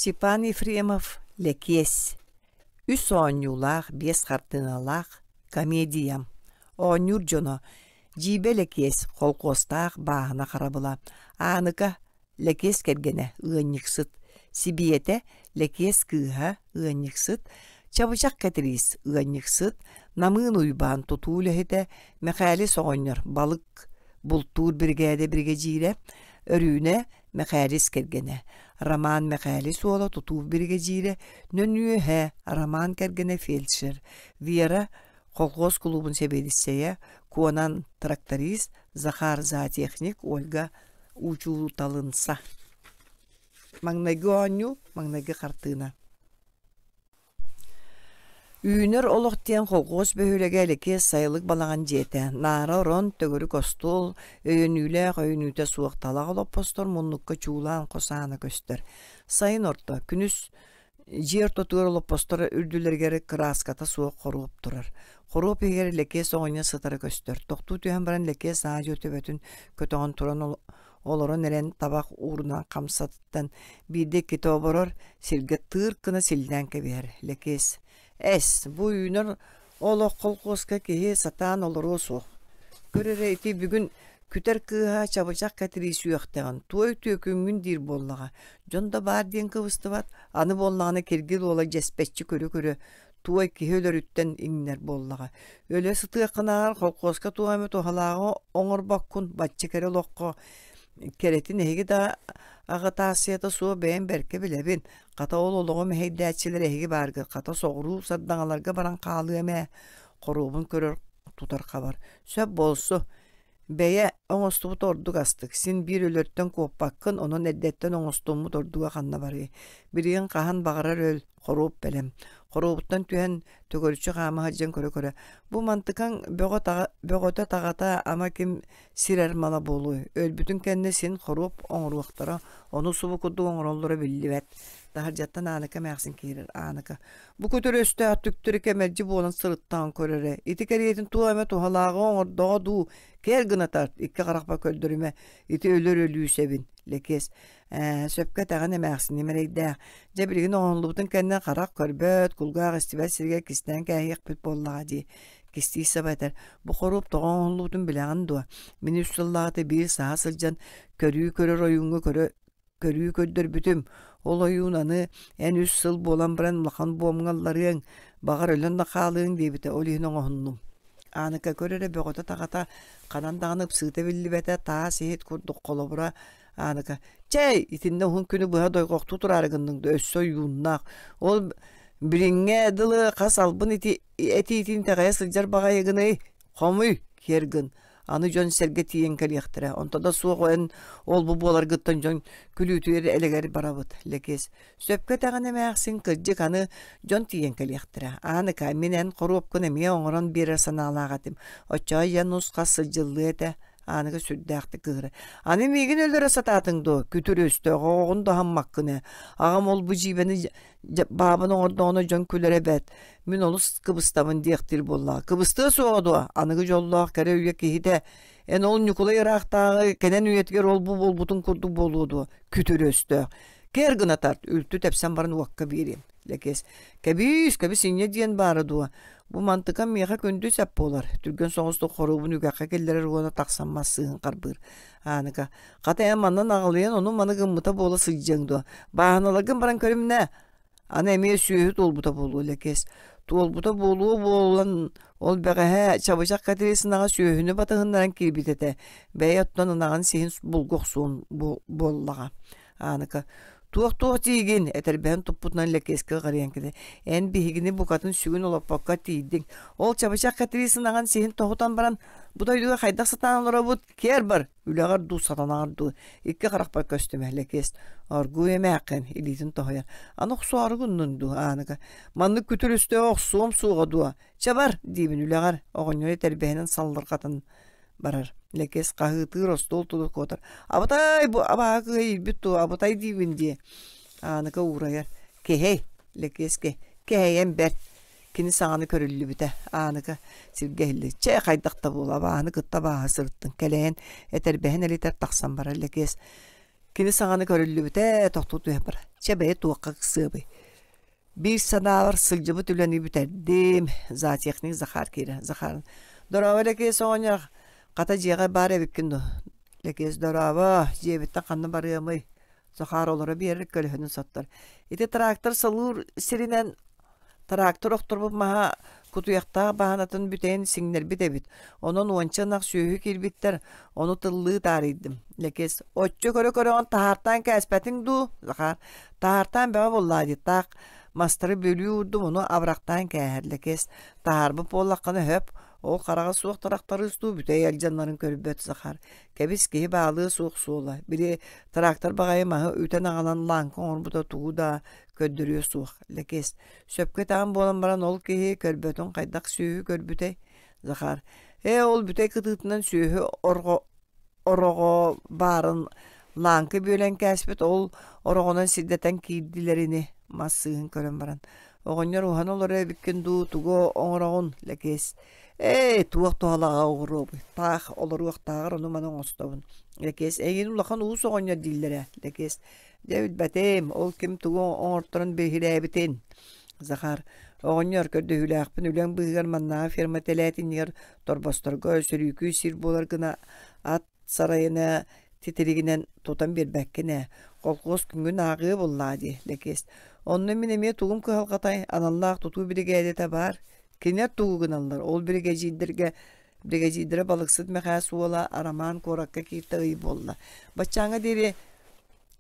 Степан Ефремов Лэкиэс Үс оонньуулаах, биэс хартыыналаах комедия. Оонньуур дьоно Дьиибэ Лэкиэс, холкуостаах бааһына харабыла, Ааныка Лэкиэс кэргэнэ, ыанньыксыт, Сибиэтэ Лэкиэс кыыһа, ыанньыксыт, Чабычах Кэтириис, ыанньыксыт, Намыын Уйбаан тутуу үлэһитэ, Мэхээлис оҕонньор балык бултуур биригээдэ биригэдьиирэ, Өрүүнэ Мэхээлис кэргэнэ, Роман Мэхээлис уола тутуу биригэдьиирэ, Нөнүөһэ Роман кэргэнэ фельдшер, Вера колхоз кулуубун сэбиэдиссэйэ, Куонан тракторист, Захар зоотехник, Ольга учууталынса. Маҥнайгы оонньуу, маҥнайгы хартыына. Үүнэр олох диэн колхуос бөһүөлэгэ Лэкиэс сайылык балаҕан дьиэтэ, наара орон, төгүрүк остуол, өйөнүүлээх өйөнүүтэ суох талах олоппостор муннукка чуулаан хос аана көстөр. Сайын орто, күнүс дьиэ ортотугар олоппостор үрдүлэригэр кырааската суох хоруоп турар. Хоруоп иһигэр Лэкиэс оҕонньор сытара көстөр. Тохтуу түһэн баран Лэкиэс аадьуо төбөтүн көтөҕөн туран олорон эрэн табах уурунан хамсатыттан биирдэ-иккитэ оборор, сиргэ тыыр гына силлээн кэбиһэр. Лэкиэс: «Эс, бу үүнэр олох холкуоска киһи сатаан олоруо суох. Көр эрэ ити бүгүн күтэр кыыһа чабычах кэтирии сүөхтэҕин, туой түөкүҥҥүн диир буоллаҕа. Дьон да баар диэн кыбыстыбат, аны буоллаҕына киргил уола дьэспэччи көрө-көрө туой киһи өлөрүттэн иҥнэр буоллаҕа. Өлө сытыаххынааҕар холкуоска туох эмэ туһалааҕы оҥорбоккун, бачча кэрэ олоххо кэрэтин эһиги да аҕытаассыйата суох бэйэм бэркэ билэбин. Хата ол олоҕу мэһэйдээччилэр эһиги бааргыт, хата соҕуруу сардаҥаларга баран хаалыам ээ. Хоруобун көрөр тутар хабар. Сөп буолсу. Бэйэ оҥостубут ордук астык, син биир өлөртөн куоппаккын, онон эрдэттэн оҥостуммут ордуга ханна барыай. Билигин хаһан баҕарар өл, хоруоп бэлэм. Хоруобуттан түһэн төгүрүччү хаама сылдьан көрө-көрө, бу мантыкаҥ бөҕөтө-таҕата ама ким сирэр мала буолуой, өлбүтүн кэннэ син хоруоп оҥоруохтара, ону субу курдук оҥороллоро биллибэт. Таһырдьаттан Ааныка эмээхсин киирэр, Ааныка Бу көтөр өстөөх түктэри кэмэлдьи буолан сырыттаҕын көр эрэ, ити кэриэтин туох эмэ туһалааҕы оҥордоҕо дуу, кээр гына тарт, икки харахпар көрдөрүмэ, ити өлөр өлүү сэбин, Лэкиэс. Ээ, сөпкө этэҕин эмээхсиним эрэйдээх. Дьэ билигин оҥоһуллубутун кэннэ харах көрбөт, кулгаах истибэт сиригэр кистээн кээһиэхпит буоллаҕа дии. Кистии саба этэр, бу хоруоп тоҕо оҥоһуллубутун билэҕин дуо? Мин үс сыллааҕыта биир саһа сылдьан көрүү көрөр ойууҥҥа көрө көрүү көрдөрбүтүм. Ол ойуун аны эн үс сыл буолан баран улахан буомҥа ылларыаҥ, баҕар өлөн да хаалыаҥ диэбитэ, ол иһин оҥоһуннум. Ааныка көр эрэ бөҕөтө-таҕата ханан даҕаны ыпсыыта биллибэтэ, таас иһит курдук холобура Ааныка «Чэй, итиннэ уһун күнү быһа дойҕохтуу тураары гынныҥ да өссө ойууннаах. Ол билиҥҥэ дылы хас албын ити этиитин итэҕэйэ сылдьар баҕайыгыный? Хомуй, киэр гын. Аны дьон-сэргэ тиийэн кэлиэхтэрэ. Онто да суох эн ол-бу буоларгыттан дьон күлүүтүгэр элэгэр барабыт, Лэкиэс. Сөпкө этэҕин эмээхсин, кырдьык аны дьон тиийэн кэлиэхтэрэ. Ааныка, мин эн хоруопкун эмиэ оҥорон биэрэр санаалаах этим. Оччоҕо ийэ нус-хас сылдьыллыа этэ. Ааныка сүрдээхтик кыыһыра. Аны миигин өлөрө сатаатыҥ дуо? Күтүр өстөөх оҕоҕун да аһаммаккын ээ. Аҕам ол-бу дьиибэни баабын оҥордоҕуна дьон күлэрэ эбээт. Мин олус кыбыстабын диэхтиир буоллаҕа. Кыбыстыа суоҕа дуо? Аныгы дьоллоох кэрэ үйэ киһитэ эн ол Ньукулай ыраахтааҕы кэнэн үйэтигэр ол-бу буолбутун курдук буолуо дуо? Күтүр өстөөх. Кэр гына тарт, үлтү тэпсэн баран уокка биэриэм. Лэкиэс, кэбиис, кэбис инньэ диэн баара дуо? Бу мантыкам миэхэ күндү сэп буолар. Түргэн соҕустук хоруобун үгэххэ киллэрэр уонна тахсан мас сыыһын харбыыр. Ааныка, хата эн манан аҕылыйан ону-маны гыммыта буола сылдьыаҥ дуо? Бааһыналаргын баран көрүмнэ. Аны эмиэ сүөһү туолбута буолуо Лэкиэс. Туолбута буолуо буолан, ол бэҕэһээ Чабычах Кэтириис ынаҕа сүөһүнү батыһыннаран киирбит этэ. Бэйэ оттон ынаҕын сиһин булгу охсуон буоллаҕа. Ааныка «Туох-туох диигин?» этэрбэһин туппутунан Лэкиэскэ ыҕарыйан кэлэр. «Эн биһигини букатын сүгүн олоппокко тиийдиҥ. Ол Чабычах Кэтириис ынаҕын сиһин тоһутан баран, бу дойдуга хайдах сатаан олоробут? Киэр бар, үлэҕэр дуу, сатанаҕар дуу. Икки харахпар көстүмэ, Лэкиэс. Оргууй эмээххин, илиитин тоһуйар. Аны охсоору гыннын дуу, Ааныка. Маннык күтүр өстөөх охсуом суоҕа дуо? Чэ бар, диибин үлэҕэр, оҕонньору этэрбэһинэн саллырҕатан барар. Лэкиэс хаһыытыыр остуол тула куотар. Абытай, бу абааһы кыыһа иирбит дуо, абытай диибин дии. Ааныка уурайар. Кэһэй, Лэкиэскэ, кэһэйэн бэрт. Кини саҥаны көрүллүбүтэ. Ааныка сиргэ иһиллэр. Чэ, хайдах да буола, абааһыны кытта абааһы сырыттын. Кэлэйэн, этэрбэһин элитэр тахсан барар Лэкиэс. Кини саҥаны көрүллүбүтэ, тохтуу түһэн барар. Чэ бэйэ туохха ыксыабый? Биир санаабар сылдьыбыт үлэни бүтэрдим. Зоотехник Захар киирэр. Захар, дорообо Лэкиэс оҕонньор, хата дьиэҕэ баар эбиккин дуо? Лэкиэс, дорообо, дьиэбиттэн ханна барыамый? Захар олоро биэрэр көлөһүнүн соттор. Ити трактор солуур сиринэн Трактор охторбут маһа кутуйахтаах баһанатын бүтэйин сиҥнэрбит эбит. Онон уонча ынах сүөһү киирбиттэр, ону тыллыы таарыйдым. Лэкиэс, оччо көрө-көрөҕүн таһаартаан кээспэтиҥ дуу? Захар, таһаартаан бөҕө буоллаа дии, таах мастары бүөлүү уурдум, ону абырахтаан кээһэр. Лэкиэс, таһаарбыт буоллаххына сөп, ол хараҕа суох тырахтарыыс дуу бүтэй алдьаннарын көрбөт Захар. Кэбис киһи баалыа суох суола. Били трактор баҕайы маһы үтэн аҕалан лааҥка оҥорбута тугу да көрдөрүө суох. Лэкиэс, сөпкө этэҕин буолан баран ол киһи көрбөтүн хайдах сүөһү көрбүтэй? Захар, ээ ол бүтэй кытыытынан сүөһү ороҕо баарын лааҥкы бүөлэн кээспит ол ороҕунан сирдэтэн киирдилэр ини мас сыыһын көрөн баран оҕонньор уһан олорор эбиккин дуу тугу оҥороҕун Лэкиэс ээ туох туһалааҕа оҕуруобуй таах олоруохтааҕар ону-маны оҥостобун Лэкиэс эйигин улахан уус оҕонньор дииллэрэ Лэкиэс Дьэ билбэтим, ол ким тугу оҥорторон биһирээбитин. Захар, оҕонньор көрдөһүүлээхпин үлэҥ быыһыгар маннааҕы ферма тэлээтинньигэр торбосторго сөрүүкүү сир буолар гына ат сарайына титиригинэн тутан биэрбэккин ээ. Колхуос күҥҥүн ааҕыа буоллаа дии, Лэкиэс. Онно мин эмиэ тугум кыһалҕатай, аналлаах тутуу биригээдэтэ баар. Кинилэр тугу гыналлар, ол биригэдьиирдэргэ биригэдьиирдэрэ балыксыт Мэхээс уола Арамаан куоракка кииртэ ый буолла. Баччааҥҥа диэри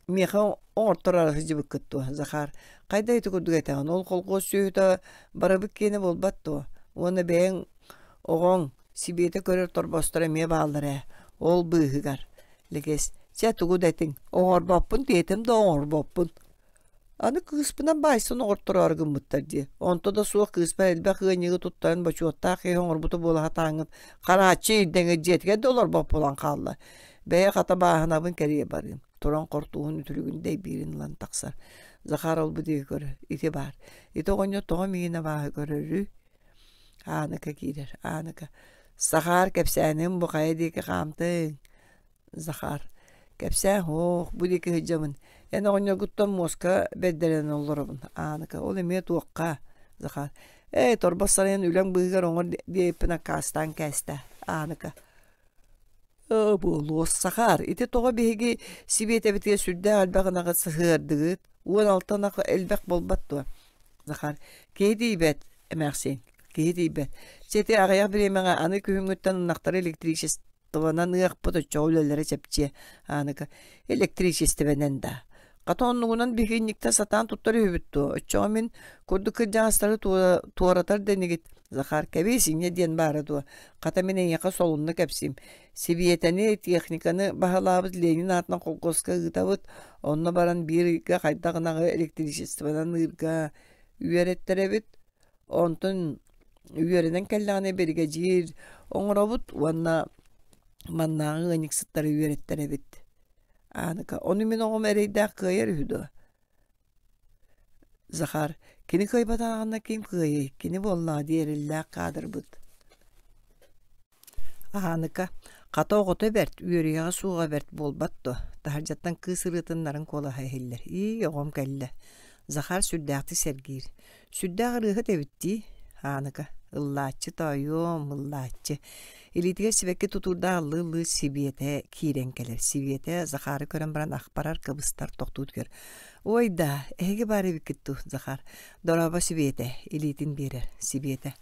Миэхэ оҥорторо сылдьыбыккыт дуо, Захар? Хайда ити курдук этэҕин, ол колхуос сүөһүтэ барыбыт киэнэ буолбат дуо? Уонна бэйэҥ оҕоҥ Сибиэтэ көрөр торбосторо эмиэ бааллар ээ, ол быыһыгар. Лэкиэс, чэ тугу да этиҥ, оҥорбоппун диэтим да оҥорбоппун. Аны кыыспынан баайсан оҕортороору гыммыттар дии. Онто да суох кыыспар элбэх ыанньыгы туттаран бочуоттаах киһи оҥорбута буола сатааҥҥыт харааччы ирдэҥэ дьиэтигэр да олорбот буолан хаалла. Бэйэ хата бааһынабын кэрийэ барыым. Туран хортууһун үтүлүгүн дэйбиирин ылан тахсар. Захар олбу диэки көрөр. Ити баар. Ити оҕонньор тоҕо миигин абааһы көрөрүй? Ааныка киирэр. Ааныка. Сахаар кэпсээним бу хайа диэки хаамтыҥ? Захар, кэпсээ, һоох, бу диэки сылдьабын. Эн оҕонньоргуттан муоска бэрдэрэн олоробун. Ааныка, ол эмиэ туохха? Захар, ээ, торбос сарайын үлэҥ быыһыгар оҥор диэбиппин аккаастаан кээстэ. Ааныка, ээ, буолуо, Сахар, ити тоҕо биһиги Сибиэтэбитигэр сүрдээх элбэх ынаҕы сыһыардыгыт? 16 ынах элбэх буолбат дуо? Захар, киһи тиийбэт, эмээхсин, киһи тиийбэт. Чэ, ити аҕыйах бириэмэҕэ аны күһүҥҥүттэн ынахтары электричество Тылынан ыахпыт оччоҕо үлэлэрэ чэпчиэ, Ааныка электричествэнэн да. Хата оннугунан биһигинньиктэр сатаан туттар үһүбүт дуо? Оччоҕо мин курдук кырдьаҕастары туоратар да инигит. Захар, кэбиис инньэ диэн баара дуо? Хата мин эйиэхэ солунна кэпсиим. Сибиэтэни, техниканы баһылаабыт Ленин аатынан холкуоска ыытабыт. Онно баран биир ыйга хайдах ынаҕы электричествонан ыырга үөрэттэрэбит. Онтон үөрэнэн кэллэҕинэ биригэдьиир оҥоробут уонна маннааҕы ыанньыксыттары үөрэттэрэбит. Ааныка, ону мин оҕом эрэйдээх кыайар үһү дуо? Захар, кини кыайбатаҕына ким кыайыай, кини буоллаҕа дии эрэллээх каадырбыт. Ааныка, хата оҕото бэрт, үөрүйэҕэ суоҕа бэрт буолбат дуо? Таһырдьаттан кыыс ырыатын нарын куолаһа иһиллэр. Ии, оҕом кэллэ. Захар сүрдээхтик сэргиир. Сүрдээх ырыаһыт эбит дии, Ааныка. Ыллааччы тоойуом, ыллааччы. Илиитигэр сибэкки тутуурдаах ыллыы-ыллыы Сибиэтэ киирэн кэлэр. Сибиэтэ Захары көрөн баран ах барар, кыбыстар, тохтуу түһэр. Ой да, эһиги баар эбиккит дуу, Захар. Дорообо Сибиэтэ, илиитин биэрэр. Сибиэтэ.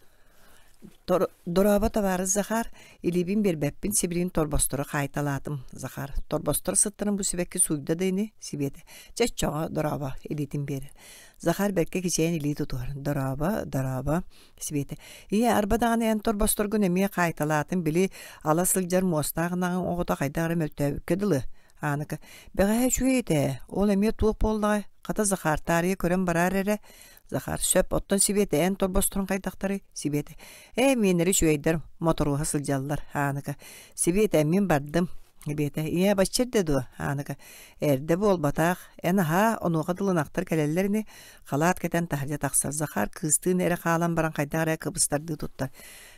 Дорообо, табаарыс Захар, илиибин биэрбэппин, сибилигин торбостору хаайталаатым, Захар. Торбостор сыттарын бу сибэкки сууйда да ини, Сибиэтэ. Чэ, оччоҕо дорообо, илиитин биэрэр. Захар бэркэ кичэйэн илии тутуһар. Дорообо, дорообо, Сибиэтэ. Ийэ, арба даҕаны эн торбосторгун эмиэ хаайталаатым, били ала сылдьар муостаах ынаҕыҥ оҕото хайдах эрэ мөлтөөбүккэ дылы. Ааныка, бэҕэһээ үчүгэй этэ ээ, ол эмиэ туох буоллаҕай? Хата Захар таарыйа көрөн бараар эрэ. Захар, сөп, оттон Сибиэтэ эн торбосторун хайдахтарый? Сибиэтэ, ээ, миэннэри үчүгэйдэр, моторуоһа сылдьаллар. Ааныка, Сибиэтэ, мин бардым. Сибиэтэ, ийээ, бачча эрдэ дуо? Ааныка, эрдэ буолбатах. Эн аһаа, онуоха дылынахтар кэлэллэр ини. Халаат кэтэн таһырдьа тахсар. Захар кыыстыын эрэ хаалан баран хайдах эрэ кыбыстардыы туттар.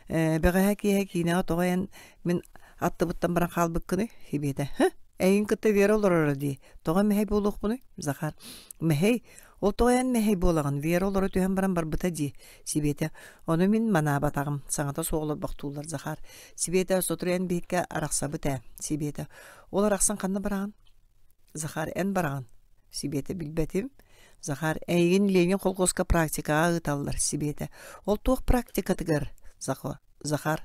Ээ, бэҕэһээ киэһэ киинэҕэ тоҕо эн мин аттыбыттан баран хаалбыккыный? Сибиэтэ, һы, Эйигин кытта Вера олороро дии. Тоҕо мэһэй буолуохпунуй? Захар. Мэһэй? Ол тоҕо эн мэһэй буолаҕын? Вера олоро түһэн баран барбыта дии. Сибиэтэ. Ону мин манаабатаҕым. Саҥата суох олорбохтууллар Захар. Сибиэтэ, сотору эн биһиккэ арахсабыт ээ. Сибиэтэ. Ол арахсан ханна бараҕын? Захар, эн бараҕын. Сибиэтэ билбэтим. Захар, эйигин Ленин колхозка практикаҕа ыыталлар, Сибиэтэ. Ол туох практикатыгар? Захар.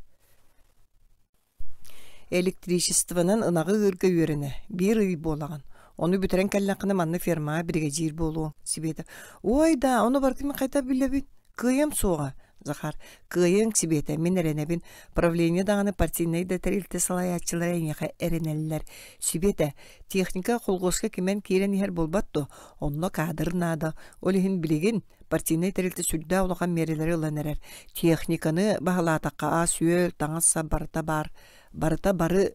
Электричествонан ынаҕы ыырга үөрэнэ, биир ый буолаҕын. Ону бүтэрэн кэллэххинэ манна фермаҕа биригэдьиир буолуоҥ, Сибиэтэ. Ой да, ону барытын хайдах билэбин? Кыайыам суоҕа, Захар. Кыайыаҥ, Сибиэтэ, мин эрэнэбин. Правление даҕаны партийнай да тэрилтэ салайааччылара эйиэхэ эрэнэллэр. Сибиэтэ, техника колхуоска кимэн киирэн иһэр буолбат дуо? Онно каадыр наада. Ол иһин билигин партийнай тэрилтэ сүрдээх улахан миэрэлэри ылан эрэр. Техниканы баһылаатахха ас-үөл, таҥас-сап барыта баар. Барыта бары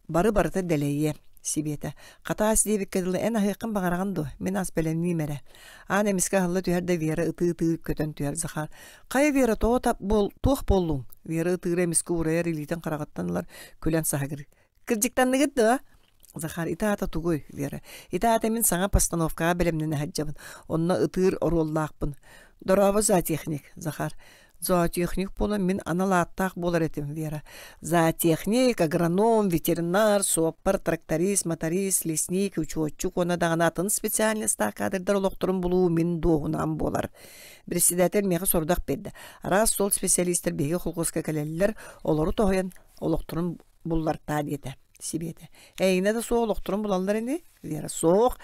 бары барыта дэлэйиэ. Сибиэтэ. Хатаас диэбиккэ дылы эн аһыаххын баҕараҕын дуо? Мин ас бэлэмниим эрэ. Аан эмискэ аһылла түһэр да Вера ытыы-ытыы көтөн түһэр Захар. Хайа Вера тоҕо тап буол туох буоллуҥ? Вера ытыыра эмискэ уурайар илиитин хараҕыттан ылар, күлэн саһыгыр. Кырдьыктанныгыт дуо? Захар, ити аата тугуй, Вера? Ити аата мин саҥа постановкаҕа бэлэмнэнэ сылдьабын. Онно ытыыр оруоллаахпын. Дорообо, зоотехник, Захар. Зоотехник буолан мин анал ааттаах буолар этим, Вера. Зоотехник, агроном, ветеринар, суоппар, тракторист, моторист, лесник, учуотчук уонна даҕаны атын специальностаах кадрдар олохторун булуу мин дуоһунаам буолар. Председатель миэхэ сорудах биэрдэ. Араас суол специалистар биһиги холкуоска кэлэллэр, олору тоһуйан олохторун буллартаа диэтэ Сибиэтэ. Эйигинэ да суох олохторун булаллар ини? Вера суох.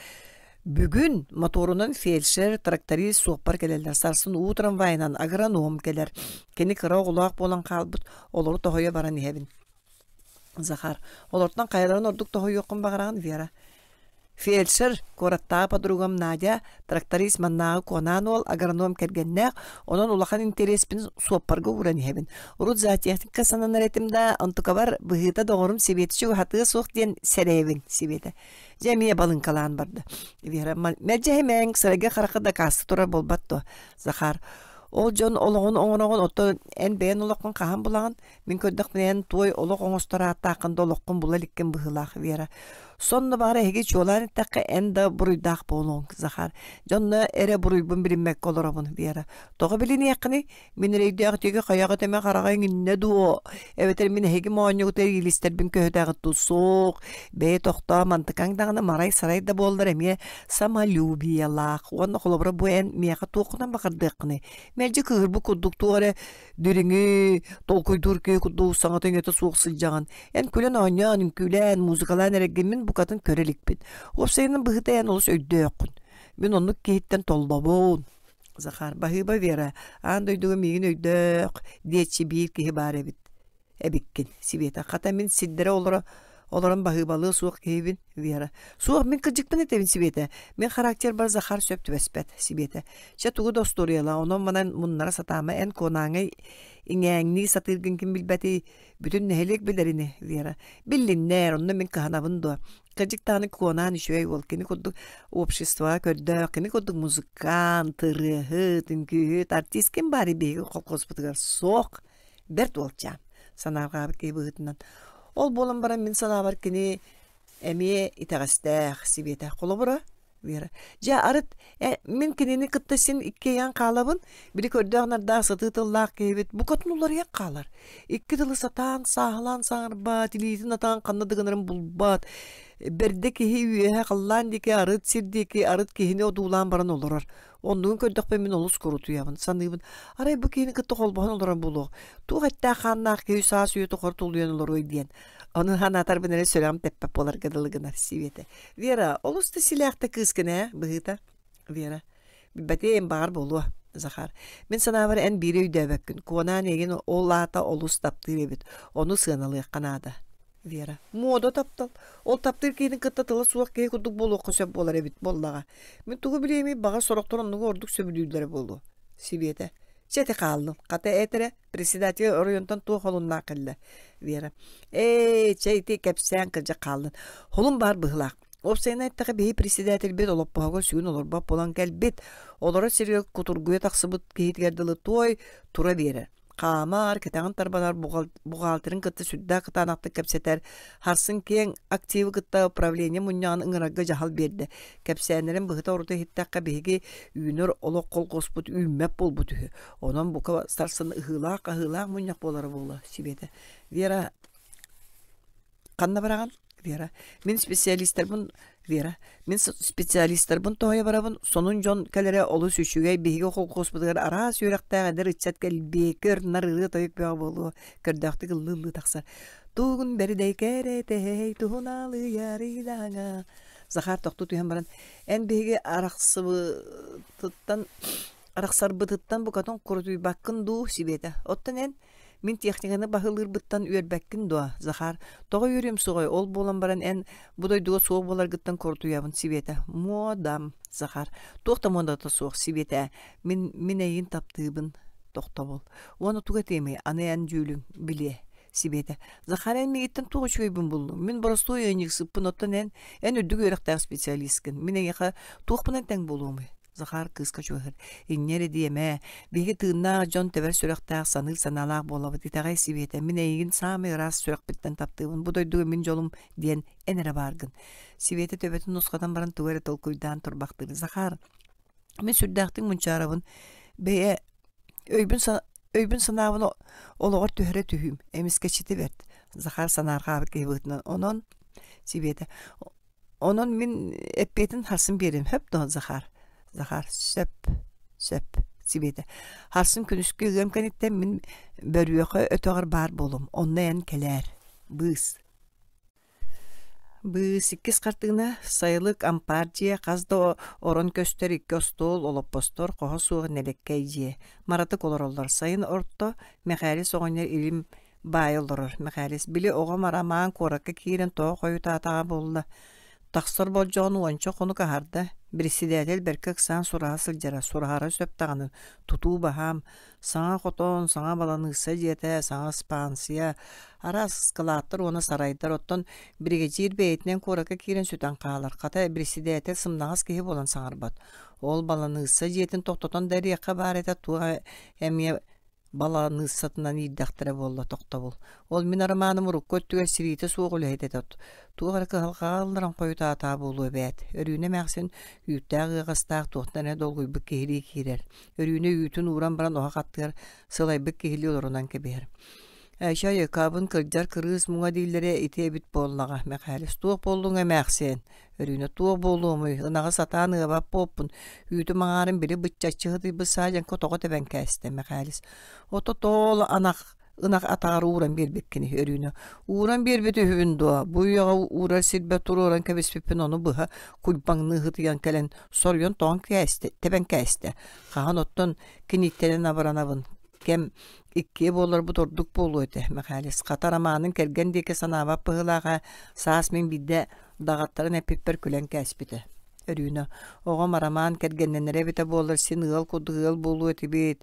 Бүгүн моторунан фельдшер, тракторист, суоппар кэлэллэр. Сарсын уу трамвайынан агроном кэлэр. Кини кыра оҕолоох буолан хаалбыт, олору тоһуйа баран иһэбин. Захар, олортон хайаларын ордук тоһуйуоххун баҕараҕын, Вера? Фельдшер, куораттааҕы подругам Надя, тракторист маннааҕы Куонаан уол, агроном кэргэннээх, онон улахан интэриэспин суоппарга ууран иһэбин. Урут зоотехникка сананар этим да, онтукабар быһыыта доҕорум Сибиэтэ чугаһатыа суох диэн сэрэйэбин, Сибиэтэ. Дьэ эмиэ балыҥкалаан барда. Вера, мэлдьэһимэҥ, сырайга харахха дакаасты турар буолбат дуо? Захар, ол дьон олоҕун оҥороҕун, оттон эн бэйэн олоххун хаһан булаҕын? Мин көрдөхпүнэ эн туой олох оҥостор ааттааххын да олоххун була иликкин быһыылаах Вера. Сонно баҕар эһиги чуолаан эттэххэ эн да буруйдаах буолуоҥ Захар. Дьонно эрэ буруйбун билиммэккэ олоробун Вера. Тоҕо билиниэххиний? Мин эрэйдээх тиги хайаҕыт эмэ хараҕа иҥиннэ дуо? Эбэтэр мин эһиги моонньугут иилистэрбин көһүтэҕит дуу? Суох. Бэйэ тохтоо мантыкаҥ даҕаны марай-сарай да буоллар эмиэ самолюбиелаах. Уонна холобура бу эн миэхэ туоххунан баҕардыаххыный? Мэлдьи кыыһырбыт курдук туох эрэ Дириҥи, толкуйдуур киһи курдук саҥата-иҥэтэ суох сылдьаҕын. Эн күлэн-оонньоон, үҥкүүлээн, музыкалаан эрэргин мин букатын көрө иликпин. Уопсайынан быһыыта эн олус өйдөөххүн. Мин оннук киһиттэн толлобун. Захар, баһыыба Вера, аан дойдуга миигин өйдөөх диэччи биир киһи баар эбит. Эбиккин, Света. Хата мин сирдэрэ олоро олорон баһыыбалыа суох киһибин, Вера. Суох, мин кырдьыкпын этэбин, Сибиэтэ. Мин характербар Захар сөп түбэспэт, Сибиэтэ. Чэ, тугу да остуоруйалаа, онон-манан муннара сатаама, эн куонааҥҥа иҥээҥнии сатыыргын ким билбэтий, бүтүн нэһилиэк билэр ини, Вера. Биллиннэр, онно мин кыһанабын дуо? Кырдьык даҕаны Куонаан үчүгэй уол, кини курдук обществоҕа көрдөөх, кини курдук музыкант, ырыаһыт, үҥкүүһүт, артист ким баарый биһиги колхозпутугар? Суох. Бэрт уолчаан, санаарҕаабыт киһи быһыытынан. Ол буолан баран мин санаабар кини эмиэ итэҕэстээх, Сибиэтэ. Холобура, Вера. Дьэ, арыт э, мин кинини кытта син иккиэйэн хаалабын, били көрдөөх-нардаах сытыы тыллаах киһибит букатын уларыйан хаалар. Икки тылы сатаан, сааһылаан саҥарбат, илиитин атаҕын ханна да гынарын булбат. Бэрдэ киһи үөһэ халлаан диэки, арыт сир диэки, арыт киһини одуулаан баран олорор. Оннугун көрдөхпүнэ мин олус курутуйабын, саныыбын, арай бу киһини кытта холбоһон олорор буолуох, туох эттээх-хааннаах киһи саас үйэ тухары тулуйан олоруой диэн. Ону санаатарбын эрэ сүрэҕим тэппэт буоларга дылы гынар Сибиэтэ. Вера, олус да силээхтэ кыыскын ээ, быһыыта. Вера, билбэтиэм баҕар буолуо, Захар. Мин санаабар эн биири өйдөөбөккүн. Куонаан эйигин ол аата олус таптыыр эбит. Ону сыаналыахха наада. Вера. Муода таптал. Ол таптыыр киһини кытта тыла суох киһи курдук буолуохха сөп буолар эбит буоллаҕа. Мин тугу билиэмий, баҕар сорохтор оннугу ордук сөбүлүүллэрэ буолуо. Сибиэтэ. Чэ ити хааллын. Хата эт эрэ, председатель оройуонтан туох холуннаах кэллэ? Вера. Ээ, чэ ити кэпсээн кырдьык хааллын. Холун баар быһыылаах. Уопсайынан эттэххэ биһи председательбит олоппоһугар сүгүн олорбот буолан кэлбит. Олорор сиригэр кутургуйа тахсыбыт киһитигэр дылы туой тура биэрэр. Хаамар, кэтэҕин тарбанар бухгалтерын кытта сүрдээх кытаанахтык кэпсэтэр, харсын киэҥ активы кытта управление мунньаҕын ыҥырарга дьаһал биэрдэ. Кэпсээннэрин быһыта-орута иһиттэххэ биһиги үүнэр олох колхозпут үүммэт буолбут үһү. Онон бука сарсын ыһыылаах-хаһыылаах мунньах буолара буолуо, Сибиэтэ. Вера, ханна бараҕын? Вера, мин специалистарбын Вера, мин специалистарбын тоһуйа барабын, сонун дьон кэлэрэ олус үчүгэй, биһиги холкуоспутугар араас үөрэхтээх эдэр ыччат кэлбиэ, көр-нар ырыа-тойук бөҕө буолуо, көрдөөхтүк ыллыы-ыллыы тахсар. Тугун бэрдэй кэрэтэһэй, туһунаалыйарыйдаҥа. Захар тохтуу түһэн баран, эн биһиги арахсыбытыттан арахсарбытыттан букатын курутуйбаккын дуу, Сибиэтэ. Оттон эн Мин техниканы баһылыырбыттан үөрбэккин дуо, Захар? Тоҕо үөрүөм суоҕай, ол буолан баран эн бу дойдуга суох буоларгыттан курутуйабын, Сибиэтэ. Муодам, Захар. Туох да муодата суох, Сибиэтэ. Мин, мин эйигин таптыыбын. Тохтобул. Уонна тугу этиэмий, аны эн дьүүлүҥ, билиэ. Сибиэтэ. Захар, эн миигиттэн туох үчүгэйбин буллуҥ? Мин боростуой ыанньыксыппын, оттон эн, эн үрдүк үөрэхтээх специалисткын. Мин эйиэхэ туохпунан тэҥ буолуомуй? Захар кыыска чугаһыыр. Инньэ эрэ диэмэ, биһиги тыыннаах дьон тэбэр сүрэхтээх, саныыр санаалаах буолабыт. Итэҕэй Сибиэтэ, мин эйигин саамай ыраас сүрэхпиттэн таптыыбын. Бу дойдуга мин дьолум диэн эн эрэ бааргын. Сибиэтэ төбөтүн нусхатан баран тугу эрэ толкуйдаан турбахтыыр. Захар, мин сүрдээхтик мунчаарабын. Бэйэ өйбүн, өйбүн санаабын олоҕор түһэрэ түһүүм. Эмискэччитэ бэрт. Захар санаарҕаабыт киһи быһыытынан. Онон Сибиэтэ Онон мин эппиэтин харсын биэриэм сөп дуо, Захар? Захар сөп, сөп, Сибиэтэ. Харсын күнүскү ыам кэнниттэн мин Бөрүөхэ өтөҕөр баар буолуом, онно эн кэлээр. Быыс. Быыс иккис хартыына сайылык ампаар дьиэ хас да орон көстөр икки остуол, олоппостор, хоһо суох нэлэккэй дьиэ. Маратык олороллор. Сайын орто Мэхээлис оҕонньор илим баайа олорор Мэхээлис били оҕом Арамаан куоракка киирэн тоҕо хойутаатаҕа буолла тахсар болдьоҕун уонча хонук аһарда председатель бэркэ ыксаан сураһа сылдьара сураһара сөп даҕаны тутуу баһаам саҥа хотон саҥа баланыысса дьиэтэ саҥа ыспаансыйа араас ыскылааттар уонна сарайдар оттон биригэдьиир бэйэтинэн куоракка киирэн сүтэн хаалар хата председатель сымнаҕас киһи буолан саҥарбат ол баланыысса дьиэтин тохтотон да эриэххэ баар этэ туох эмиэ баланыыссатынан иирдэхтэрэ буолла тохтобул. Ол мин арамааным урукку өттүгэр сириитэ суох үлэһит этэ туох эрэ кыһалҕаҕа ылларан хойутаатаа буолуо эбээт. Өрүүнэ эмээхсин үүттээх ыаҕастаах туохтан эрэ долгуйбут киһилии киирэр. Өрүүнэ үүтүн ууран баран оһох аттыгар сылайбыт киһилии олорунан кэбиһэр. Эчэ айыкаабын кырдьар кырыыс муҥа дииллэрэ ити эбит буоллаҕа, Мэхээлис туох буоллуҥ эмээхсиэн? Өрүүнэ туох буолуомуй, ынаҕы сатаан ыабат буолпун, үүтүм аҥаарын били быччаччы сытыйбыт саадьаҥка тоҕо тэбэн кээстэ Мэхээлис. Ото тоол анах ынах атаҕар ууран биэрбиккини Өрүүнэ. Ууран биэрбит үһүбүн дуо? Бу үйэҕэ уурар сирбэр туруоран кэбиспиппин ону быһа куйбаҥныы сытыйан кэлэн соруйан тоҕон кээстэ, тэбэн кээстэ. Хаһан оттон киниттэнэн абыранабын кэм иккиэ буоларбыт ордук буолуо этэ Мэхээлис хата Романын кэргэн диэки санаабат быһыылааҕа саас мин биирдэ даҕаттаран эппиппэр күлэн кээспитэ Өрүүнэ оҕом Арамаан кэргэннэнэрэ эбитэ буоллар син ыал курдук ыал буолуо этибит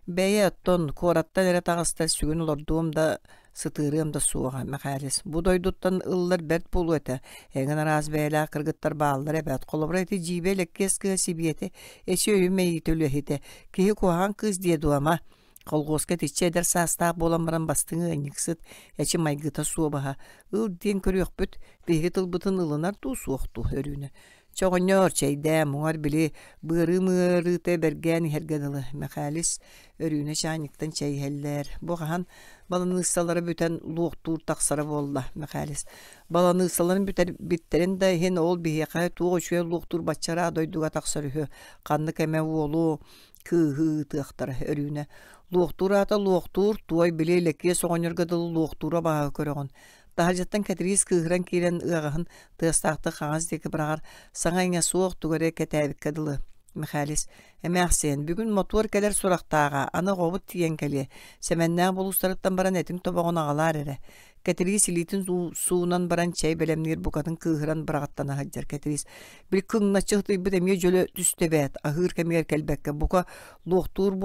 бэйэ оттон куораттан эрэ таҕыстар сүгүн олордуом да сытыарыам да суоҕа Мэхээлис бу дойдуттан ыллар бэрт буолуо этэ эҥин араас бэйэлээх кыргыттар бааллар эбээт холобура ити дьиибэ Элэккиэс кыыһа Сибиэтэ эчи өйүм мэйиитэ үлэһитэ киһи куһаҕан кыыс диэ дуома Колхуоска итиччэ эдэр саастаах буолан баран бастыҥ ыанньыксыт, эчи майгыта суобаһа. Ыл диэн көрүөхпүт, биһиги тылбытын ылынар дуу, суох дуу Өрүүнэ. Чэ оҕонньоор, чэйдээ, муҥар били быарыым ыарыыта бэргээн иһэргэ дылы. Мэхээлис Өрүүнэ чаанньыктан чэй иһэллэр. Бу хаһан баланыыссалара бүтэн луохтуур тахсара буолла, Мэхээлис. Баланыыссаларын бүтэрбиттэрин да иһин ол биһиэхэ туох үчүгэй луохтуур бачча дойдуга тахсар үһү. Ханнык эмэ уолу кыыһы ыытыахтара Өрүүнэ. Луохтуур аата луохтуур, туой били Лэкиэс оҕонньорго дылы луохтуура абааһы көрөҕүн. Таһырдьаттан Кэтириис кыыһыран киирэн ыаҕаһын тыастаахтык хаҥас диэки быраҕар, саҥа-иҥэ суох тугу эрэ кэтээбиккэ дылы. Михалис, эмээхсиэн, бүгүн мотуор кэлэр сурахтааҕа, аны оҕобут тиийэн кэлиэ. Сэмэннээх булуустарыттан баран этиҥ тобоҕун аҕалаар эрэ. Кэтириис илиитин суунан баран чэй бэлэмниир букатын кыыһыран быраҕаттана сылдьар Кэтириис били кыҥначчы сытыйбыт эмиэ дьөлө түстэ эбээт аһыыр кэмигэр кэлбэккэ бука луохтуур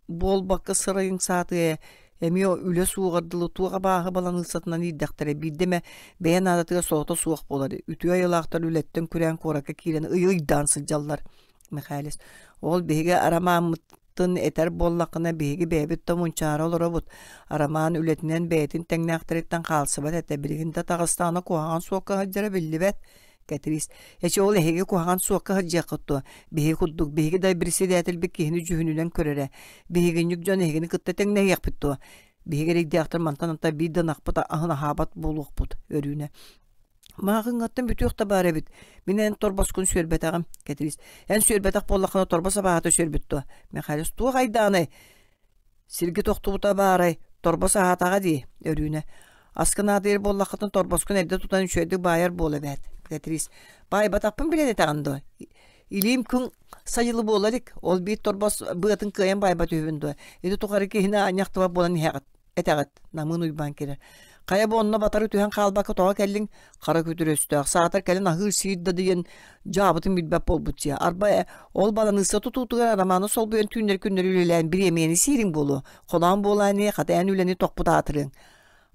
буолбакка сырайыҥ саатыа эмиэ үлэ суоҕар дылы туох абааһы баланыыссатынан иирдэхтэрэ биирдэ эмэ бэйэ наадатыгар солото суох буолар үтүө айылаахтар үлэттэн күрээн куоракка киирэн ый ыйдаан сылдьаллар Михайлис ол биһиги арамааммыт Тын этэр буоллаххына, биһиги бэйэбит да мунчаара олоробут. Арамаан үлэтинэн бэйэтин тэҥнээхтэриттэн хаалсыбат этэ, билигин да таҕыстаҕына куһаҕан суокка сылдьара биллибэт. Кэтириис, эчи ол эһиги куһаҕан суокка сылдьыаххыт дуо? Биһиги курдук, биһиги да председателбит киһини дьүһүнүнэн көрөрө. Биһигинньик дьон эһигини кытта тэҥнэһиэхпит дуо? Биһиги эрэйдээхтэр мантан anta биир да ынахпыт аһын аһаабат буолуохпут, Өрүүнэ. Мааҕыҥҥаттан бүтүөх да баар эбит. Мин эн торбоскун сүөрбэтэҕим, Кэтириис. Эн сүөрбэтэх буоллаххына торбос абааһыта сүөрбүт дуо? Михайлович туох айдаанай? Сиргэ тохтубута баарай, торбос аһаатаҕа дии, Өрүүнэ. Аска наадыйар буоллаххытына торбоскун эрдэ тутан үчүгэйдик баайар буол эбээт, Кэтириис. Баайбатахпын билэн этэҕин дуо? Илиим күн сайылы буола илик, ол биир торбос быатын кыайан баайбат үһүбүн дуо? Ити тухары киһини аанньахтыбат буолан иһэҕит. Этэҕит, Намыын Уйбаан кэлэр. Хайа бу онно батары түһэн хаалбакка тоҕо кэллиҥ? Хара күтүр өстөөх, саатар кэлин аһыыр-сиир да диэн дьаабытын билбэт буолбут дии. Арба э, ол баланыысса тутуутугар Романы солбуйан түүннэр-күннэр үлэлээн бириэмийэни сиириҥ буолуо. Холоон буолаа ини, хата эн үлэни тохпут аатырыаҥ.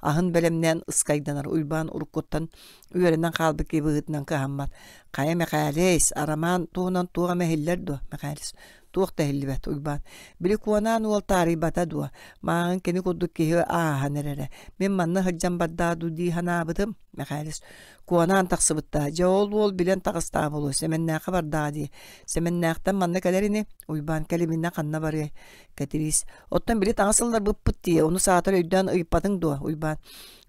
Аһын бэлэмнээн ыскайданар Уйбаан уруккуттан үөрэнэн хаалбыт киһи быһыытынан кыһаммат. Хайа Мэхээлис, Арамаан туһунан туох эмэ иһиллэр дуо? Мэхээлис Туох да иһиллибэт, Уйбаан. Били Куонаан уол таарыйбата дуо? Мааҕын кини курдук киһи ааһан эрэрэ. Мин манна сылдьан бардаа дуу дии санаабытым, Мэхээлис. Куонаан тахсыбыттаа. Дьэ ол уол билэн таҕыстаҕа буолуо. Сэмэннээххэ бардаҕа дии. Сэмэннээхтэн манна кэлэр ини. Уйбаан кэлиминэ ханна барыай? Кэтириис. Оттон били таҥас ылларбыппыт дии. Ону саатар өйдөөн ыйыппатыҥ дуо, Уйбаан?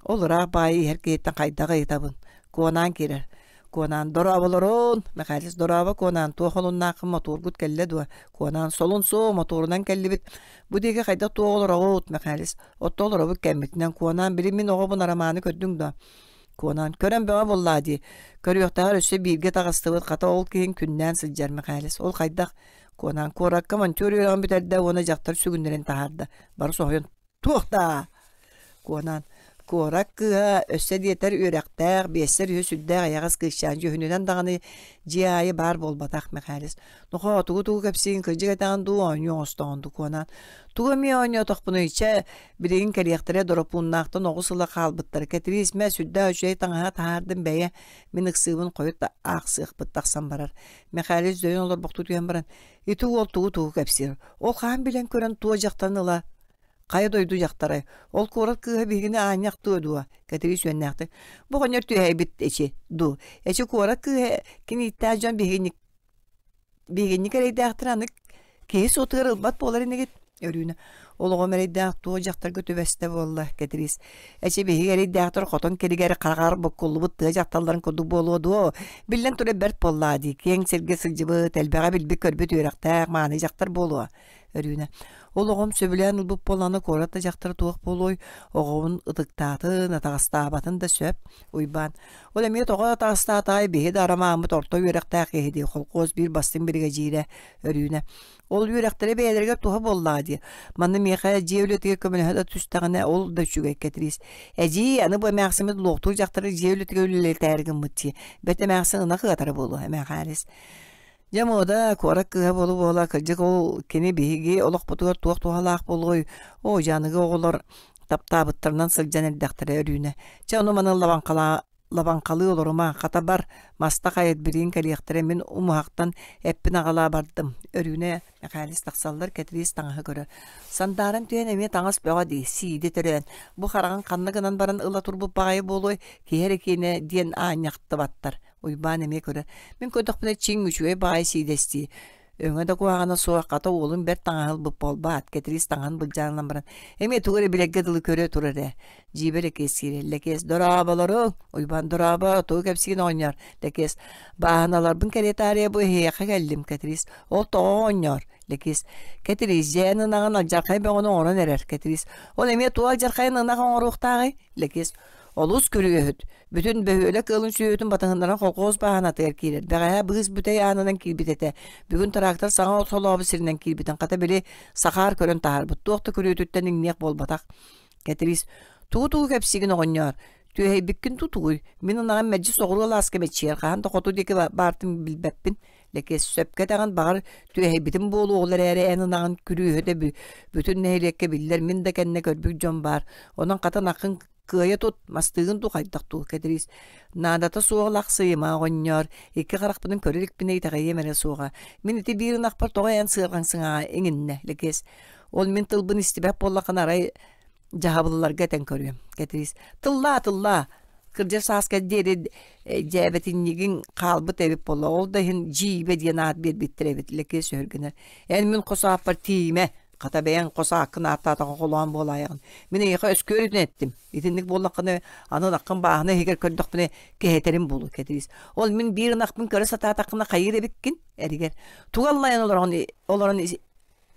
Ол ыраах баайы иһэр киһиттэн хайдах ыйытабын? Куонаан киирэр. Куонаан дорооболорун! Михайлис дорообо Куонаан туох олуннааххын мотуоргут кэллэ дуо? Куонаан солун суох мотуорунан кэллибит. Бу диэки хайдах туох олороҕут? Михайлис отто олоробут кэммитинэн Куонаан били мин оҕобун Арамааны көрдүҥ дуо? Куонаан көрөн бөҕө буоллаа дии. Көрүөхтээҕэр өссө бииргэ таҕыстыбыт хата ол киһин күннээн сылдьар Михайлис ол хайдах? Куонаан куоракка монтер үөрэҕин бүтэрдэ уонна дьахтар сүгүннэрин таһаарда. Бары соһуйан Туох даа? Куонаан куорат кыыһа өссө диэтэр үөрэхтээх, биэссэр үһү сүрдээх эйэҕэс кыысчаан дьүһүнүнэн даҕаны дьиэ аайы баар буолбатах Мэхээлис. Нохоо, тугу-тугу кэпсиигин кырдьык этэҕин дуу, оонньуу оҥостоҕун дуу Куонаан. Тугу эмиэ оонньоотохпунуй, чэ, билигин кэлиэхтэрэ Доропууннаахтан оҕус ыла хаалбыттара. Кэтириис, мэ, сүрдээх үчүгэй таҥаһа таһаардым бэйэ, мин ыксыыбын хойут да аахсыахпыт тахсан барар. Мэхээлис дөйөн олорбохтуу түһэн баран, Ити уол тугу-тугу кэпсиир, ол хаһан билэн көрөн туо дьахтарын ыла Хайа дойду дьахтарай, ол куорат кыыһа биһигини аанньа ахтыа дуо? Кэтириис үөннээхтик. Бу оҕонньор түһээйбит эчи дуу. Эчи куорат кыыһа кинииттээх дьон биһигинник биһигинник эрэйдээхтэр аны киһи суотугар ылбат буолар инигит. Өрүүнэ. Ол оҕом эрэйдээх туо дьахтарга түбэстэ буолла, Кэтириис. Эчи биһиги эрэйдээхтэр хотон киригэр хараҕар буккуллубут тыа дьахталларын курдук буолуо дуо? Биллэн турар бэрт буоллаа дии. Киэҥ сиргэ сылдьыбыт, элбэҕи билбит-көрбүт үөрэхтээх, мааны дьахтар буолуо. Өрүүнэ. Ол оҕом сөбүлээн ылбыт буоллаҕына куорат да дьахтара туох буолуой? Оҕобун ытыктаатын, атаҕастаабатын да сөп. Уйбаан. Ол эмиэ тоҕо атаҕастаатаҕай биһи да арамааммыт орто үөрэхтээх киһи дии холкуос биир бастыҥ биригэдьиирэ Өрүүнэ. Ол үөрэхтэрэ бэйэлэригэр туһа буоллаҕа дии. Манна миэхэ дьиэ үлэтигэр көмөлөһө да түстэҕинэ ол да үчүгэй Кэтириис. Эдьиий, аны бу эмээхсиммит луохтуур дьахтары дьиэ үлэтигэр үлэлэтээри гыммыт дии. Бэрт эмээхсин ынах ыатара буолуо, эмээхээрис. Дьэ муода, куорат кыыһа буола-буола, кырдьык ол кини биһиги олохпутугар туох туһалаах буолуой? Оо, дьэ аныгы оҕолор таптаабыттарынан сылдьан эрдэхтэрэ Өрүүнэ. Чэ ону маны лабаҥхалаа лабаҥхалыы олорума, хата бар, маста хайыт билигин кэлиэхтэрэ, мин умуһахтан эппин аҕалаа бардым. Өрүүнэ Мэхээлис тахсаллар, Кэтириис таҥаһы көрөр. Сандааран түһэн эмиэ таҥас бөҕө дии, сииди төрөөн. Бу хараҕын ханна гынан баран ыла турбут баҕайы буолуой, киһи эрэ киэнэ диэн аанньахтыбаттар. Уйбаан эмиэ көрөр. Мин көрдөхпүнэ чиҥ үчүгэй баҕайы сиидэстии. Өҥө да куһаҕана суох, хата уолум бэрт таҥаһы ылбыт буолбаат, Кэтириис таҥаһын былдьаан ылан баран, эмиэ тугу эрэ билэргэ дылы көрө турар ээ. Дьиибэ Лэкиэс киирэр. Лэкиэс, дорооболоруҥ! Уйбаан, дорообо, тугу кэпсиигин оҕонньор? Лэкиэс, бааһыналарбын кэриэтаарыйа бу эһиэхэ кэллим, Кэтириис. Ол тоҕо оҕонньор? Лэкиэс, Кэтириис, дьээн ынаҕын алдьархай бөҕөнү оҥорон эрэр, Кэтириис. Ол эмиэ туох алдьархайын ынах оҥоруохтааҕый? Лэкиэс, олус күрүөһүт. Бүтүн бөһүөлэк ыалын сүөһүтүн батыһыннаран колхоз бааһынатыгар киирэр. Бэҕэһээ быыс бүтэй аанынан киирбит этэ. Бүгүн трактор саҥа солообут сиринэн киирбитин хата били Сахаар көрөн таһаарбыт. Туох да күрүөтүттэн иҥниэх буолбатах. Кэтириис тугу-тугу кэпсиигин оҕонньоор? Түөһэйбиккин тутугуй? Мин ынаҕым мэлдьи соҕуруу алааска мэччийэр, хаһан да хоту диэки баартын билбэппин. Лэкиэс сөпкө этэҕин, баҕар түөһэйбитим буолуо, ол эрээри эн ынаҕын күрүөһүтэ бүтүн нэһилиэккэ биллэр, мин да кэннэ көрбүт дьон баар. Онон хата ынаххын. Кыайа тут, мастыыгын дуу хайдах дуу, Кэтириис. Наадата суох лахсыйыма, оҕонньоор, икки харахпынан көрө иликпинэ итэҕэйиэм эрэ суоҕа. Мин ити биир ынахпар тоҕо эн сыарҕаҥ сыҥааҕа иҥиннэ, Лэкиэс. Ол мин тылбын истибэт буоллаххына арай дьаһабылларга этэн көрүөм. Кэтириис. Тыллаа, тыллаа. Кырдьар сааска диэри дьээбэтинньигиҥ хаалбыт эбит буолла. Ол да иһин дьиибэ диэн аат биэрбиттэр эбит, Лэкиэс өһүргэнэр. Эн мин хос ааппар тиийимэ, Хата бэйэҥ хос ааккын ааттаатаҕа холоон буолаайаҕын. Мин эйиэхэ өскүөр эттим. Итинник буоллаххына, аны ынаххын бааһына иһигэр көрдөхпүнэ, кэһэтэрим буолуо, Кэтириис. Ол мин биир ынахпын көрө сатаатаххына хайыыр эбиккин? Эригэр. Тугу аллайан олороҕун олорон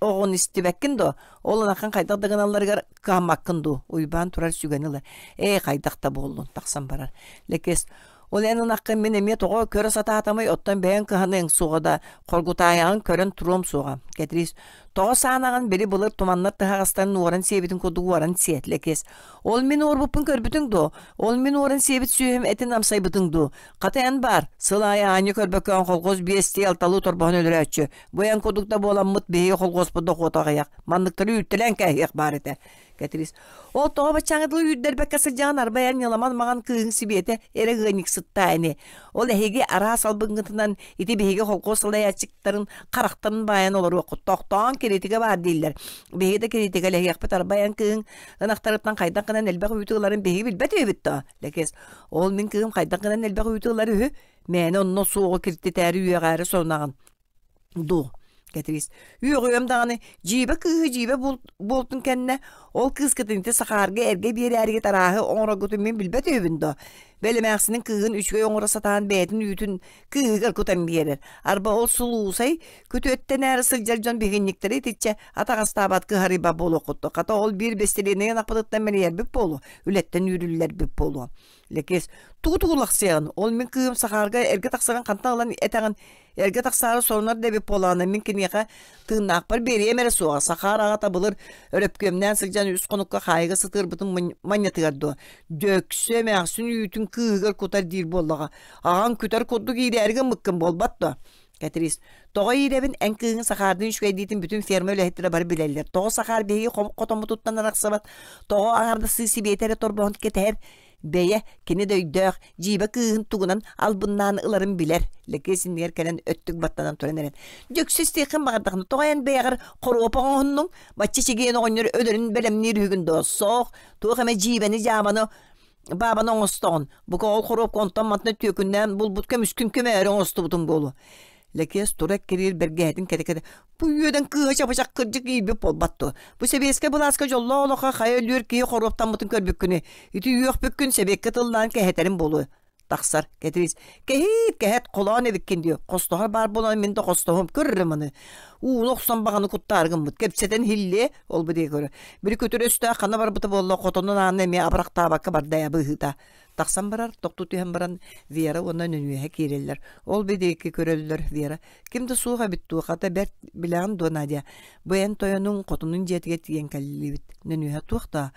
оҕону истибэккин дуо? Ол ынаххын хайдах да гыналларыгар кыһаммаккын дуу? Уйбаан турар сүгэни ыла. Ээ, хайдах да буоллун, тахсан барар. Лэкиэс Ол эн ынаххын мин эмиэ тоҕо көрө сатаатамый, оттон бэйэҥ кыһаныаҥ суоҕа да, хоргутаайаҕын көрөн туруом суоҕа. Кэтириис, тоҕо саанаҕын били былыр туманнар тыһаҕастарын уоран сиэбитин курдук уоран сиэт, Лэкиэс. Ол мин уорбуппун көрбүтүҥ дуо? Ол мин уоран сиэбит сүөһүм этин амсайбытыҥ дуу? Хата эн баар, сыл аайы аанньа көрбөккө холхуос биэстии алталыы торбоһун өлөрөөччү. Бу эн курдук да буоламмыт биһиги холхуоспут дохуота аҕыйах. Манныктары үүттэлээн кээһиэх баар этэ. Кэтириис Ол тоҕо баччааҥҥа дылы үүрдэрбэккэ сылдьаҕын арбай эн ньыламан маҥан кыыһыҥ Сибиэтэ эрэ ыанньыксыттаа ини. Ол эһиги араас албыҥҥытынан ити биһиги холкуос салайааччыктарын харахтарын баайан олоруоххут. Тохтоон кириитикэ баар дииллэр. Биһиги да кириитикэлэһиэхпит арбай эн кыыһыҥ ынахтарыттан хайдах гынан элбэх үүтү ыларын биһиги билбэт үһүбүт доо. Лэкиэс Ол мин кыыһым хайдах гынан элбэх үүтү ылар үһү? Мээнэ онно суоҕу киртитээри үөҕээри сорунаҕын. Дуу, Кэтириис, үөҕүөм даҕаны, дьиибэ кыыһы дьиибэ буолтун кэннэ, ол кыыскытын ити Сахаарга эргэ биэрээригит арааһы оҥороргутун мин билбэт үһүбүн доо. Бэл эмээхсинин кыыһын үчүгэй оҥоро сатаан бэйэтин үүтүн кыыһыгар кутан биэрэр. Арба ол сулуусай күтүөттэнээри сылдьар дьон биһигинньиктэри итиччэ атаҕастаабат кыһарыйбат буолуоххут дуо? Хата ол биир бэстилиэнэй ынахпытыттан мэлийэрбит буолуо, үлэттэн үүрүллэрбит буолуо. Лэкиэс, тугу тугулахсыйаҕын? Ол мин кыыһым Сахаарга эргэ тахсарын хантан ылан этэҕин? Эргэ тахсаары сорунар да эбит буоллаҕына, мин киниэхэ тыыннаахпар биэриэм эрэ суоҕа. Сахаар аҕата былыр өрөпкүөмнээн сылдьан үс хонукка хаайыга сытыарбытын манньатыгар дуо? Дьөксө эмээхсин үүтүн кыыһыгар кутар диир буоллаҕа. Аҕаҥ күтэр курдук иирээри гыммыккын буолбат дуо? Кэтириис, тоҕо иирэбин эн кыыһыҥ Сахаардыын үчүгэйдиитин бүтүн ферма үлэһиттэрэ бары билэллэр. Тоҕо Сахаар биһиги хотоммутуттан арахсыбат, тоҕо аҥардасыы Сибиэтэ эрэ торбоһун кэтэһэр бэйэ кини да өйдөөх, дьиибэ кыыһын тугунан албыннаан ыларын билэр. Лэкиэс иннигэр кэлэн өттүк баттанан туран эрэн. Дьөксө истиэххин баҕардахына тоҕо эн бэйэҕэр хоруопа оҥоһуннуҥ? Бачча чигиэн оҕонньор өлөрүн бэлэмниир үһүгүн доо? Суох, туох эмэ дьиибэни-дьаабаны баабаны оҥостоҕун. Бука ол хоруопка онтон-мантан түөкүннээн булбут көмүскүн көмөөрү оҥостубутуҥ буолуо. Лэкиэс тура эккириир бэргэһэтин кэтэ-кэтэ бу үөдэн кыыһа чабычах кырдьык иирбит буолбат дуо? Бу сэбиэскэй былааска дьоллоох олоххо хайа өлүөр киһи хоруоптаммытын көрбүккүнүй? Ити үөхпүккүн сэбиэккэ тыллаан кэһэтэрим буолуо. Тахсар. Кэтириис. Кэһиит, кэһэт, холоон эбиккин диэ. Хостоһор баар буолан мин да хостоһум. Көрөрүм аны. Ууну охсон баҕаны куттаары гыммыт. Кэпсэтэн иһиллиэ. Ол бу диэки көрө. Били күтүр өстөөх ханна барбыта буолла хотонун аанын эмиэ абырахтаабакка барда быһыыта. Тахсан барар, тохтуу түһэн баран Вера уонна Нөнүөһэ киирэллэр. Ол бу диэки көрөллөр Вера. Ким да суох эбит дуу, хата бэрт билэҕин дуо, Надя? Бу эн тойонуҥ хотунун дьиэтигэр тиийэн кэллибит. Нөнүөһэ туох да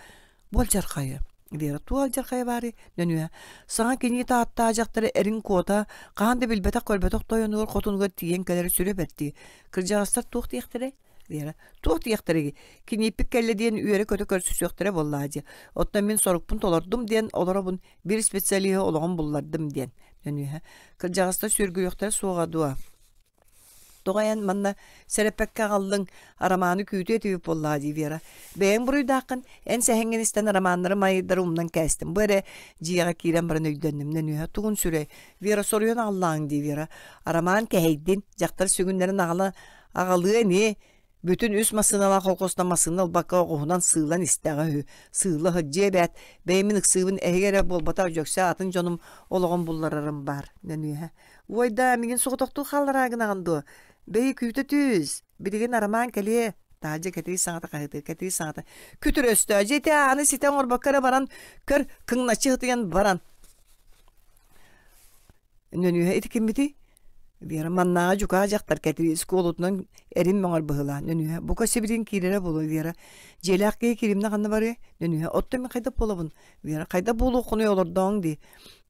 бу алдьархайы. Вера туох алдьархайа баарый? Нөнүөһэ саҥа кинии тааттаа дьахтары эрин куота, хаһан да билбэтэх-көрбөтөх тойонугар хотунугар тиийэн кэлэрэ сүрэ бэрт дии. Кырдьаҕастар туох диэхтэрэй? Вера, туох диэхтэрэй, кинииппит кэллэ диэн үөрэ-көтө көрсүсүөхтэрэ буоллаа дии. Оттон мин сорукпун толордум диэн олоробун, биир специалиһы олоҕун буллардым диэн. Нөнүөһэ, кырдьаҕастар сүөргүйүөхтэрэ суоҕа дуо? Тоҕо эн манна сэрэппэккэ аҕаллыҥ, арамааны күүтүө этибит буоллаҕа дии Вера. Бэйэҥ буруйдааххын, эн сэһэҥҥин истэн арамааннары майдары умнан кээстим. Бу эрэ дьиэҕэ киирэн баран өйдөннүм. Нөнүөһэ, тугун сүрэй? Вера соруйан аҕаллааҥ дии Вера. Арамаан кэһэйдин, дьахтар сүгүннэрин аҕала Аҕалыа ини, бүтүн үс массыыналаах холкуостан массыына ылбакка оҕуһунан сыылан истэҕэ үһү. Сыыла сылдьыа эбээт, бэйэм ыксыыбын эһиги эрэ буолбатах Дьөксө атын дьонум олоҕун булларарым баар, нөнүөһэ. Уой даа, миигин соҕотохтуу хааллараа гынаҕын дуо? Бэйи күүтэ түс, билигин Арамаан кэлиэ. Таһырдьа кэтиир саҥата хаһыытыыр, кэтиир саҥата. Күтүр өстөө, дьэ ити ааны ситэ оҥорбокко эрэ баран, көр, кыҥначчы сытыйан баран. Нөнүөһэ ити киммитий? Вера маннааҕы дьукаа дьахтар Кэтириис куолутунан эрин мөҥөр быһыылаах. Нөнүөһэ бука сибилигин киирэрэ буолуо Вера. Дьиэлээх киһи киримнэ ханна барыай? Нөнүөһэ оттон мин хайдах буолабын? Вера хайдах буолуоххунуй олордооҥ дии.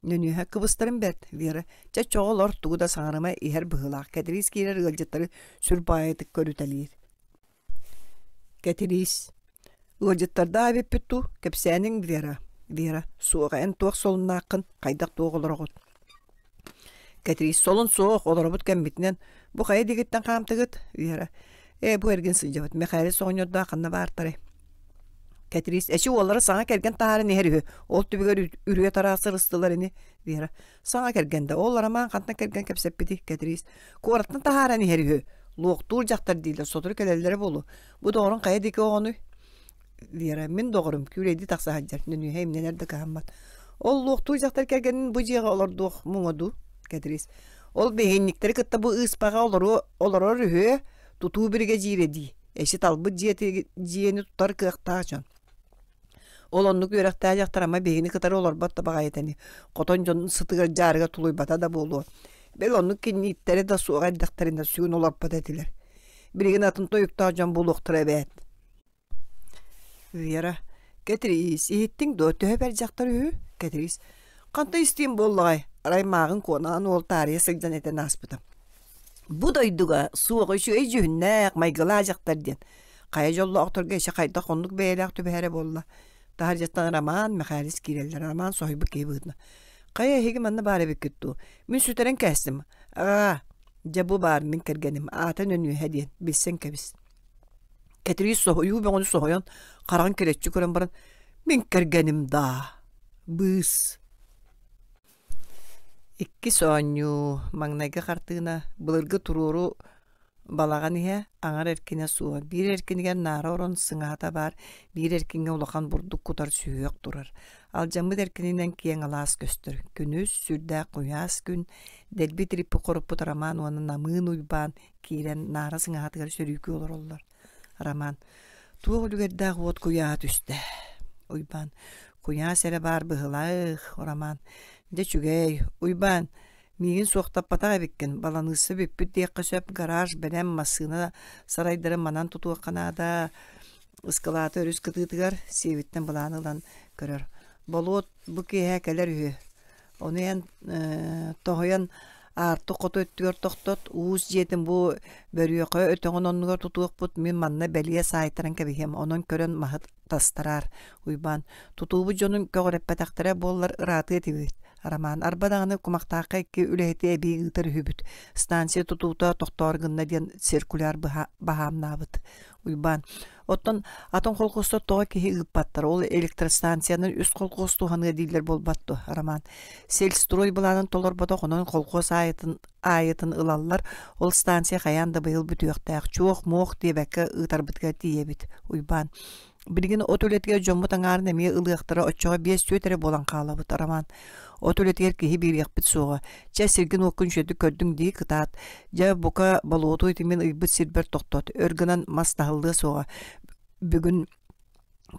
Нөнүөһэ кыбыстарым бэрт. Вера чэ чоҕо олор тугу да саҥарыма иһэр быһыылаах. Кэтириис киирэр ыалдьыттары сүр баайытык көрүтэлиир. Кэтириис ыалдьыттардаах эбиппит дуу, кэпсээниҥ Вера. Вера, суоҕа эн туох солуннааххын, хайдах туох олороҕут? Кэтириис солун суох, олоробут кэммитинэн. Бу хайа диэкиттэн хаамтыгыт? Вера, ээ бу эргин сылдьабыт, Михаил оҕонньордоох ханна баартарай? Кэтириис, эчи уоллара саҥа кэргэн таһааран иһэр үһү, ол түбүгэр үрүө тараах сырыстылар ини. Вера, саҥа кэргэн да, ол Роман хантан кэргэн кэпсэппитий? Кэтириис, куораттан таһааран иһэр үһү, луохтуур дьахтар дииллэр, сотору кэлэллэрэ буолуо. Бу доҕорун хайа диэки оҕонуй? Вера, мин доҕорум, күүлэйдии тахса сылдьар, нөнүөһэ имнэнэр да кыһаммат. Ол луохтуур дьахтар кэргэнин бу дьиэҕэ олордуох муҥа дуу? Кэтириис. Ол биһинньиктэри кытта бу ыыспаҕа олоруо, олорор үһүө, тутуу биригэдьиирэ дии. Эчи талбыт дьиэти, дьиэни тутар кыахтаах дьон. Ол оннук үөрэхтээх дьахтар ама биһигини кытары олорбот да баҕайыта ини. Хотон дьонун сытыгар дьаарыга тулуйбата да буолуо. Бэл оннук кинииттэрэ да суох эрдэхтэринэ сүгүн олорбот этилэр. Билигин атын тойуктаах дьон буолуохтара эбээт. Вера, Кэтириис, иһиттиҥ дуо, төһө бэрт дьахтар үһү? Кэтириис, хантан истиэм буоллаҕай, арай мааҕын куонаан уол таарыйа сылдьан этэн ааспыта. Бу дойдуга суох үчүгэй дьүһүннээх, майгылаах дьахтар диэн. Хайа дьоллоохторго эчи хайдах оннук бэйэлээх түбэһэрэ буолла. Таһырдьаттан Роман, Мэхээлис киирэллэр. Роман соһуйбут киһи быһыытынан. Хайа эһиги манна баар эбиккит дуу? Мин сүтэрэн кээстим. Аҕаа, дьэ бу баар мин кэргэним, аата Нөнүөһэ диэн, билсэн кэбис. Кэтириис соһуйуу бөҕөнү соһуйан, хараҕын килэччи көрөн баран, «Мин кэргэним даа, быыс» Иккис оонньуу, маҥнайгы хартыына, былыргы туруору балаҕан иһэ, аҥар эркинэ суох, биир эркинигэр наара орон сыҥаһата баар, биир эркиҥҥэ улахан бурдук кутар сүһүөх турар. Алдьаммыт эркининэн киэҥ алаас көстөр. Күнүс, сүрдээх куйаас күн, дэлби тириппит хоруппут Роман уонна Намыын Уйбаан киирэн наара сыҥаһатыгар сөрүүкүү олороллор. Роман туох үлүгэрдээх уот куйааһа түстэ. Уйбаан куйаас эрэ баар быһылаах Роман дьэ үчүгэй Уйбаан миигин суохтаппатах эбиккин баланыысса бүппүт диэххэ сөп гараж бэлэм массыына сарайдарын манан тутуохха наада ыскылааты өрүс кытыытыгар сиэбиттэн былаан ылан көрөр болуот бу киэһэ кэлэр үһү Ону эн тоһуйан аартык хоту өттүгэр тохтот, уус дьиэтин бу бөрүөхэ өтөҕүн оннугар тутуохпут, мин манна бэлиэ саайтаран кэбиһиэм, онон көрөн маһы тастараар. Уйбаан, тутуубут дьонун көҕүрэппэтэхтэрэ буоллар ыраатыа этибит. Роман, арба даҕаны кумахтаахха икки үлэһити эбии ыытар үһүбүт. Станция тутуута тохтоор гынна диэн циркуляр баһаамнаабыт. Уйбаан, Оттон атын колхуостар тоҕо киһи ыыппаттар? Ол электростанциянан үс колхуос туһаныа дииллэр буолбат дуо, Роман? Сельстрой былаанын толорботох, онон колхуос аайытын, аайытын ылаллар. Ол станция хайаан да быйыл бүтүөхтээх. Чуох-муох диэбэккэ ыытарбытыгар тиийэбит, Уйбаан. Билигин от үлэтигэр дьоммут аҥаарын эмиэ ылыахтара, оччоҕо биэс-түөрт эрэ буолан хаалабыт, Роман. От үлэтигэр киһи биэриэхпит суоҕа. Чэ, сиргин-уоккун үчүгэйдик көрдүҥ дии, кытаат. Дьэ, бука, болуоту ити мин ыйбыт сирбэр тохтот, өр гынан мас таһыллыа суоҕа. Бүгүн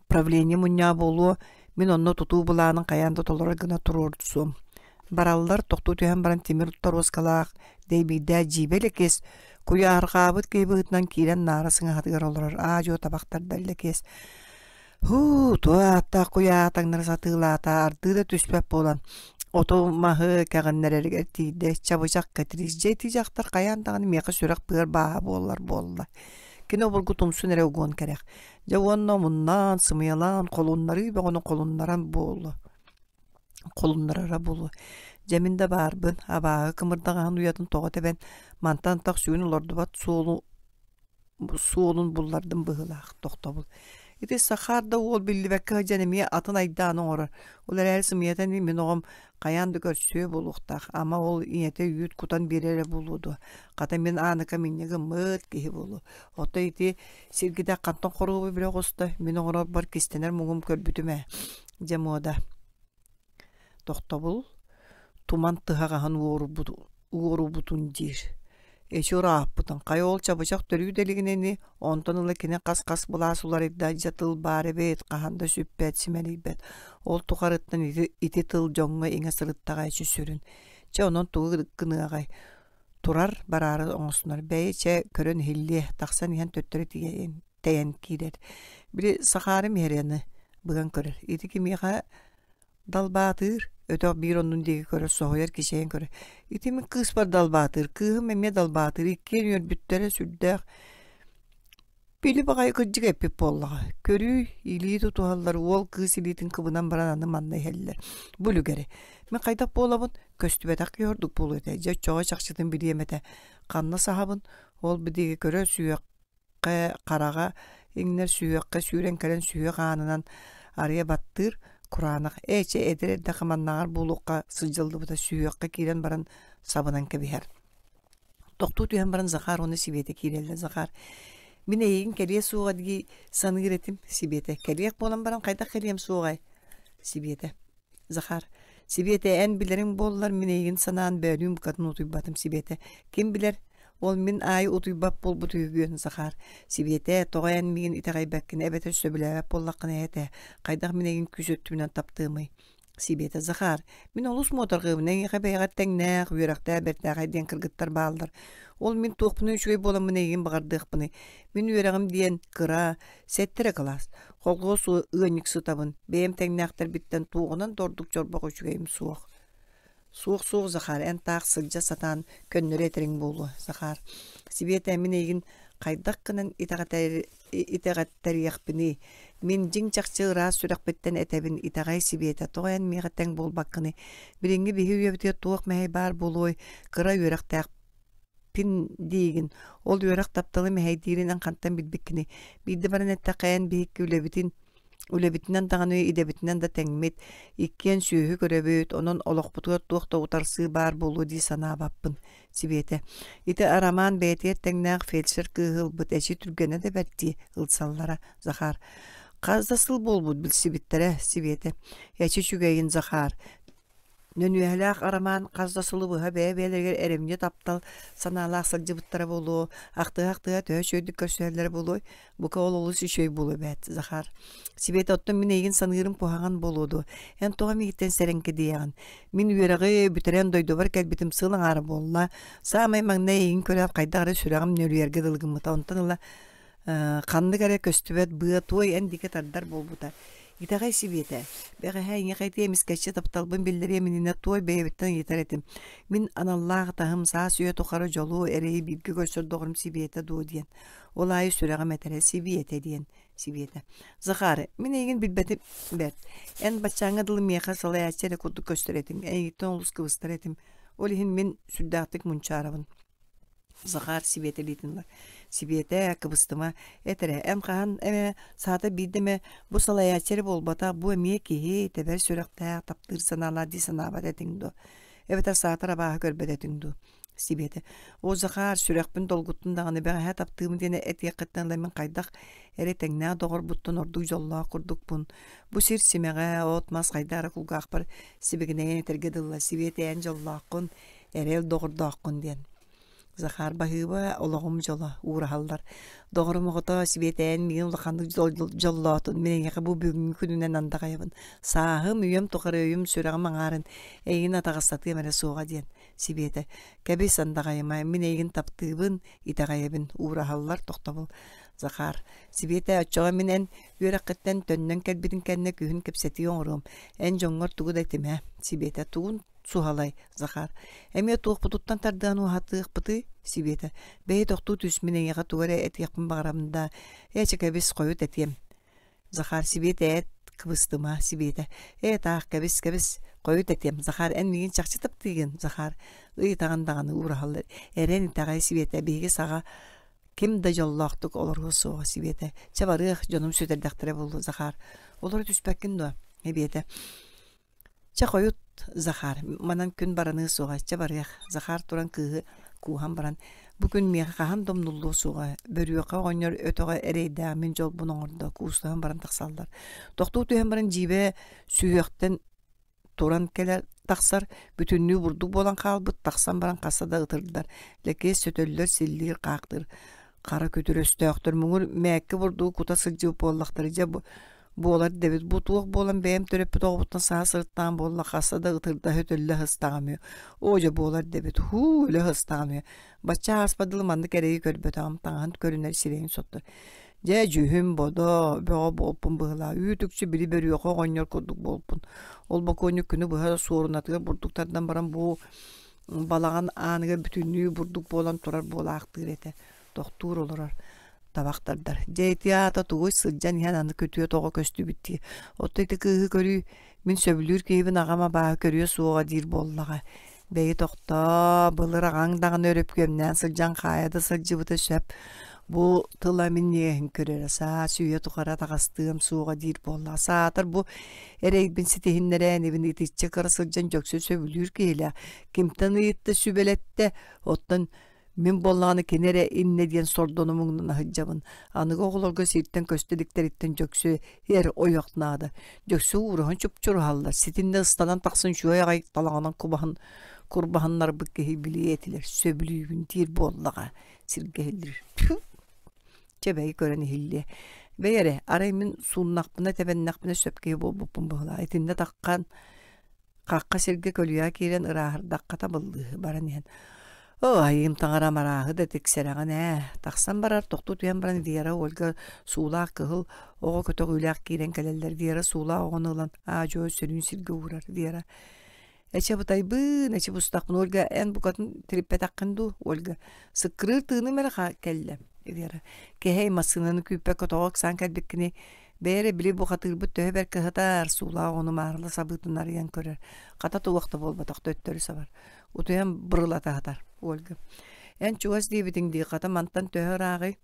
правление мунньаҕа буолуо, мин онно тутуу былаанын хайаан да толорор гына туруорсуом. Бараллар, тохтуу түһэн баран тимир торуоскалаах, дэйбиирдээх дьиибэ Лэкиэс, куйаарҕаабыт киһи быһыытынан киирэн наара сыҥаһатыгар олорор аа-дьуо табахтарда Лэкиэс Һуу, туо ааттаах куйааһа таҥнары сатыылаата, ардыы да түспэт буолан, оту-маһы кэҕиннэрэригэр тиийдэ, чабычах Кэтириис дьэ ити дьахтар хайаан даҕаны миэхэ сүрэх-быар бааһа буоллар буолла. Кини обургу тумсун эрэ угуон кэрэх. Дьэ уонна омуннаан, сымыйалаан, холуннарыы бөҕөнү холуннаран буолла. Холуннарара буолуо. Дьэ мин да баарбын, абааһы кымырдаҕаһын уйатын тоҕо тэбэн, мантан антах сүгүн олордубат суолу суолун буллардым быһыылаах тохтобул. Ити Сахаар да уол биллибэккэ сылдьан эмиэ атын айдааны оҥорор. Ол эрээри сымыйата ини мин оҕом хайаан да көрсүө буолуохтаах. Ама ол ийэтэ үүт кутан биэрэрэ буолуо дуо? Хата мин Ааныка минньэ гыммыт киһи буолуо. Оттон ити сиргитэ хантан хоруобу билэ оҕуста, мин оҥорорбор кистэнэр муҥум көрбүтүм ээ. Дьэ муода. Тохтобул туман тыһаҕаһын уорбут уорубутун диир. Эчи ырааппытын, хайа ол чабычах төрүү да илигинэ ини, онтон ыла кини хас-хас былаас уларыйда, дьэ тыл баар эбит, хаһан да сүппэт, симэлийбэт. Ол тухарыттан ити, ити тыл дьоҥҥо иҥэ сырыттаҕа эчи сүрүн. Чэ, онон тугу гыныаҕай? Турар, бараары оҥостунар. Бэйи, чэ, көрөн иһиллиэ, тахсан иһэн төттөрү тиийэн тэйэн киирэр. Били Сахаарым иһэрэни быган көрөр. Ити кимиэхэ далбаатыыр, өтөх биир оннун диэки көрөр, соһуйар, кичэйэн көрөр. Ити мин кыыспар далбаатыыр, кыыһым эмиэ далбаатыыр, иккиэн үөрбүттэрэ сүрдээх. Били баҕайы кырдьык эппит буоллаҕа. Көрүүй, илии тутуһаллар, уол кыыс илиитин кыбынан баран аны манна иһэллэр. Бу үлүгэри. Мин хайдах буолабын? Көстүбэтэх киһи ордук буолуо этэ. Дьэ оччоҕо чахчытын билиэм этэ. Ханна саһабын? Ол бидиги көрө сүһүөххэ хараҕа иҥнэр сүһүөххэ сүүрэн кэлэн сүһүөх аанынан арыйа баттыыр кураанах ээ чэ эдэр эрдэххэ маннааҕар буолуохха сылдьыллыбыта сүһүөххэ киирэн баран сабынан кэбиһэр Тохтуу түһэн баран Захар уонна Сибиэтэ киирэллэр. Захар, мин эйигин кэлиэ суоҕа дии саныыр этим. Сибиэтэ, кэлиэх буолан баран хайдах кэлиэм суоҕай? Сибиэтэ, Захар, Сибиэтэ, эн билэриҥ буоллар, мин эйигин санаан бөөлүүн букатын утуйбатым. Сибиэтэ, ким билэр, ол мин аайы утуйбат буолбут үһүгүөн, Захар. Сибиэтэ, тоҕо эн миигин итэҕэйбэккин эбэтэр сөбүлээбэт буоллаххына этэ, хайдах мин эйигин күүс өттүбүнэн таптыамый? Сибиэтэ Захар, мин олус муодарҕыыбын, эйиэхэ бэйэҕэр тэҥнээх, үөрэхтээх, бэртээхэй диэн кыргыттар бааллар. Ол мин туохпунуй үчүгэй буоламмын эйигин баҕардыахпыный? Мин үөрэҕим диэн кыра, сэттэ эрэ кылаас. Холхуос ыанньыксытабын, бэйэм тэҥнээхтэрбиттэн туоҕунан да ордук чорбох үчүгэйим суох. Суох-суох, Захар, эн таах сылдьа сатаан көннөрү этэриҥ буолуо, Захар. Сибиэтэ, мин эйигин хайдах гынан итэҕэттэриэхпиний? Мин дьиҥ-чахчы ыраас сүрэхпиттэн этэбин, итэҕэй Сибиэтэ, тоҕо эн миэхэ тэҥ буолбаккыный? Билиҥҥи биһи үйэбитигэр туох мэһэй баар буолуой? Кыра үөрэхтээхпин диигин. Ол үөрэх тапталы мэһэйдиирин эн хантан билбиккиний? Биирдэ баран эттэххэ, эн биһикки үлэбитин Үлэбитинэн даҕаны, идэбитинэн да тэҥмит, иккиэн сүөһү көрөбүт, онон олохпутугар туох да утарсыы баар буолуо дии санаабаппын, Сибиэтэ. Ити Арамаан бэйэтигэр тэҥнээх фельдшер кыыһы ылбыт эчи түргэнэ да бэрт дии, ылсаллара, Захар. Хас да сыл буолбут билсибиттэрэ, Сибиэтэ. Эчи үчүгэйин, Захар. Нөнүөһэлээх Арамаан хас да сылы быһа бэйэ-бэйэлэригэр эрэмньи таптал санаалаах сылдьыбыттара буолуо, ахтыһа-ахтыһа төһө үчүгэйдик көрсүһэллэрэ буолуой, бука ол олус үчүгэй буолуо эбээт, Захар. Сибиэтэ оттон мин эйигин саныырым куһаҕан буолуо дуо? Эн тоҕо миигиттэн сэрэҥкэдийэҕин? Мин үөрэҕи бүтэрэн дойдубар кэлбитим сыл аҥаара буолла. Саамай маҥнай эйигин көрөөт хайдах эрэ сүрэҕим ньүөлүйэргэ дылы гыммыта. Онтон ыла ханнык эрэ көстүбэт быа туой эн диэки тардар буолбута. Итэҕэй Сибиэтэ, бэҕэһээ эйиэхэ ити эмискэччи тапталбын биллэриэм иннинэ туой бэйэбиттэн ыйытар этим. Мин аналлаах атаһым саас үйэ тухары дьолу, эрэйи бииргэ көрсөр доҕорум Сибиэтэ дуо диэн. Ол аайы сүрэҕим этэрэ Сибиэтэ диэн. Сибиэтэ. Захар, мин эйигин билбэтим бэрт. Эн баччааҥҥа дылы миэхэ салайааччы эрэ курдук көстөр этиҥ. Эйигиттэн олус кыбыстар этим. Ол иһин мин сүрдээхтик мунчаарабын. Захар Сибиэтэ илиитин ылар. Сибиэтэ, кыбыстыма, эт эрэ, эн хаһан эмэ саата биирдэ эмэ бу салайааччы эрэ буолбатах, бу эмиэ киһи, тэбэр сүрэхтээх, таптыыр санаалаах дии санаабат этиҥ дуо? Эбэтэр саатар абааһы көрбөт этиҥ дуу? Сибиэтэ, о Захар, сүрэхпин долгуттун даҕаны бэҕэһээ таптыыбын диэн этиэххиттэн ыла мин хайдах эрэ тэҥнээх доҕорбуттан ордук дьоллоох курдукпун. Бу сир симэҕэ, от-мас хайдах эрэ кулгаахпар сибигинэйэн этэргэ дылы, Сибиэтэ эн дьоллооххун, эрэл доҕордооххун диэн. Захар баһыыба олоҕум дьоло уураһаллар. Доҕорум оҕото Сибиэтээн миигин улаханнык дьоллоотун. Мин эйиэхэ бу бүгүҥҥү күнүнэн андаҕайабын. Сааһым, үйэм тухары өйүм, сүрэҕим аҥаарын эйигин атаҕастатыам эрэ суоҕа диэн. Сибиэтэ, кэбис андаҕайыма, мин эйигин таптыыбын, итэҕэйэбин. Уураһаллар, тохтобул. Захар, Сибиэтэ, оччоҕо мин эн үөрэххиттэн төннөн кэлбитин кэннэ күһүн кэпсэтии оҥоруом. Эн дьоҥҥор тугу да этимэ. Сибиэтэ, тугун суһалай, Захар. Эмиэ туохпутуттан тардыһан уһатыахпытый? Сибиэтэ. Бэйи тохтуу түс, мин эйиэхэ тугу эрэ этиэхпин баҕарабын да, ээ чэ кэбис, хойут этиэм. Захар, Сибиэтэ эт, кыбыстыма, Сибиэтэ. Ээ таах, кэбис, кэбис, хойут этиэм. Захар, эн миигин чахчы таптыыгын, Захар. Ыйытаҕын даҕаны уураһаллар. Эрэн итэҕэй, Сибиэтэ, биһиги саҕа ким да дьоллоохтук олоруо суоҕа, Сибиэтэ. Чэ барыах, дьонум сүтэрдэхтэрэ буолуо, Захар. Олоро түспэккин дуо? Эбиэтэ. Чэ хойут, Захар, манан күн бараныа суоҕа, чэ барыах, Захар туран кыыһы кууһан баран, бу күн миэхэ хаһан да умнуллуо суоҕа, бөрүөхэ оҕонньор өтөҕө эрэйдээх мин дьолбун оҥордо, куустаһан баран тахсаллар. Тохтуу түһэн баран дьиибэ сүһүөхтэн туран кэлэ тахсар, бүтүннүү бурдук буолан хаалбыт, тахсан баран хаста да ытырдар, Лэкиэс сөтөллөр, силлиир, хаахтыыр. Хара күтүр өстөөхтөр муҥур мээккэ бурдугу кута сылдьыбыт буоллахтара дьэ буолар дэбит бу туох буолан бэйэм төрөппүт оҕобуттан саһа сырыттаҕым буолла хаста да ытырда өтөллө сыстаҕым үө оо дьэ буолар дэбит һуу өлө сыстаҕым үө бачча ааспат дылы маннык эрэйи көрбөтөҕүм таҥаһын көрүнэр сирэйин соттор дьэ дьүһүн бодо бөҕө буолпун быһылаа үүт-үкчү били бөрүөхэ оҕонньор курдук буолпун ол бокуонньук күнү быһа суорунатыгар бурдук тардан баран бу балаҕан ааныгар бүтүннүү бурдук буолан турар буолаахтыыр этэ тохтуур олорор. Табах тардар. Дьэ ити аата тугуй сылдьан иһэн аны күтүөт оҕо көстүбүт дии. Оттон ити кыыһы көрүү мин сөбүлүүр киһибин аҕам абааһы көрүө суоҕа диир буоллаҕа. Бэйи тохтоо, былыр аҕаҥ даҕаны өрөпкүөмнээн сылдьан хаайа да сылдьыбыта сөп. Бу тыла мин иэһин көрөрө, саас үйэ тухары атаҕастыам суоҕа диир буоллаҕа. Саатар бу эрэйбин ситиһиннэрэн ибин итиччэ кыра сылдьан дьөксө сөбүлүүр киһилээх. Кимтэн ыйытта сүбэлэттэ, оттон Мин буоллаҕына кини эрэ иннэ диэн сордону муҥнана сылдьабын. Аныгы оҕолорго сиртэн көстө иликтэриттэн дьөксө эр ойох наада. Дьөксө уураһан чупчуруһаллар, ситиннэ ыстанан тахсан үчүгэй аҕай талаҕынан кубаһын курбаһыннарбыт киһи билиэ этилэр, сөбүлүүбүн диир буоллаҕа сиргэ иһиллир. Чэ бэйи көрөн иһиллиэ. Бэй эрэ, арай мин сууннахпына тэбэннэхпинэ сөп киһи буолбуппун быһыылаах. Итиннэ таххан Хахха сиргэ көлүйэҕэ киирэн ырааһырдахха табыллыыһы баран иһэн «Оо, айыым таҥарам арааһы да тиксэрэҕин ээ» тахсан барар тохтуу түһэн баран Вера Ольга суулаах кыһыл оҕо көтөҕүүлээх киирэн кэлэллэр Вера суулаах оҕону ылан аа-дьуо сөрүүн сиргэ уурар Вера «Эчи абытайбыын, эчи бустахпын Ольга эн букатын тириппэтэххин дуу Ольга сыккырыыр тыыным эрэ кэллэ Вера кэһэй массыынаны күүппэккэ тоҕо ыксаан кэлбиккиний Бэйэ эрэ били бухатыырбыт төһө бэркэ сытар, суулаах оҕону маарыла сабыытын арыйан көрөр, хата туох да буолбатах төттөрү сабар. Утуйан бырылата сытар Ольга. Эн чугас диэбитиҥ дии, хата мантан төһө ырааҕый?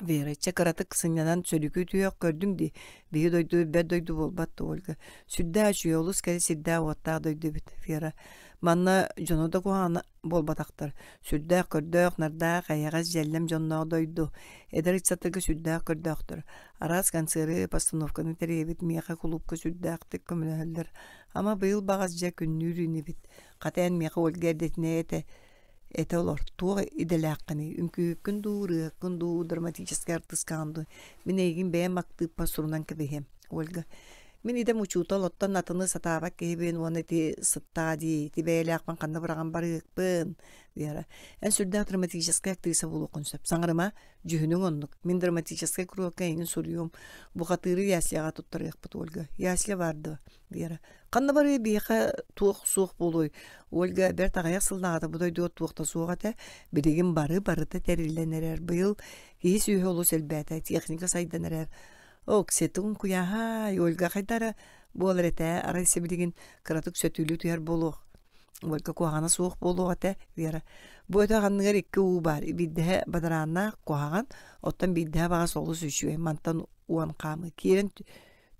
Вера, чэ кыратык сынньанан сөрүкүү түһүөх көрдүҥ дии, биһи дойду бэрт дойду буолбат дуо, Ольга? Сүрдээх үчүгэй, олус кэрэ сирдээх-уоттаах дойду эбит, Вера. Манна дьоно да куһаҕана буолбатахтар. Сүрдээх көрдөөх-нардаах, эйэҕэс дьэллэм дьонноох дойду. Эдэр ыччаттарга сүрдээх көрдөөхтөр. Араас концеры, постановканы тэрийэбит, миэхэ кулуупка сүрдээхтик көмөлөһөллөр. Ама быйыл баҕас дьэ күннүүр инибит. Хата эн миэхэ Ольга эрдэтинэ этэ этэ олор. Туох идэлээххиний? Үҥкүүһүккүн дуу, ырыаһыккын дуу, драматическай артыыскаҕын дуу? Мин эйигин бэйэм актыыппар сурунан кэбиһиэм. Ольга Мин идэм учуутал, оттон атыны сатаабат киһибин уонна ити сыттаа дии, ити бэйэлээхпин ханна быраҕан барыахпын, Вера. Эн сүрдээх драматическай актриса буолуоххун сөп. Саҥарыма, дьүһүнүҥ оннук. Мин драматическай куруһуокка эйигин суруйуом. Бухатыыры ясляҕа туттарыахпыт, Ольга. Ясля баар дуо? Вера. Ханна барыай биһиэхэ туох суох буолуой? Ольга бэрт аҕыйах сыллааҕыта бу дойдуга туох да суох этэ. Билигин бары барыта тэриллэн эрэр. Быйыл киһи сүөһү олус элбээтэ, техника сайдан эрэр. Оксетун куйааһаай, Ольга хайдара буолар этэ, арай сибилигин кыратык сөтүөлүү түһэр буолуох. Ольга куһаҕана суох буолуох этэ, Вера. Бу өтөх анныгар икки уу баар, биирдэһэ бадарааннаах куһаҕан, оттон биирдэһэ баҕас олус үчүгэй, мантан уон хаамыы. Киирэн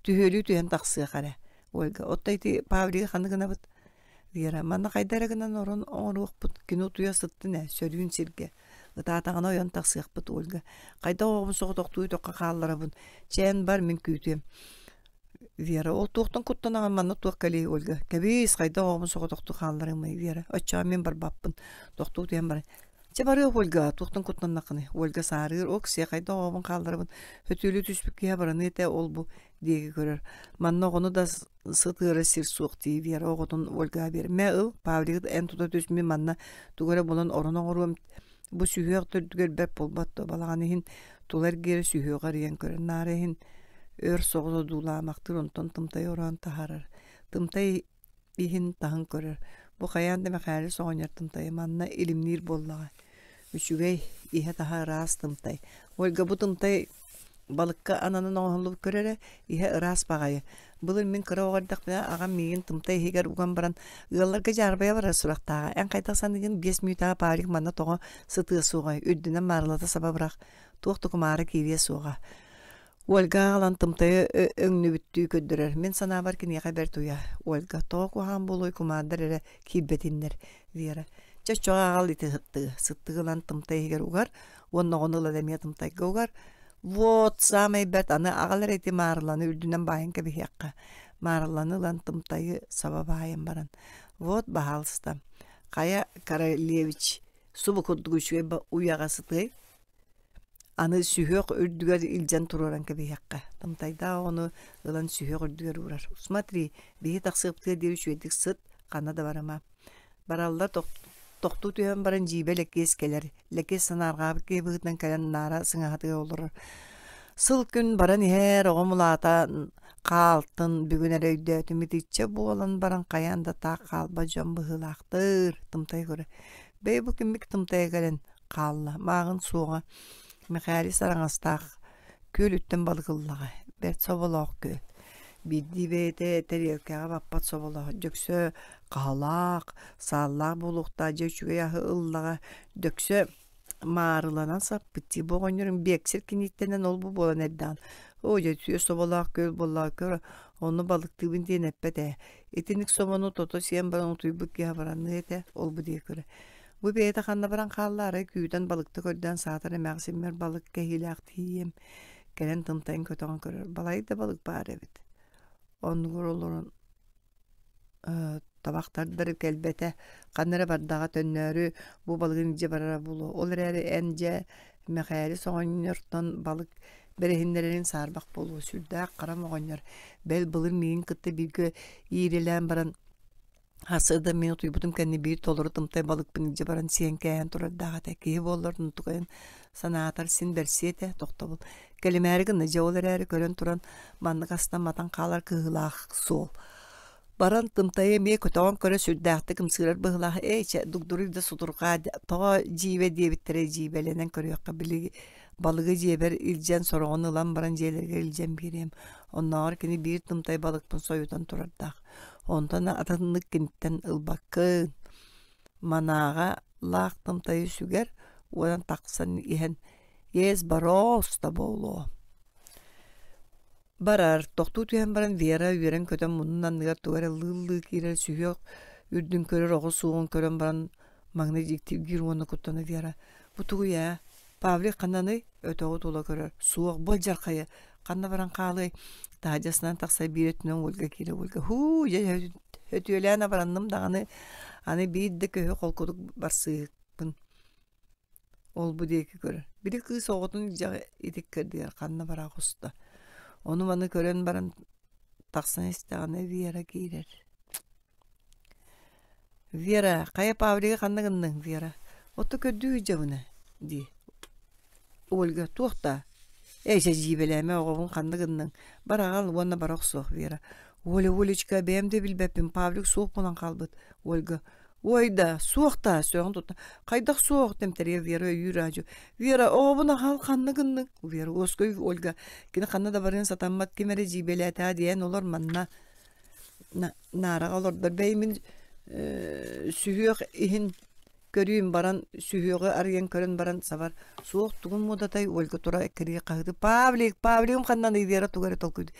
түһүөлүү түһэн тахсыах эрэ. Ольга, оттон ити Павлигы ханна гынабыт? Вера, манна хайда эрэ гынан орон оҥоруохпут, кини утуйа сыттын ээ, сөрүүн сиргэ. Ытаатаҕына ойон тахсыахпыт, Ольга. Хайдах оҕобун соҕотохтуу өтөххө хаалларабын? Чээн бар, мин күүтүөм. Вера, ол туохтан куттанаҕын манна туох кэлиэй, Ольга? Кэбиис, хайдах оҕобун соҕотохтуу хаалларыамый, Вера? Оччоҕо мин барбаппын. Тохтуу түһэн баран. Чэ барыах, Ольга, туохтан куттаннаххыный? Ольга саарыыр, ок-сиэ, хайдах оҕобун хаалларабын? Сөтүөлүү түспүт киһи абыраныа этэ, ол-бу диэки көрөр. Манна оҕону да сытыара сир суох дии Вера оҕотун Ольгаҕа биэр. Мэ ыл, Павлигы эн тута түс, мин манна тугу эрэ булан орон оҥоруом. Бу сүһүөх төрдүгэр бэрт буолбат дуо, балаҕан иһин тула эргиэрэ сүһүөҕү арыйан көрөр. Наара иһин өр соҕус одуулаамахтыыр, онтон тымтайы ороон таһаарар. Тымтай иһин таһын көрөр. Бу хайаан да Мэхээлис оҕонньор тымтайа манна илимниир буоллаҕа. Үчүгэй, иһэ-таһа ыраас тымтай. Ольга бу тымтай балыкка ананан оҥоһуллубут көр эрэ, иһэ ыраас баҕайы. Былыр мин кыра оҕо эрдэхпинэ аҕам миигин тымтай иһигэр уган баран ыалларга дьаарбайа барар сурахтааҕа. Эн хайдах саныыгын биэс мүнүүтэҕэ Павлик манна тоҕо сытыа суоҕай, үрдүнэн маарылата саба бырах, туох да кумаара киириэ суоҕа. Ольга аҕалан тымтайы өҥнүбүттүү көрдөрөр. Мин санаабар киниэхэ бэрт уйа. Ольга, тоҕо куһаҕан буолуой кумаардар эрэ киирбэтиннэр. Вера, чэ оччоҕо аҕал ити сыттыгы. Сыттыгы ылан тымтай иһигэр угар уонна оҕону ылан эмиэ тымтайга угар. Вот, саамай бэрт аны аҕал эрэ ити маарыланы үрдүнэн баайан кэбиһиэххэ. Маарыланы ылан тымтайы саба баайан баран. Вот, баһаалыста. Хайа, Королевич, субу курдук үчүгэй уйаҕа сытыай. Аны сүһүөх үрдүгэр илдьэн туруоран кэбиһиэххэ. Тымтайдаах оҕону ылан сүһүөх үрдүгэр уурар. Смотри, биһи тахсыахпытыгар диэри үчүгэйдик сыт, ханна да барыма. Бараллар тохтуу түһэн баран дьиибэ Лэкиэс кэлэр. Лэкиэс санаарҕаабыт киһи быһыытынан кэлэн наара сыҥаһатыгар олорор. Сыл күн баран иһэр, оҕом улаатан хаалтын бүгүн эрэ өйдөөтүм итиччэ буолан баран хайаан да таах хаалбат дьон быһыылаахтыр. Тымтай көрө. Бэйи бу киммик тымтайа кэлэн хаалла. Мааҕын суоҕа. Мэхээлис араҥастаах күөлүттэн балык ыллаҕа, бэрт соболоох күөл. Биирдии бэйэтэ тэриэлкэҕэ баппат соболоох, дьөксө хаһалаах, сааллаах буолуохтаах дьэ үчүгэй аһы ыллаҕа. Дөксө маарыланан саппыт дии, бу оҕонньорум биэксэр кинииттэнэн ол-бу буолан эрдэҕин. Оо дьэ үтүө соболоох күөл буоллаҕа көр, ону балыктыыбын диэн эппэт ээ. Итинник собону тото сиэн баран утуйбут киһи абыраныа этэ, ол-бу диэки көрө. Бу бэйэтэ ханна баран хаалла, арай күүтэн балыкта көрдөөн саатар эмээхсиммэр балык кэһиилээх тиийиэм, кэлэн тымтайын көтөҕөн көрөр, балай да балык баар эбит. Оннугар олорон табах тардары кэлбэтэ, ханна эрэ бардаҕа төннөөрү бу балыгын илдьэ барара буолуо. Ол эрээри эн дьэ Мэхээлис оҕонньортон балык бэриһиннэрэрин саарбах буолуо, сүрдээх харам оҕонньор, бэл былыр миигин кытта бииргэ иирэлээн баран Сарсыарда мин утуйбутум кэннэ биир толору тымтай балыкпын илдьэ баран сиэн кээһэн турардаах этэ. Киһи буоллар нутукайын санаатар син бэрсиэ этэ, тохтобул. Кэлимээри гынна дьэ ол эрээри көрөн туран маннык астан матан хаалар кыһыылаах суол. Баран тымтайы эмиэ көтөҕөн көрө сүрдээхтик ымсыырар быһыылаах ээ чэ дугдуруй да сутурҕаа тоҕо дьиибэ диэбиттэрэ дьиибэлэнэн көрүөххэ били балыгы дьиэбэр илдьэн сороҕун ылан баран дьиэлэригэр илдьэн биэриэм. Оннооҕор кини биир тымтай балыкпын сойутан турардаах. Онтон атыннык киниттэн ылбаккын. Манааҕа лаах тымтайы сүгэр уонан тахсан иһэн иэс бороос да буолуо. Барар, тохтуу түһэн баран Вера үөрэн-көтөн муннун анныгар тугу эрэ лыыллыы киирэр сүһүөх үрдүн көрөр оҕо суоҕун көрөн баран маҥнай дьиктиргиир уонна куттана Вера «Бу тугуй ээ? Павлик ханнаный?» Өтөҕү тула көрөр. «Суох, бу алдьархайы! Ханна баран хаалыай?» Таһырдьасынан тахсар биир өттүнэн Ольга киирэ Ольга «Һуу, дьэ өтүөлээн абаранным даҕаны, аны биир да көһү холкутук барсыыһыкпын» Ол-бу диэки көрөр. Били кыыс оҕотун илдьэ итик кэрдигэр ханна бара оҕуста. Ону-маны көрөн баран тахсан истэҕинэ Вера киирэр. Вера, хайа Павлигы ханна гынныҥ, Вера? Отто көрдүү сылдьабына дии. Ольга, туох даа? Эй, чэ дьиибэлээмэ оҕобун ханна гынныҥ? Бар аҕал уонна бара охсуох, Вера. Оля, Олечка, бэйэм да билбэппин, Павлик суох буолан хаалбыт. Ольга, ой да, суох да, сүрэҕин тутта. Хайдах суох, тэмтэрийэ Вера өйүүр аадьу. Вера, оҕобун аҕал ханна гынныҥ? Вера, уоскуй, Ольга, кини ханна да барыан сатаммат, ким эрэ дьиибэлээтэ диэн олор манна Наараҕа олордор бэйи мин сүһүөх иһин көрүүм баран сүһүөҕү арыйан көрөн баран сабар суох тугун муодатай Ольга тура эккирии хаһыты Павлик Павлигым ханнаный Вера тугу эрэ толкуйду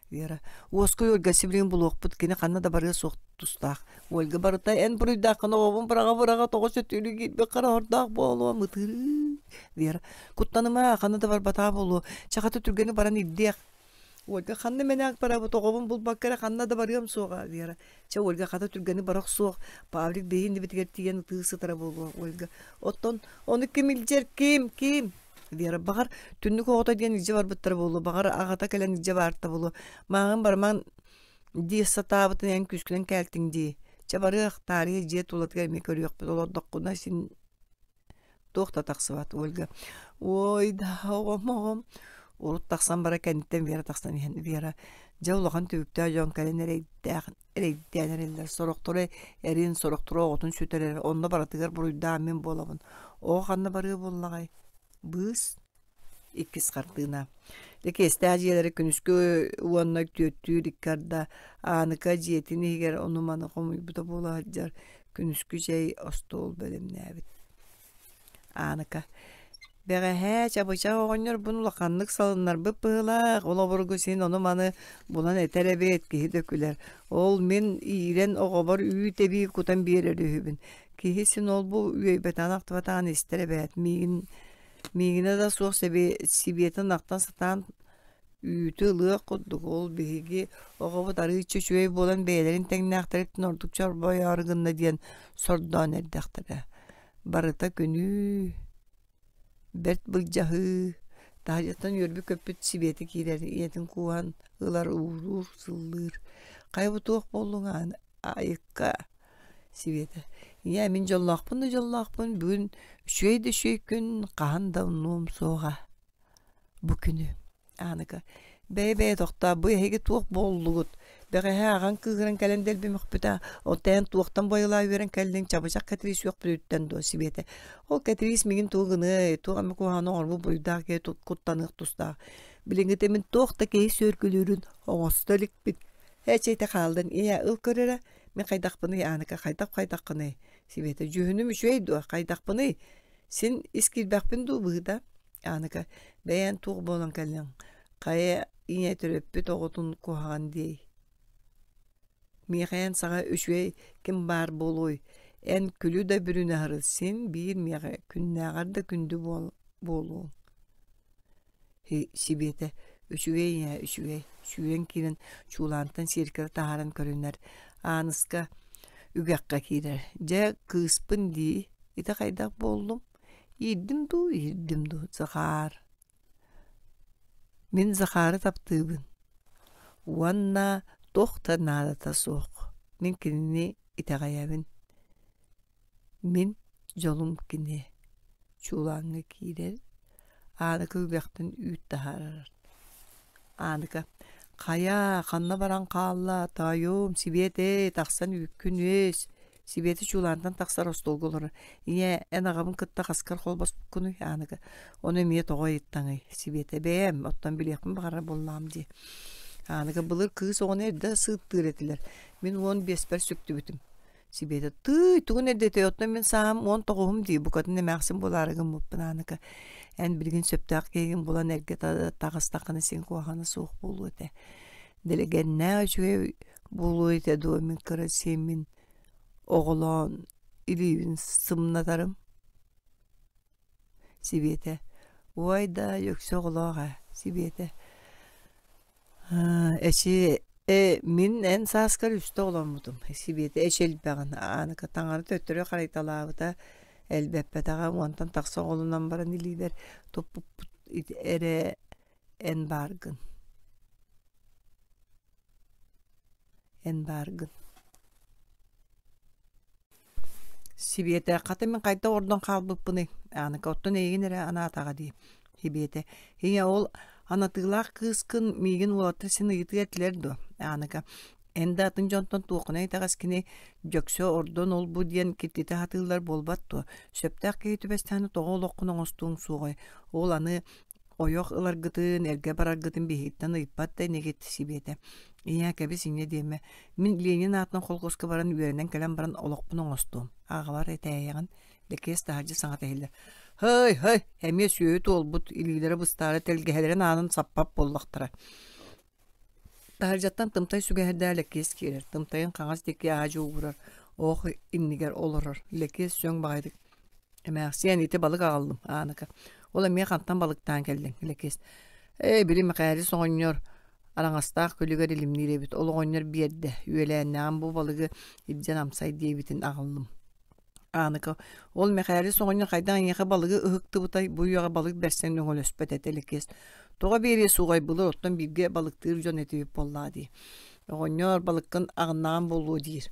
Вера уоскуй Ольга сибилигин булуохпут кини ханна да барыа суох тустаах Ольга барыта эн буруйдааххын оҕобун быраҕа-быраҕа тоҕо сөтүөлүү киирбит хара ордоох буолуом ытырыы Вера куттаныма ханна да барбатаа буолуо чахата түргэни баран ирдиэх Ольга ханна мэнээк барабыт оҕобун булбакка эрэ ханна да барыам суоҕа Вера чэ Ольга хата түргэни барах суох Павлик биһи иннибитигэр тиийэн ытыы сытара буолуо Ольга оттон ону ким илдьэр ким ким Вера баҕар түннүк оҕото диэн илдьэ барбыттара буолуо баҕар аҕата кэлэн илдьэ баарта буолуо мааҕын барымаҥ дии сатаабытын эн күүскүнэн кээлтиҥ дии чэ барыах таарыйа дьиэ тулатыгар эмиэ көрүөхпүт олордоххуна син Туох да тахсыбат Ольга «Ой да, оҕом, оҕом» урут тахсан бара кэнниттэн Вера тахсан иһэн Вера дьэ улахан түбүктээх дьон кэлэн эрэйдээх эрэйдээн эрэллэр сорохторо эрин сорохторо оҕотун сүтэрэр онно барытыгар буруйдаах мин буолабын оҕо ханна барыа буоллаҕай быыс Иккис хартыына. Лэкиэстээх дьиэлэрэ күнүскү уонна түөртүүр икки арда Ааныка дьиэтин иһигэр ону-маны хомуйбута буола сылдьар күнүскү чэй остуол бэлэмнээбит. Ааныка «Бэҕэһээ чабычах оҕонньорбун улаханнык салыннарбыт быһыылаах, ол обургу син ону-маны булан этэр эбит, киһи да күлэр. Ол мин иирэн оҕобор үүт эбии кутан биэрэр үһүбүн. Киһи син ол-бу үөйбэтэҕин-ахтыбатаҕын истэр эбээт, миигин Миигинэ да суох сибиэтин ахтан сатаан үүтү ылыах курдук, ол биһиги оҕобут арыычча үчүгэй буолан бэйэлэрин тэҥнээхтэриттэн ордук чорбойоору гынна диэн сордоон эрдэхтэрэ. Барыта күнүү, бэрт былдьаһыы, таһырдьаттан үөрбүт-көппүт Сибиэтэ киирэр, ийэтин кууһан ылар, ууруур, сыллыыр. Хайа бу туох буоллуҥ айыкка Сибиэтэ ийээ мин дьоллоохпун да дьоллоохпун бүгүн үчүгэй да үчүгэй күн хаһан да умнуом суоҕа бу күнү Ааныка. Бэйэ-бэйэ тохтоо, бу эһиги туох буоллугут? Бэҕэһээ аҕаҥ кыыһыран кэлэн дэлби мөхпүтэ, оттон эн туохтан бойулаа үөрэн кэллиҥ, чабычах Кэтириис үөхпүтүттэн дуо, Сибиэтэ? Ол Кэтириис миигин тугу гыныай, туох эмэ куһаҕаны оҥорбут буруйдаах киһи куттаныах тустаах. Билиҥҥитэ мин туох да киһи сүөргүлүүрүн оҥосто иликпин. Ээ, чэйдэ хааллын, ийээ, ыл көр эрэ, мин хайдахпыный, Ааныка, хайдах хайдаххыный? Сибиэтэ, дьүһүнүм үчүгэй дуо, хайдахпыный? Син ис киирбэхпин дуу быһыыта? Ааныка, бэйэҥ туох буолан кэллиҥ? Хайа ийэ төрөппүт оҕотун куһаҕан диэй? Миэхэ эн саҕа үчүгэй ким баар буолуой? Эн күлү да бүрүнэ сырыт, син биир миэхэ күннээҕэр да күндү буолуоҥ. Сибиэтэ үчүгэй ийээ, үчүгэй. Сүүрэн киирэн чуулаантан сиэркилэ таһааран көрүнэр. Ааныска үгэххэ киирэр. Дьэ, кыыспын дии, ити хайдах буоллум? Иирдим дуу, иирдим дуу, Захар. Мин Захары таптыыбын. Уонна туох да наадата суох. Мин кинини итэҕэйэбин. Мин дьолум кини. Чуулааҥҥа киирэр, Ааныка үгэхтэн үүт таһаарар. Ааныка: «Хайаа, ханна баран хаалла, тоойуом, Сибиэтээ, тахсан үүккүн үөс». Сибиэтэ чуулаантан тахсар остуолга олорор. «Ийээ, эн аҕабын кытта хаскар холбоспуккунуй?» Ааныка: «Ону эмиэ тоҕо ыйыттаҥый?» Сибиэтэ: «Бэйэм, оттон билиэхпин баҕарар буоллаҕым дии». Ааныка: «Былыр кыыс оҕону эрдэ сыыттыыр этилэр. Мин 15-пэр сүктүбүтүм. Сибиэтэ тыый, тугун эрдэтий, оттон мин сааһым 19-ум дии, букатын эмээхсин буолаары гыммыппын Ааныка. Эн билигин сөптөөх киһигин булан эргэ таҕыстаххына син куһаҕана суох буолуо этэ. Дэлэгэннээх үчүгэй буолуо этэ дуо мин кыра сиэммин оҕолоон илиибин сымнатарым. Сибиэтэ уой да өксө оҕолоох ээ Сибиэтэ Эчи мин эн сааскар үстэ оҕоломмутум. Сибиэтэ эчи элбэҕин Ааныка таҥара төттөрү харайталаабыта элбэппэтэҕэ уонтан тахса оҕолонон баран илиибэр туппуппут эрэ эн бааргын эн бааргын Сибиэтэ, хата мин хайдах ордон хаалбыппыный? Ааныка, оттон эйигин эрэ анаатаҕа дии. Сибиэтэ, ийэ ол анатыылаах кыыскын миигин уолаттар син ыйытыа этилэр дуо? Ааныка, эн да атын дьонтон туоххунай итэҕэскиний, дьөксө ордон ол-бу диэн киртитэ сатыыллар буолбат дуо? Сөптөөх киһи түбэстэҕинэ тоҕо олоххун оҥостуоҥ суоҕай? Ол аны Ойох ыларгытын, эргэ бараргытын биһигиттэн ыйыппат да инигит, Сибиэтэ. Ийээ, кэбис инньэ диэмэ. Мин Ленин аатынан холкуоска баран үөрэнэн кэлэн баран олохпун оҥостуом. Аҕабар этээйэҕин. Лэкиэс таһырдьа саҥата иһиллэр. Һый, һый, эмиэ сүөһү туолбут, илиилэрэ быстаары тэлгэһэлэрин аанын саппат буоллахтара. Таһырдьаттан тымтай сүгэһэрдээх Лэкиэс киирэр. Тымтайын хаҥас диэки аа-дьуо уурар, оһох иннигэр олорор. Лэкиэс сөҥ баҕайытык «Эмээхсиэн, ити балык аҕаллым, Ааныка. Ол эмиэ хантан балыктаан кэллиҥ?» Лэкиэс «Ээ, били Мэхээлис оҕонньор араҥастаах күлүгэр илимниир эбит. Ол оҕонньор биэрдэ. Үөлээннээҕим бу балыгы илдьэн амсай диэбитин аҕаллым». Ааныка, ол Мэхээлис оҕонньор хайдах эйиэхэ балыгы ыһыктыбытай, бу үйэҕэ балык бэрсэн өҥөлөспөт этэ Лэкиэс. Тоҕо биэриэ суоҕай былыр оттон бииргэ балыктыыр дьон этибит буоллаҕа дии. Оҕонньоор балыккын аҕыннаҕым буолуо диир.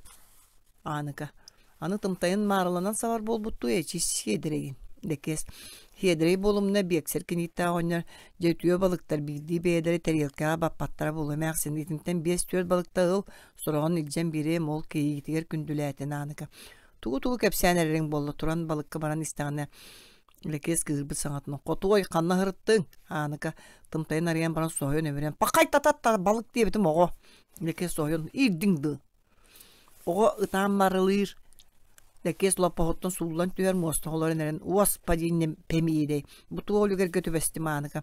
Ааныка, аны тымтайын маарыланан сабар буолбуттуу эчи сиэдэрэйин. Лэкиэс, сиэдэрэй буолумна биэксэр кинииттээх оҕонньор дьэ үтүө балыктар биирдии бэйэлэрэ тэриэлкэҕэ баппаттара буолуо эмээхсин итинтэн биэс-түөрт балыкта ыл сороҕун илдьэн биэриэм ол кийиитигэр күндүлээтин Ааныка Тугу-тугу кэпсээн эрэриҥ буолла туран балыкка баран истэҕинэ Лэкиэс кыыһырбыт саҥатынан «Хотуой, ханна сырыттыҥ?» Ааныка тымтайын арыйан баран соһуйан өмүрэн «Пахай тататта балык диэбитим оҕо!» Лэкиэс соһуйан «Иирдиҥ дыы!» Оҕо ытаан марылыыр. Лэкиэс лоппоһуттан сууллан түһэр муоста олорон эрэн «Уоспадьиннем пэмиирэй, бу туох үлүгэргэ түбэстим Ааныка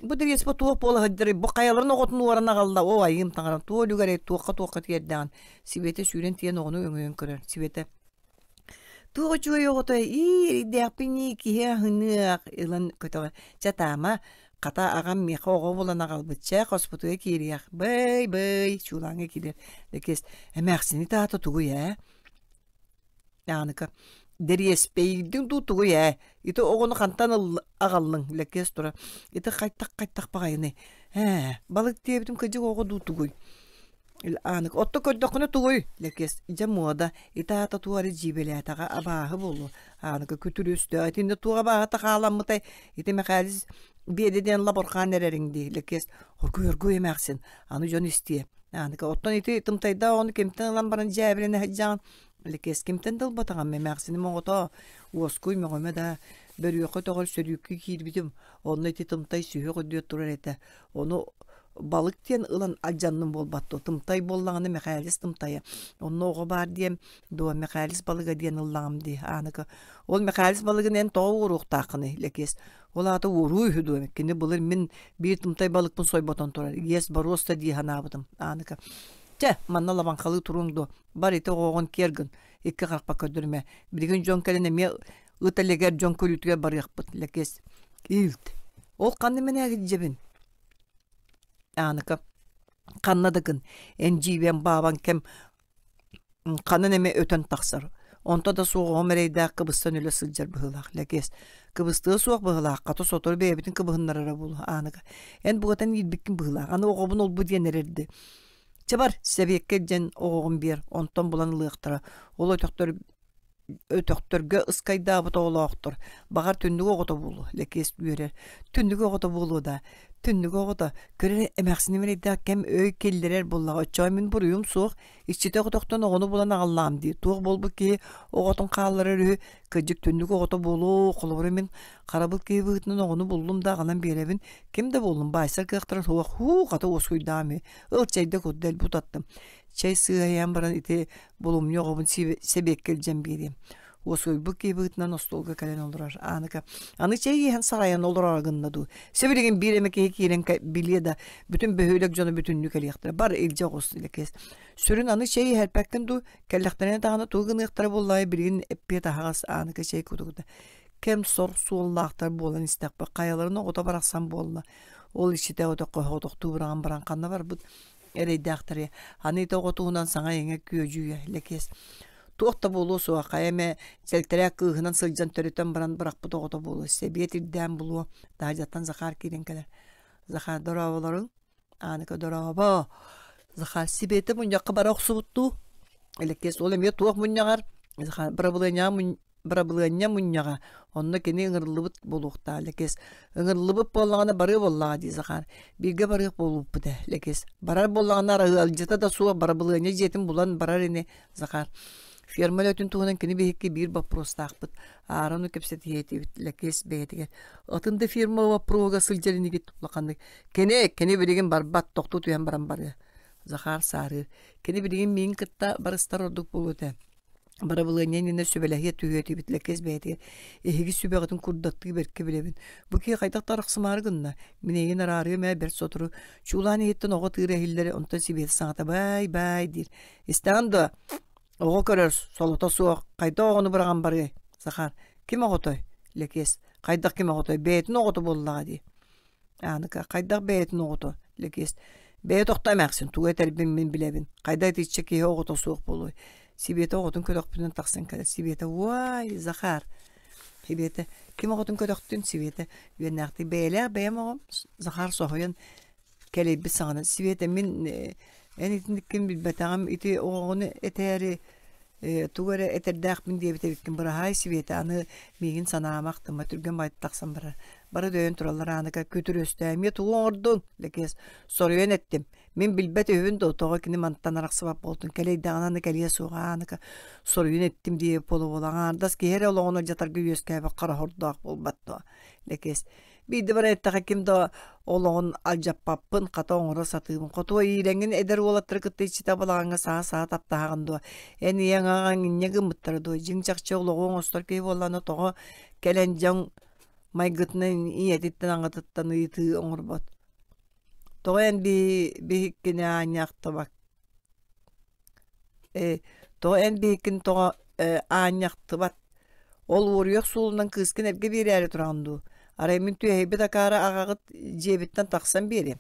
Бу дэриэспэ туох буола сылдьарый? Бу хайаларын оҕотун уоран аҕалла? Оо, айыым таҥарам, туох үлүгэрэй, туохха-туохха тиэрдэҕин? Сибиэтэ сүүрэн тиийэн оҕону өҥөйөн көрөр. Сибиэтэ туох үчүгэй оҕото ии эрийдээхпин ньии киһи аһыныах ылан көтөҕө чэ таама хата аҕам миэхэ оҕо булан аҕалбыт чэ хоспутугар киириэх бый бый чуулааҥҥа киирэр Лэкиэс эмээхсини таата тугуй ээ Ааныка «Дэриэспэйдиҥ дуу тугуй ээ? Ити оҕону хантан аҕаллыҥ?» Лэкиэс турар «Ити хайтах-хайтах баҕайыный? Ээ, балык диэбитим кырдьык оҕо дуу тугуй?» Ааныка «Отто көрдөххүнэ тугуй?» Лэкиэс «Дьэ муода, ити аата туох эрэ дьиибэлээтэҕэ абааһы буолуо». Ааныка «Күтүр өстөөх итиннэ туох абааһыта хааламмытай? Ити Мэхээлис Биэдэ диэн лабырҕаан эрэриҥ дии, Лэкиэс оргуй оргуй эмээхсин, аны дьон истиэ. Ааныка оттон ити тымтайдаах оҕону кимтэн ылан баран дьээбилэнэ сылдьаҕын? Лэкиэс кимтэн да ылбатаҕым, эмээхсиним оҕото, уоскуй мөҕүмэ да, бөрүөххэ өтөҕөр сөрүүккэ киирбитим, онно ити тымтай сүһүөх үрдүгэр турар этэ. Ону балык диэн ылан алдьанным буолбат дуо? Тымтай буоллаҕына Мэхээлис тымтайа. Онно оҕо баар диэн дуо Мэхээлис балыга диэн ыллаҕым дии Ааныка. Ол Мэхээлис балыгын эн тоҕо уоруохтааххыный Лэкиэс? Ол аата уоруу үһү дуо? Кини былыр мин биир тымтай балыкпын сойботон турар. Иэс боруоста дии санаабытым. Ааныка. Чэ, манна лабаҥхалыы туруоҥ дуо? Бар ити оҕоҕун киэр гын. Икки харахпа көрдөрүмэ. Билигин дьон кэлэн эмиэ ыт элэгэр дьон көрүүтүгэр барыахпыт. Лэкиэс. Иилт. Ол ханна мэнээги дьэбин? Ааныка. Ханна да гын. Эн дьиибэн баабаҥ кэм ханан эмэ өтөн тахсар. Онто да суох оҕом эрэйдээх кыбыстан өлө сылдьар быһыылаах. Лэкиэс, кыбыстыа суох быһыылаах, хата сотору бэйэбитин кыбыһыннарара буолуо. Ааныка, эн бугатан иирбиккин быһыылаах, аны оҕобун олбу диэн эрэрди. Чэ бар, сэбиэккэ илдьэн оҕоҕун биэр, онтон булан ылыахтара. Ол өтөхтөр өтөхтөргө ыскайдаабыт оҕолоохтор. Баҕар түннүк оҕото буолуо, Лэкиэс үөрэр. Түннүк оҕото буолуо да, түннүк оҕото, көрөр эмээхсиним эрэйдээх кэм өй киллэрэр буоллаҕа. Оччоҕо мин буруйум суох, иччитэ өтөхтөн оҕону булан аҕаллаҕым дии. Туох буолбут киһи оҕотун хаалларар үһү, кырдьык түннүк оҕото буолуо, холобура мин харабыл киһи быһыытынан оҕону буллум да аҕалан биэрэбин. Ким да буоллун, баайсар кыахтара суох, һуу, хата уоскуйдаҕым үһү. Ыл чэйдэ курда элбэ утаттым. Чэй сыыһайан баран ити булумньу оҕобун сэбиэккэ илдьэн биэриэм. Уоскуйбут киһи быһыытынан остуолга кэлэн олорор. Ааныка аны чэй иһэн сарайан олорор гынна дуу. Сибилигин биир эмэ киһи киирэн билиэ да, бүтүн бөһүөлэк дьоно бүтүннүү кэлиэхтэрэ. Бар илдьэ оҕус Лэкиэс. Сүрүн аны чэй иһэрпэккин дуу, кэллэхтэринэ даҕаны тугу гыныахтара буоллаҕай билигин эппиэт аһаҕас Ааныка чэй кутугута. Кэм сор суоллаахтар буолан истэхпит хайаларын оҕото барахсан буолла. Ол иччитэ өтөххө соҕотохтуу быраҕан баран ханна барбыт эрэйдээхтэри аны ити оҕо туһунан саҥа-иҥэ күөдьүйэ Лэкиэс туох да буолуо суоҕа хайа эмэ сэлтэрээк кыыһынан сылдьан төрөтөн баран бырахпыт оҕото буолуо сэбиэт ирдээн булуо таһырдьаттан Захар киирэн кэлэр Захар дорооболоруҥ Ааныка дорообо Захар Сибиэтэ мунньахха бара охсубут дуу Лэкиэс ол эмиэ туох мунньаҕар Захар бырабылыанньаҕа бырабылыанньа мунньаҕа, онно кини ыҥырыллыбыт буолуохтаах Лэкиэс. Ыҥырыллыбыт буоллаҕына барыа буоллаҕа дии Захар. Бииргэ барыах буолбуппут ээ Лэкиэс. Барар буоллаҕына ыалдьыта да суох барабылыанньа дьиэтин булан барар ини Захар. Ферма үлэтин туһунан кини биһикки биир боппуруостаахпыт. Аара ону кэпсэтиһиэ этибит Лэкиэс бэйэтигэр. Атын да фирма боппуруоһугар сылдьар инигит улаханнык. Кини, кини билигин барбат, тохтуу түһэн баран барыа. Захар саарыыр. Кини билигин миигин кытта барыстар ордук буолуо этэ. Барабылыанньа иннинэ сүбэлэһиэ түһүө этибит Лэкиэс бэйэтигэр эһиги сүбэҕитин курдаттыы бэркэ билэбин. Бу киһи хайдах да арахсымаары гынна. Мин эйигин араарыам ээ бэрт сотору. Чуулаан иһиттэн оҕо тыыра иһиллэр, онтон Сибиэтэ саҥата баай-баай диир. Истэҕин дуо? Оҕо көрөр, солото суох. Хайдах оҕону быраҕан барыай? Захар, ким оҕотой? Лэкиэс, хайдах ким оҕотой? Бэйэтин оҕото буоллаҕа дии. Ааныка, хайдах бэйэтин оҕото? Лэкиэс, бэйэ тохто эмээхсин, тугу этэрбин мин билэбин. Хайда итиччэ киһи оҕото суох буолуой? Сибиэтэ оҕотун көтөхпүтүнэн тахсан кэлэр. Сибиэтэ, уай, Захар! Сибиэтэ, ким оҕотун көтөхтүн? Сибиэтэ, үөннээхтик бэйэлээх бэйэм оҕом. Захар соһуйан кэлэйбит саҕана. Сибиэтэ, мин эн итинниккин билбэтэҕим, ити оҕоҕуну этээри тугу эрэ этэрдээхпин диэбит эбиккин быраһаай Сибиэтэ аны миигин санаама ахтыма түргэн баҕайытык тахсан барар бары дөйөн тураллар Ааныка күтүр өстөө эмиэ тугу оҥордуҥ Лэкиэс соруйан эттим мин билбэт үһүбүн дуо тоҕо кини мантан арахсыбат буолтун кэлэйдэҕинэ аны кэлиэ суоҕа Ааныка соруйан эттим диэбит буола-буола аҥаардас киһи эрэ олоҕун алдьатарга үөскээбит хара сордоох буолбат дуо Лэкиэс Биирдэ баран эттэххэ ким да олоҕун алдьаппаппын, хата оҥоро сатыыбын. Хотуо иирэҥҥин эдэр уолаттары кытта иччитэ балаҕаҥҥа саа-саа таптаһаҕын дуо? Эн ийэҥ аҕаҥ инньэ гыммыттара дуо? Дьиҥ чахчы олоҕу оҥостор киһи буоллаҕына тоҕо кэлэн дьон майгытынан ийэтиттэн аҕатыттан ыйытыы оҥорбот? Тоҕо эн биһиккини аанньа ахтыбак Ээ, тоҕо эн биһиккин тоҕо аанньахтыбат? Ол уоруйах суолунан кыыскын эргэ биэрээри тураҕын дуу? Арай мин түөһэйбит акаары аҕаҕыт дьиэбиттэн тахсан биэриэм.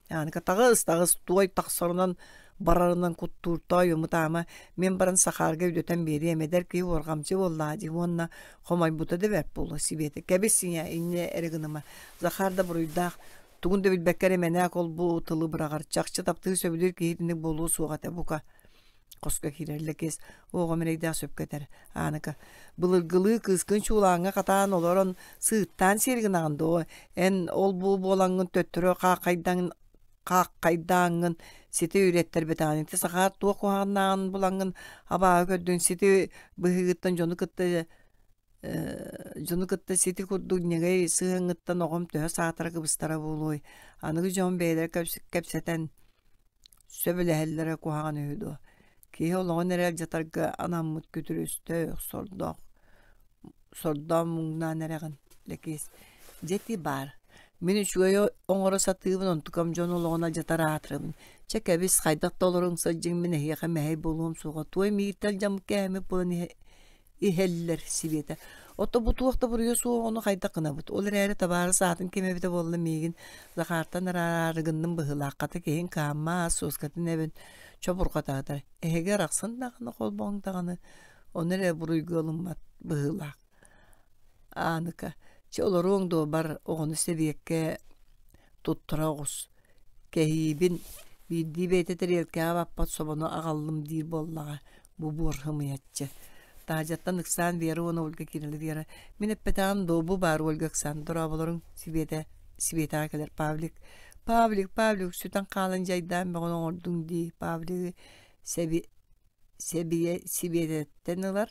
Ааныка таҕыс, таҕыс, туой тахсарынан барарынан куттуур тоойумут-аама мин баран Сахаарга өйдөтөн биэриэм, эдэр киһи уорҕамчы буоллаҕа дии уонна хомойбута да бэрт буолуо Сибиэтэ. Кэбис ийээ, инньэ эрэ гыныма. Захар да буруйдаах, тугун да билбэккэ эрэ мэнээк ол-бу тылы быраҕар, чахчы таптыыр сөбүлүүр киһи итинник буолуо суох этэ бука. Хоско киирэр Лэкиэс оҕом эрэйдээх сөпкө этэр Ааныка былыргылыы кыыскын чуулааҥҥа хатаан олорон сыыттаан сиэри гынаҕын дуо эн ол-бу буолаҥҥын төттөрү хааххайдаҥ хааххайдааҥҥын сити үрэттэрбэтэҕин ити Сахаар туох куһаҕаннааҕын булаҥҥын абааһы көрдүн сити быһыыгыттан дьону кытта дьону кытта сити курдук ньэгэй сыһыаҥҥыттан оҕом төһө саатара кыбыстара буолуой аныгы дьон бэйэлэрэ кэпсэтэн сөбүлэһэллэрэ куһаҕан үһү дуо киһи олоҕун эрэ алдьатарга анаммыт күтүр өстөөх сордоох сордоон муҥнаан эрэҕин Лэкиэс дьэ ити баар мин үчүгэйи оҥоро сатыыбын онтукам дьон олоҕун алдьатар аатырабын чэ кэбис хайдах да олоруҥ сылдьыҥ мин эһиэхэ мэһэй буолуом суоҕа туой миигиттэн алдьаммыт кээһэммит буолан иһэллэр Сибиэтэ Ото бу туох да буруйа суох ону хайдах гынабыт ол эрээри табаарыс аатын ким эбитэ буолла миигин Захартан араары гынным быһыылаах хата киһиҥ кааммаас суоскатын эбин чобурҕатаатар эһиги арахсан даҕаны холбооҥ даҕаны ону эрэ буруйга ылыммат быһыылаах Ааныка чэ олоруоҥ дуо бар оҕону сэбиэккэ туттара оҕус Кэһиибин биирдии бэйэтэ тэриэлкэҕэ баппат собону аҕаллым диир буоллаҕа бу буор ымыйаччы. Таһдьаттан ыксаан Вера уонна Ольга киирэллэр Вера мин эппэтэҕим дуо бу баар Ольга ыксаан дорооболоруҥ Сибиэтэ Сибиэтэҕэ кэлэр Павлик Павлик Павлик сүтэн хаалан дьайдаан бөҕөнү оҥордуҥ дии Павлигы сэби сэбиэ Сибиэтэттэн ылар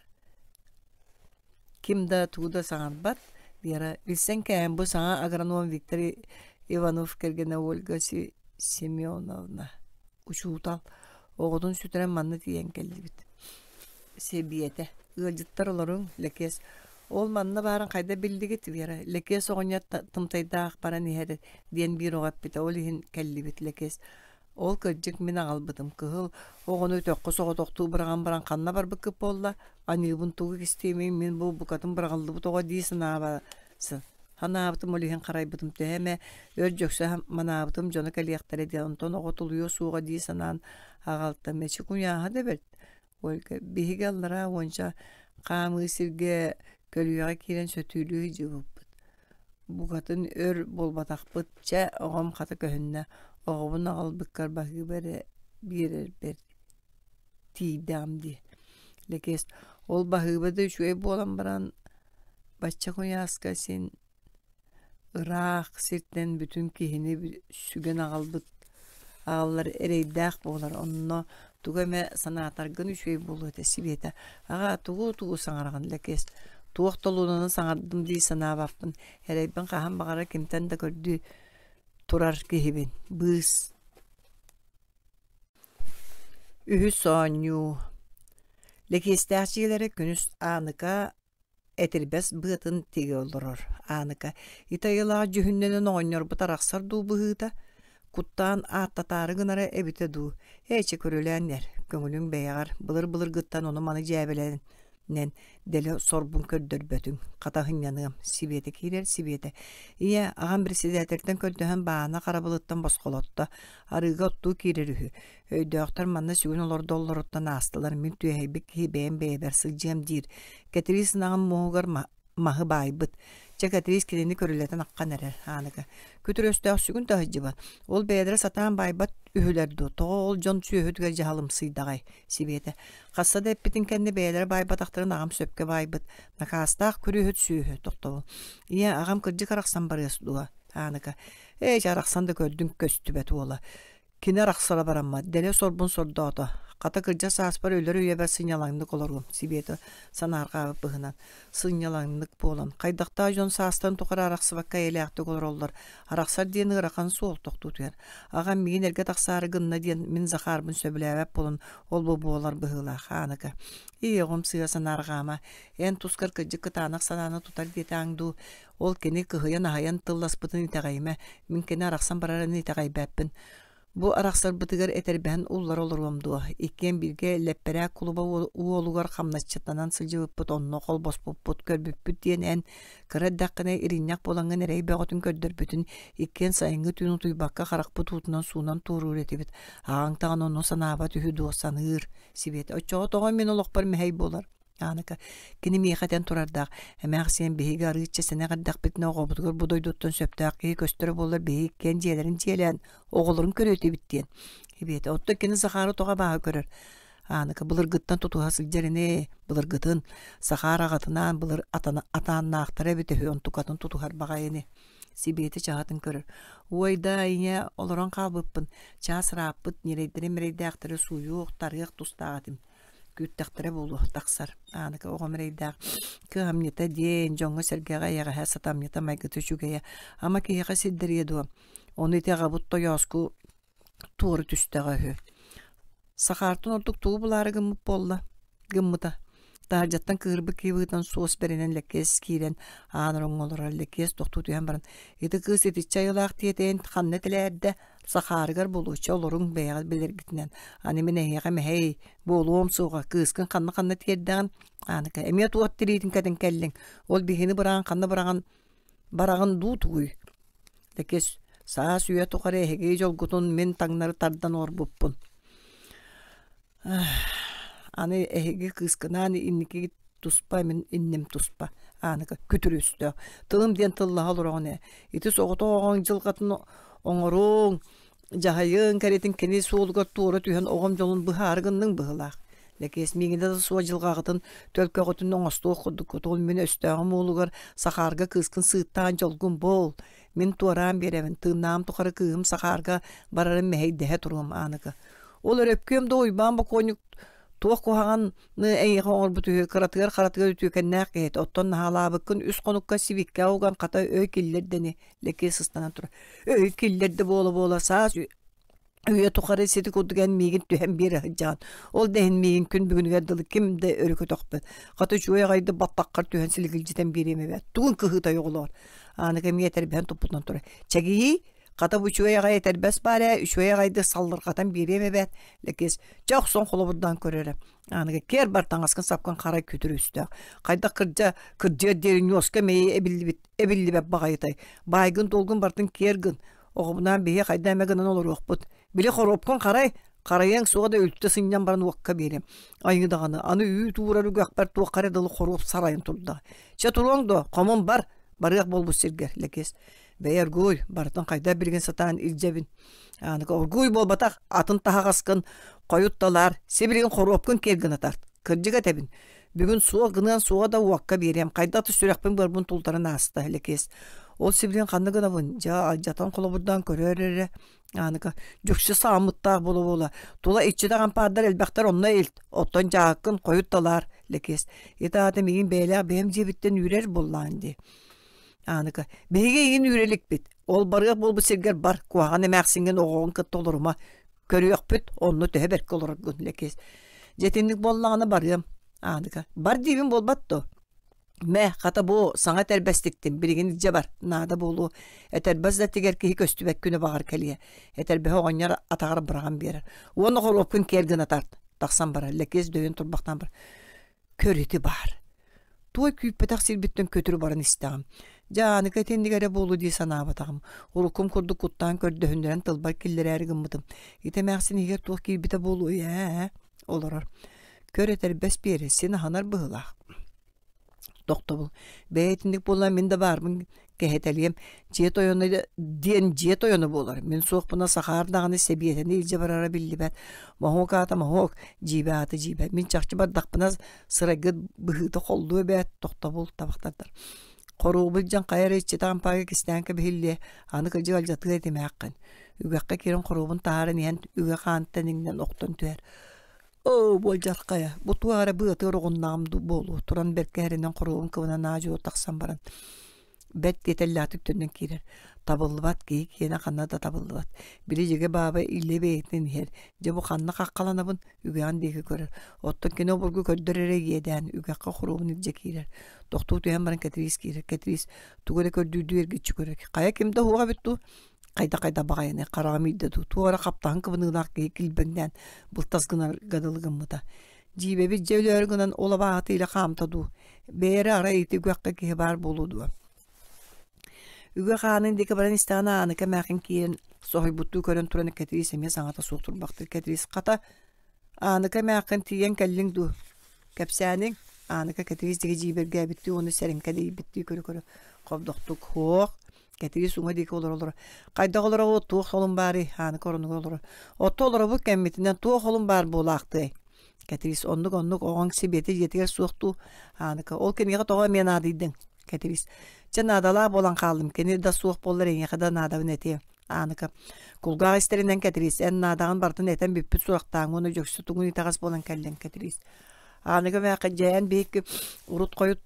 Ким да тугу да саҥарбат. Вера билсэн кээһэн бу саҥа агроном Виктор Иванов кэргэнэ Ольга Семеновна учуутал оҕотун сүтэрэн манна тиийэн кэллибит. Сэбиэтэ ыалдьыттар олоруҥ Лэкиэс ол манна баарын хайда биллигит Вера Лэкиэс оҕонньор тымтайдаах баран иһэр диэн биир оҕо эппитэ ол иһин кэллибит Лэкиэс Ол кырдьык мин аҕалбытым кыһыл оҕону өтөххө соҕотохтуу быраҕан баран ханна барбыккыт буолла аньыыбын тугу кистиэмий мин бу букатын быраҕыллыбыт оҕо дии санаабатын санаабытым ол иһин харайбытым төһө эмэ өр дьөксө манаабытым дьоно кэлиэхтэрэ диэн онтон оҕо тулуйуо суоҕа дии санаан аҕалтым эчи куйааһа да бэрт Ольга биһиги аллараа уонча хаамыы сиргэ көлүйэҕэ киирэн сөтүөлүү сылдьыбыппыт Букатын өр буолбатахпыт, чэ, оҕом хата көһүннэ, оҕобун аҕалбыккар баһыыба эрэ биэрэрбэр тиийдэҕим дии Лэкиэс ол баһыыба да үчүгэй буолан баран бачча куйааска син Ыраах сиртэн бүтүн киһини сүгэн аҕалбыт аҕаллар эрэйдээх буолар онно тугу эмэ санаатаргын үчүгэй буолуо этэ Сибиэтэ аҕаа тугу-тугу саҥараҕын Лэкиэс туох толуонаны саҥардым дии санаабаппын эрэйбин хаһан баҕарар кимтэн да көрдүү турар киһибин быыс Үһүс оонньуу Лэкиэстээх дьиэлэрэ күнүс Ааныка Этирбэс быатын тигэ олорор Ааныка ити айылаах дьүһүннэнэн оҕонньорбут арахсар дуу быһыыта, куттаан ааттатаары гынара эбитэ дуу, ээчи көрүлээн эр, көҥүлүҥ бэйэҕэр, былыр-былыргыттан ону-маны дьээбэлэнэн дэлэ сорбун көрдөрбөтүҥ, хата сынньаныам, Сибиэтэ киирэр Сибиэтэ. Ийэ, аҕам председательтэн көрдөһөн баана харабылыттан босхолотто, арыыга оттуу киирэр үһү. Өйдөөхтөр манна сүгүн олордоллоруттан аастылар, мин түөһэйбит киһи бэйэм бэйэбэр сылдьыам диир. Кэтириис ынаҕын муоһугар маһы баайбыт. Чэ, Кэтириис кинини көрүлэтэн аххан эрэр, Ааныка. Күтүр өстөөх сүгүн таһыдьыбат. Ол бэйэлэрэ сатаан баайбат үһүлэр дуо? Тоҕо ол дьон сүөһүтүгэр дьаһалымсыйдаҕай? Сибиэтэ. Хасса да эппитин кэннэ бэйэлэрэ баайбатахтарын аҕам сөпкө баайбыт. Накаастаах күрүөһүт сүөһү, тохтобул. Ийэ, аҕам кырдьык арахсан барыас дуо? Ааныка. Ээ, чэ, арахсан да көрдүҥ көстүбэт уола. Кини арахсара бараммат, дэлэ сорбун сордоото. Хата кырдьа сааспар өлөр үйэбэр сынньалаҥнык олоруом, Сибиэтэ санаарҕаабыт быһынан. Сынньалаҥнык буолан, хайдахтаах дьон саастарын тухары арахсыбакка эйэлээхтик олороллор. Арахсар диэн ыарахан суол тохтуутугар. Аҕам миигин эргэ тахсаары гынна диэн мин Захарбын сөбүлээбэт буолан ол-бу буолар быһыылаах, Ааныка. Ии, оҕом сыыһа санаарҕаама. Эн тускар кырдьык кытаанах санааны тутар диэтэҕиҥ дуу, Ол кини кыһыйан-аһайан тылласпытын итэҕэйимэ, мин кини арахсан барарын итэҕэйбэппин. Бу арахсарбытыгар этэрбэһин уллара олоруом дуо, иккиэн бииргэ Лэппэрээк кулуба уолугар хамначчытанан сылдьыбыппыт онно холбоспуппут, көрбүппүт диэн эн кыра эрдэххинэ иринньэх буолаҥҥын эрэй бөҕөтүн көрдөрбүтүн, иккиэн сайыҥҥы түүн утуйбакка харахпыт уутунан суунан туоруур этибит. Аҕаҥ даҕаны ону санаабат үһү дуо, саныыр, Сибиэтэ. Оччоҕо тоҕо мин олохпор мэһэй буолар? Ааныка, кини миэхэ этэн турардаах, эмээхсиэн биһиги арыычча сэнэх эрдэхпитинэ оҕобутугар бу дойдуттан сөптөөх киһи көстөрө буоллар биһиги иккиэн дьиэлэрин дьиэлээн оҕолорун көрүө этибит диэн. Ибиэтэ, оттон кини Захары тоҕо абааһы көрөр? Ааныка былыргыттан тутуһа сылдьар ини, былыргытын, Сахаар аҕатынаан былыр атааннаахтара эбитэ үһү, онтукатын тутуһар баҕайы ини. Сибиэтэ чаһытын көрөр. Уой да, ийэ, олорон хаалбыппын, чаас ырааппыт, ньирэйдэрим эрэйдээхтэри сууйуох, тарыах тустаах этим. Күүттэхтэрэ буолуо, тахсар. Ааныка оҕом эрэйдээх кыһамньыта диэн, дьоҥҥо-сэргэҕэ эйэҕэһэ, сатамньыта, майгыта үчүгэйэ. Ама киһиэхэ сирдэриэ дуо? Ону ити аҕабыт тойооску туора түстэҕэ үһү. Сахаартан ордук тугу булаары гыммыт буолла? Гыммыта. Таһырдьаттан кыырбыт киһи быһыытынан суос бэринэн Лэкиэс киирэн аан ороҥҥо олорор. Лэкиэс тохтуу түһэн баран, ити кыыс итиччэ айылаах тиэтэйэн ханна тэлээрдэ? Сахаарыгар буолуочча олоруҥ бэйэҕит билэргитинэн. Аны мин эһиэхэ мэһэй буолуом суоҕа. Кыыскын ханна-ханна тиэрдэҕин? Ааныка, эмиэ туох тириитин кэтэн кэллиҥ? Ол биһини быраҕан ханна быраҕан бараҕын дуу тугуй? Лэкиэс, саас үйэ тухары эһиги дьолгутун мин таҥнары тардан олорбуппун. Аны эһиги кыыскынаан инникигит туспа, мин инним туспа. Ааныка күтүр өстөөх. Тылым диэн тыллаһа олороҕун ээ. Ити соҕотох оҕоҥ дьылҕатын оҥоруоҥ, дьаһайыаҥ кэрэтин кини суолугар туора түһэн оҕом дьолун быһаары гынныҥ быһыылаах. Лэкиэс миигинэ да суох дьылҕаҕытын төлкөҕүтүн оҥостуох курдуккут. Ол мин өстөөҕүм уолугар Сахаарга кыыскын сыыттаан дьолгун буол. Мин туораан биэрэбин, тыыннааҕым тухары кыыһым Сахаарга барарын мэһэйдэһэ туруом Ааныка. Ол өрөпкүөм да Уйбаан бокуонньук туох куһаҕаны эйиэхэ оҥорбут үһү, кыратыгар-харатыгар үтүөкэннээх киһи этэ. Оттон наһаалаабыккын үс хонукка сибиккэ уган хата өй киллэрдэни Лэкиэс сыстанан турар. Өй киллэрдэ буола-буола саас үйэ тухары сити курдук эн миигин түһэн биэрэ сылдьаҕын. Ол да иһин миигин күн бүгүнүгэр дылы ким да өрө көтөхпөт. Хата үчүгэй аҕайдык баттаххар түһэн силигилдьитэн биэриэм эбээт. Тугун кыһыытай оҕолоор? Ааныка эмиэ этэрбэһин туппутунан турар. Чэгийий, хата бу үчүгэй аҕай этэрбэс баар ээ, үчүгэй аҕайдык саллырҕатан биэриэм эбээт. Лэкиэс, чэ охсон холобурдаан көр эрэ. Ааныга киэр бар таҥаскын сапкын харай күтүр өстөөх. Хайдах кырдьа кырдьыар диэри ньуоска мэйи эбиллибит эбиллибэт баҕайытай. Баайгын-дуолгун барытын киэр гын. Оҕобунаан биһи хайда эмэ гынан олоруохпут. Били хоруопкун харай, харайыаҥ суоҕа да үлтү сынньан баран уокка биэриэм. Айыы даҕаны, аны үүт уурар үгэхпэр туохха эрэ дылы хоруоп сарайан турдаҕа. Чэ туруоҥ дуо, хомун бар, барыах буолбут сиргэр, Лэкиэс. Бэйэ оргууй, барытын хайдах билигин сатаан илдьэбин. Ааныка оргууй буолбатах, атын таһаҕаскын хойут талаар, сибилигин хоруопкун киэр гына тарт. Кырдьык этэбин, Бүгүн суох гыныан суоҕа да уокка биэриэм, хайдах да сүрэхпин-быарбын тултаран ааста, Лэкиэс. Ол сибилигин ханна гынабын, дьэ алдьатан холобурдаан көрөөр эрэ. Ааныка, дьүксү сааммыттаах буола-буола, тула иччитэх ампаардар элбэхтэр онно илт, оттон дьааккын хойут талаар, Лэкиэс. Ити аата миигин бэйэлээх бэйэм дьиэбиттэн үүрэр буоллаҕын дии. Ааныка, биһиги эйигин үүрэ иликпит. Ол барыах буолбут сиргэр бар, куһаҕан эмээхсиҥҥин оҕоҕун кытта олорума. Көрүөхпүт, онно төһө бэркэ олороргун, Лэкиэс. Дьэ итинник буоллаҕына барыам. Ааныка, бар диибин буолбат дуо? Мэ, хата бу саҥа этэрбэстиктин, билигин илдьэ бар, наада буолуо. Этэрбэс да тигэр киһи көстүбэт күнэ баҕар кэлиэ. Этэрбэһи оҕонньор атаҕар быраҕан биэрэр. Уонна хоруопкун киэр гына тарт. Тахсан барар. Лэкиэс дөйөн турбахтаан бар. Көр ити баар. Туой күүппэтэх сирбиттэн көтүрү баран истэҕим. Дьэ, Ааныка итинник эрэ буолуо дии санаабатаҕым. Уруккум курдук куттаан көрдөһүннэрэн тылбар киллэрээри гыммытым. Ити эмээхсин иһигэр туох киирбитэ буолуой ээ? Олорор. Көр этэрбэс биэрэ, син аһынар быһыылаах. Тохтобул. Бэйэ итинник буолла мин да баарбын кэһэтэлиэм. Дьиэ тойоно диэн дьиэ тойоно буолар. Мин суохпуна Сахаар даҕаны сэбиэтэни илдьэ барара биллибэт. Моһуок аата моһуок, дьиибэ аата дьиибэ. Мин чахчы бардахпына сырайгыт быһыыта холлуо эбээт, тохтобул табахтардар. Хоруобу илдьэн хайа эрэ иччитэ ампаарга кистээн кэбиһиллиэ, аны кырдьык алдьатыа этимээххин. Үгэххэ киирэн хоруобун таһааран иһэн үгэх хаантан иҥнэн охтон түһэр. Оо, буолдьархайа, бу туох эрэ быатыгар оҕуннаҕым буолуо, туран бэркэ эрэнэн хоруобун кыбынан аа-дьуо тахсан баран бэрт тиэтэллээхтик төннөн киирэр. Табыллыбат киһи киэнэ ханна да табыллыбат. Били дьигэ бааба илэ бэйэтинэн иһэр. Дьэ бу ханна хаххаланабын үгэҕин диэки көрөр. Оттон кини обургу көрдөр эрэ иэдээн, үгэххэ хоруобун илдьэ киирэр. Тохтуу түһэн баран Кэтириис киирэр. Кэтириис тугу эрэ көрдүүрдүү эргиччи көрөр. Хайа ким да уһуох эбит дуу? Хайда-хайда баҕайыный хараҕым иирдэ дуу, туох эрэ хаптаһын кыбыныылаах киһи килбэҥнээн былтас гынарга дылы гыммыта. Дьиибэбит дьэ өлөөрү гынан ол абааһыта илэ хаамта дуу, бэйэ эрэ арай ити үгэххэ киһи баар буолуо дуо? Үгэх аанын диэки баран истэҕинэ Ааныка эмээхин киирэн соһуйбуттуу көрөн туран Кэтириис эмиэ саҥата суох турбахтыыр. Кэтириис хата Ааныка эмээххин тиийэн кэллиҥ дуу? Кэпсээниҥ? Ааныка Кэтириис диэки дьиибэргээбиттии уонна сэрэҥкэлийбиттии көрө-көрө хобдохтук «Һуох, Кэтириис уҥа диэки олоро-олоро «Хайдах олоробут, туох солун баарый?» Ааныка оронугар олорор. «Отто олоробут кэммитинэн туох олун баар буолаахтыай?» Кэтириис оннук-оннук оҕоҥ Сибиэтэ дьиэтигэр суох дуу? Ааныка ол киниэхэ тоҕо эмиэ наадыйдыҥ? Кэтириис чэ наадалаах буолан хааллым кини да суох буоллар эйиэхэ да наадабын этиэ. Ааныка кулгаах истэринэн Кэтириис эн наадаҕын барытын этэн бүппүт сурахтааҥ уонна дьөксө тугун итэҕэс буолан кэллиҥ Кэтириис. Ааныка мээххэ дьэ эн биһикки урут-хойут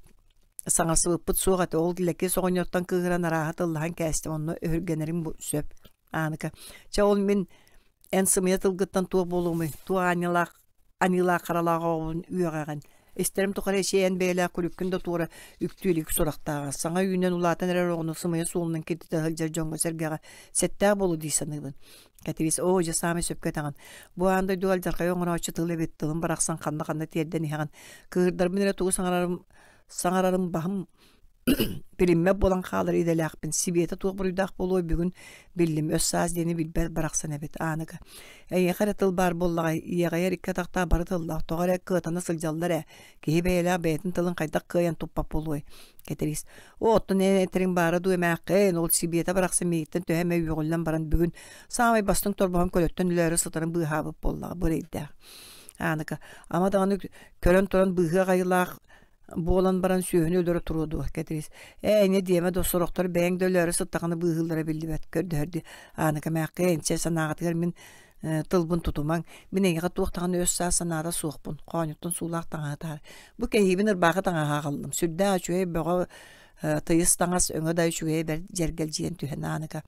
саҥарсыбыппыт суох этэ ол Лэкиэс оҕонньортон кыыһыран арааһа тыллаһан кээстим онно өһүргэнэрим сөп. Ааныка чэ ол мин эн сымыйа тылгыттан туох буолуомуй туох аанньалаах аныылаах харалаах оҕобун үөҕэҕин истэрим тухары эчи эн бэйэлээх күлүккүн да туора үктүү илик сурахтааҕа саҥа үүнэн улаатан эрэр оҕону сымыйа суолунан киртитэ сылдьар дьоҥҥо-сэргэҕэ сэттээх буолуо дии саныыбын Кэтириис оо дьэ саамай сөпкө этэҕин бу аан дойдуга алдьархайы оҥорооччу тыл эбит тылым барахсан ханна-ханна тиэрдэн иһэҕин кыыһырдарбын эрэ тугу саҥарарым саҥарарым баһым билиммэт буолан хаалар идэлээхпин. Сибиэтэ туох буруйдаах буолуой бүгүн биллим. Өс саас диэни билбэт барахсан эбит. Ааныка. Эйиэхэ эрэ тыл баар буоллаҕай, иэҕэйэр икки атахтаах бары тыллаах, тоҕо эрэ кыатана сылдьаллар ээ. Киһи бэйэлээх бэйэтин тылын хайдах кыайан туппат буолуой? Кэтириис. Оо, оттон эн этэриҥ баара дуу эмээххин, ол Сибиэтэ барахсан миигиттэн төһө эмэ үөҕүллэн баран бүгүн саамай бастыҥ торбоһун көлөттөн өлөөрү сытарын быыһаабыт буоллаҕа бу эрэйдээх. Ааныка. Ама даҕаны көрөн туран быыһыах айылаах буолан баран сүөһүнү өлөрө туруо дуо Кэтириис ээ инньэ диэмэ дуо сорохтор бэйэҥ да өлөөрү сыттаҕына быыһыыллара биллибэт көрдөһөрдүү Ааныка мээххэ инчэ санааҕытыгар мин тылбын тутумаҥ мин эйиэхэ туох даҕаны өс саас санаата суохпун хоонньуттан суулаах таҥаһы таһар бу кэһиибин ырбаахы таҥаһа аҕаллым сүрдээх үчүгэй бөҕө тыйыс таҥас өҥө да үчүгэйэ бэрт дьэргэлдьийэн түһэн Ааныка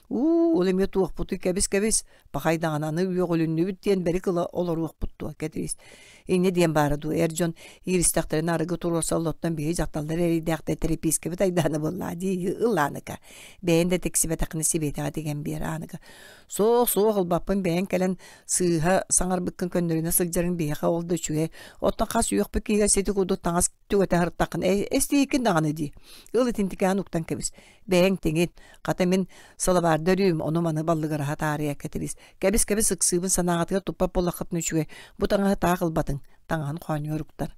уу ол эмиэ туохпутуй кэбис кэбис Пахай даҕаны аны үөҕүлүннүбүт диэн бэрик ыла олоруохпут дуо Кэтириис инньэ диэн баара дуу эр дьон ииристэхтэринэ арыгы туруорсаллар оттон биһи дьахталлар эрэйдээхтэр тэрэпиискэбит айдаана буоллаа дии ыл Ааныка бэйэн да тиксибэтэххинэ Сибиэтэҕэ тигэн биэр Ааныка суох суох ылбаппын бэйэҥ кэлэн сыыһа саҥарбыккын көннөрүнэ сылдьарыҥ биһиэхэ ол да үчүгэй оттон хас үөхпүт киһигэ сити курдук таҥас түгэтэ сырыттаххына эстииккин даҕаны дии ыл итинтикээн уктан кэбис Бэйэҥ тиҥин, хата мин сылабаарда өрүүм, ону-маны баллыгыраһа таарыйа Кэтириис. Кэбис-кэбис ыксыыбын санааҕытыгар туппат буоллаххытына үчүгэй, бу таҥаһы таах ылбатыҥ, таҥаһын хоонньугар уктар.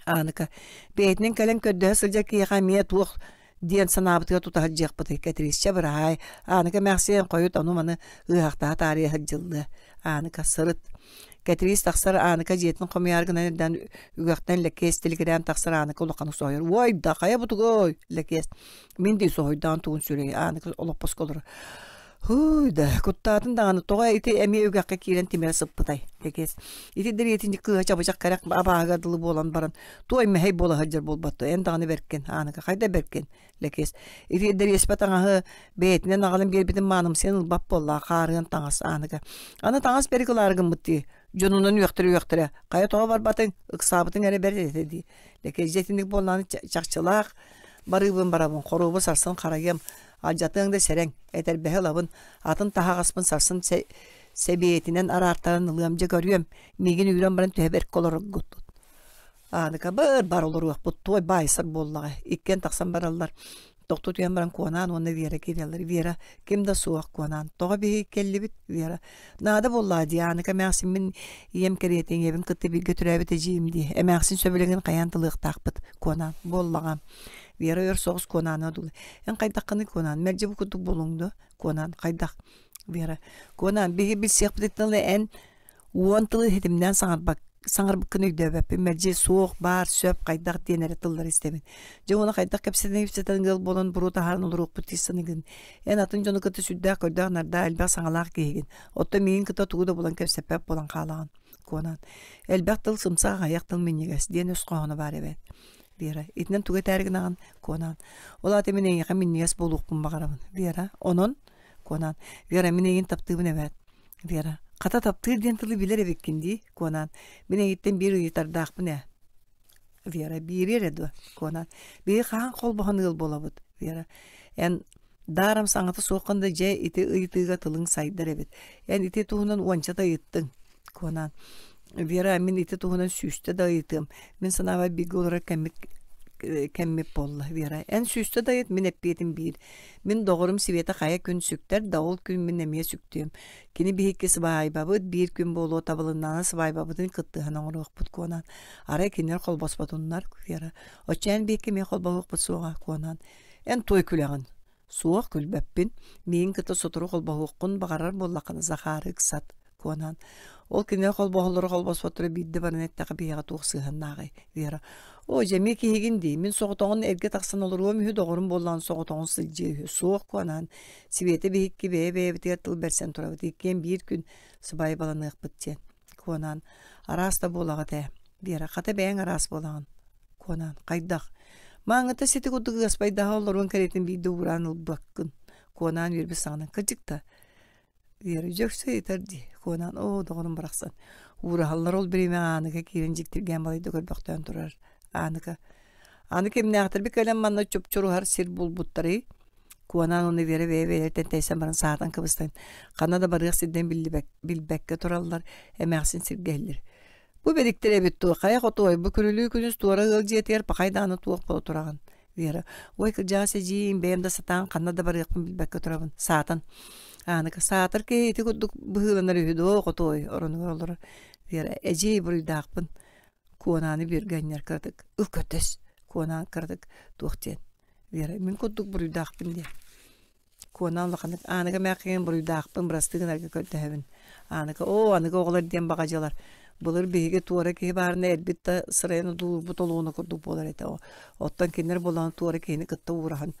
Ааныка, бэйэтинэн кэлэн көрдөһө сылдьар киһиэхэ эмиэ туох диэн санаабытыгар тута сылдьыахпытый Кэтириисчэ быраһаай, Ааныка эмээхсиэн хойут ону-маны ыаһахтаһа таарыйа сылдьыллыа. Ааныка сырыт. Кэтириис тахсар Ааныка дьиэтин хомуйаары гынан эрдээн үгэхтэн Лэкиэс тилигирээн тахсар Ааныка улаханнык соһуйар. «Уой да, хайа бутугуй?» Лэкиэс «Мин дии соһуйдаан тугун сүрэй» Ааныка олоппоско олорор. «Һууй да, куттаатын даҕаны тоҕо ити эмиэ үгэххэ киирэн тимирэ сыппытай?» Лэкиэс «Ити дэриэтинньик кыыһа чабычах кэрэх абааһыга дылы буолан баран туой мэһэй буола сылдьар буолбат дуо? Эн даҕаны бэркин, Ааныка хайда бэркин?» Лэкиэс ити дэриэспэ таҥаһы бэйэтинэн аҕалан биэрбитин маанымсыйан ылбат буоллаҕа хаарыан таҥас Ааныка аны таҥас бэрик ылаары гыммыт дии дьонунан үөхтэрэ-үөхтэрэ хайа тоҕо барбатыҥ ыксаабытыҥ эрэ бэрт этэ дии Лэкиэс дьэ итинник буоллаҕына чахчылаах барыыбын барабын хоруобу сарсын харайыам алдьатыаҥ да сэрэҥ этэрбэһи ылабын атын таһаҕаспын сарсын сэбиэтинэн араартаран ылыам дьэ көрүөм миигин үүрэн баран түһэ бэркэ олороргут Ааныка быр-бар олоруохпут, туой баайсар буоллаҕа. Иккиэн тахсан бараллар. Тохтуу түһэн баран Куонаан уонна Вера киирэллэр. Вера, ким да суох, Куонаан. Тоҕо биһиги кэллибит? Вера, наада буоллаҕа дии, Ааныка эмээхсин мин ийэм кэриэтин ийэбин кытта бииргэ төрөөбүт эдьиийим дии. Эмээхсин сөбүлэҥин хайаан тылыахтаахпыт, Куонаан. Буоллаҕа. Вера өр соҕус Куонааны одуулуур. Эн хайдаххыный, Куонаан? Мэлдьи бу курдук буолуоҥ дуо? Куонаан, хайдах? Вера, Куонаан, биһиги билсиэхпититтэн ыла эн Уон тылы ситимнээн саҥарбак саҥарбыккын өйдөөбөппүн, мэлдьи суох, баар, сөп, хайдах диэн эрэ тыллары истэбин. Дьэ уонна хайдах кэпсэтэн-ипсэтэн ыал буолан буруо таһааран олоруохпут дии саныыгын. Эн атын дьону кытта сүрдээх көрдөөх-нардаах элбэх саҥалаах киһигин. Оттон миигин кытта тугу да булан кэпсэппэт буолан хаалаҕын. Куонаан. Элбэх тыл сымса, аҕыйах тыл минньигэс диэн өс хоһооно баар эбээт. Вера, итинэн тугу этээри гынаҕын? Куонаан. Ол аата мин эйиэхэ минньигэс буолуохпун баҕарабын. Вера, онон? Куонаан. Вера, мин эйигин таптыыбын эбээт. Вера, хата таптыыр диэн тылы билэр эбиккин дии, Куонаан. Мин эйигиттэн биир ыйытардаахпын ээ. Вера, биири эрэ дуо? Куонаан. Биһиги хаһан холбоһон ыал буолабыт? Вера, эн даарам саҥата суоххун да дьэ ити ыйытыыга тылыҥ сайдар эбит. Эн ити туһунан уончата ыйыттыҥ. Куонаан. Вера, мин ити туһунан сүүстэ да ыйытыам. Мин санаабар бииргэ олорор кэммит кэммит буолла, Вера. Эн сүүстэ да ыйыт, мин эппиэтим биир. Мин доҕорум Света хайа күн сүктэр да, ол күн мин эмиэ сүктүөм. Кини биһикки сыбаайбабыт биир күн буолуо табылыннаҕына сыбаайбабытын кыттыһан оҥоруохпут Куонаан. Арай кинилэр холбоспотуннар, Вера. Оччо эн биһикки эмиэ холбоһуохпут суоҕа, Куонаан. Эн туой күлэҕин. Суох, күлбэппин. Миигин кытта сотору холбоһуоххун баҕарар буоллаххына, Захары ыксат. Куонаан Ол кинилэр холбоһоллоро холбоспотторо биирдэ баран эттэххэ биһиэхэ туох сыһыаннааҕый Вера Оо дьэ эмиэ киһигин дии мин соҕотоҕун эргэ тахсан олоруом үһү доҕорум буоллаҕын соҕотоҕун сылдьыа үһү суох Куонаан Света биһикки бэйэ-бэйэбитигэр тыл бэрсэн турабыт иккиэн биир күн сыбаайбаланыахпыт диэн Куонаан араас да буолаҕыт ээ Вера хата бэйэҥ араас буолаҕын Куонаан хайдах Мааҥҥыта сити курдук ыаспайдаһа олоруон кэриэтин биирдэ уураан ылбаккын Куонаан үөрбүт саҕана кырдьык да Вера дьөксө ыйытар дии Куонаан оо доҕорум барахсан уураһаллар ол бириэмэҕэ Ааныка киирэн дьиктиргээн балайда көрбөхтөөн турар Ааныка аны кимнээхтэрбит кэлэн манна чупчуруһар сир булбуттарый Куонаан уонна Вера бэйэ-бэйэлэриттэн тэйсэн баран саатан кыбыстан ханна да барыах сирдэрин билбэккэ тураллар эмээхсин сиргэһиллэр Бу бэриктэр эбит дуо, хайа хотуой, бу күрүлүү күнүс туора ыал дьиэтигэр пахай даҕаны туох буола тураҕын? Вера, ой кырдьаҕас эдьиийим бэйэм да сатаан ханна да барыахпын билбэккэ турабын, саатан. Ааныка, саатар киһи ити курдук быһыыланар үһү дуо, хотуой, оронугар олорор. Вера, эдьиий буруйдаахпын. Куонааны бүөргэ анньар кыратык, ыл көрдөс. Куонаан кыратык туох диэн. Вера, мин курдук буруйдаахпын диэн. Куона улаханнык Ааныка эмээххин буруйдаахпын бырастыы гынарга көрдөһөбүн. Ааныка оо аныгы оҕолор диэн баҕадьылар. Былыр биһиги туора киһи баарына эрбит да сырайын одуулурбут олуона курдук буолар этэ. Оттон кинилэр буолан туора киһини кытта уураһан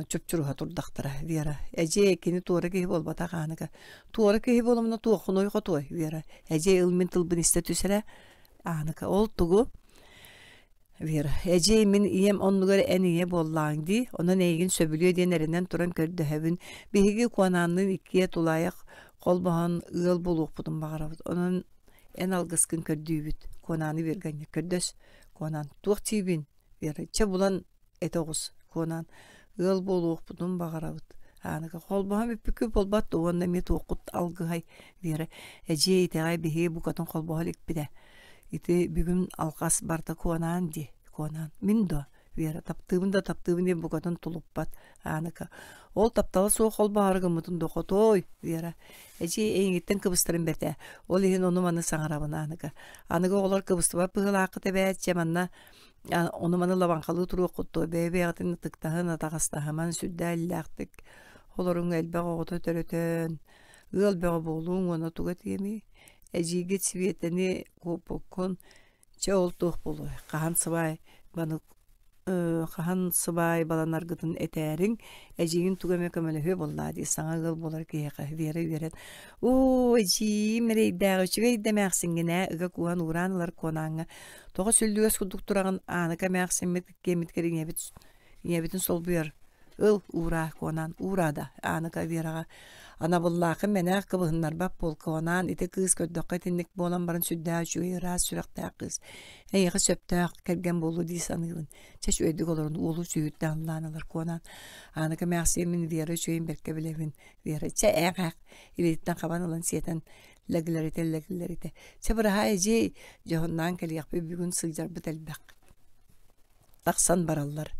чупчуруһа турдахтара Вера. Эдьиэй кини туора киһи буолбатах Ааныка. Туора киһи буолумна туоххунуй хотуой Вера. Эдьиэй ыл мин тылбын истэ түс эрэ. Ааныка ол тугу? Вера, эдьиэй мин ийэм оннугар эн ийэ буоллааҥ дии, онон эйигин сөбүлүө диэн эрэнэн туран көрдөһөбүн. Биһиги Куонаанныын иккиэ тулаайах холбоһон ыал буолуохпутун баҕарабыт. Онон эн алгыскын көрдүүбүт. Куонааны Верга көрдөс. Куонаан, туох диибин? Вера, чэ булан этэ оҕус. Куонаан, ыал буолуохпутун баҕарабыт. Ааныка, холбоһон бүппүккүт буолбат дуо уонна эмиэ туоххут алгыһай? Вера, эдьиэй итэҕэй биһиги букатын холбоһо иликпит ээ. Ити бүгүн алҕас барыта Куонаан дии, Куонаан. Мин дуо? Вера, таптыыбын да таптыыбын диэн букатын тулуппат. Ааныка, ол таптала суох холбоһоору гыммытын дуо, хотуой, Вера. Эдьиэй эйигиттэн кыбыстарым бэрт ээ. Ол иһин ону-маны саҥарабын, Ааныка. Аныгы оҕолор кыбыстыбат быһыылааххыт эбээт, чэ манна ону-маны лабаҥхалыы туруоххут дуо, бэйэ-бэйэҕитин ытыктаһын, атаҕастаһыман, сүрдээх иллээхтик олоруҥ, элбэх оҕото төрөтөн, ыал бөҕө буолуоҥ уонна тугу этиэмий Эдьиийгит Сибиэтэни куоппуккун, чэ ол туох буолуой, хаһан сыбаай баны хаһан сыбаайбаланаргытын этээриҥ, эдьиийин тугу эмэ көмөлөһүө буоллаа дии саҥа ыал буолар киһиэхэ Вера үөрэн «Оо, эдьиийим эрэйдээх үчүгэй да эмээхсиҥҥин ээ» ыга кууһан уураан ылар Куонааҥҥа «Тоҕо сүллүгэс курдук тураҕын, Ааныка эмээхсиммит иккиэммит кэриҥэбит Ийэбитин солбуйар «Ыл, уураа, Куонаан, уураа да, Ааныка Вераҕа анабыллааххын мэнээх кыбыһыннарбат буол, Куонаан, ити кыыс көрдөххө итинник буолан баран сүрдээх үчүгэй ыраас сүрэхтээх кыыс. Эйиэхэ сөптөөх кэргэн буолуо дии саныыбын. Чэ, үчүгэйдик олорун, уолу сүһүрдэ аллаан ылар Куонаан. Ааныка эмээхсиэн мин Вера үчүгэйин бэркэ билэбин. Вера, чэ, ээх-ээх, илиититтэн хабан ылан сиэтэн лэгилэритэ лэгилэритэ. Чэ, быраһаай, эдьиэй, дьоһуннаан кэлиэхпит бүгүн сылдьарбыт элбэх тахсан бараллар.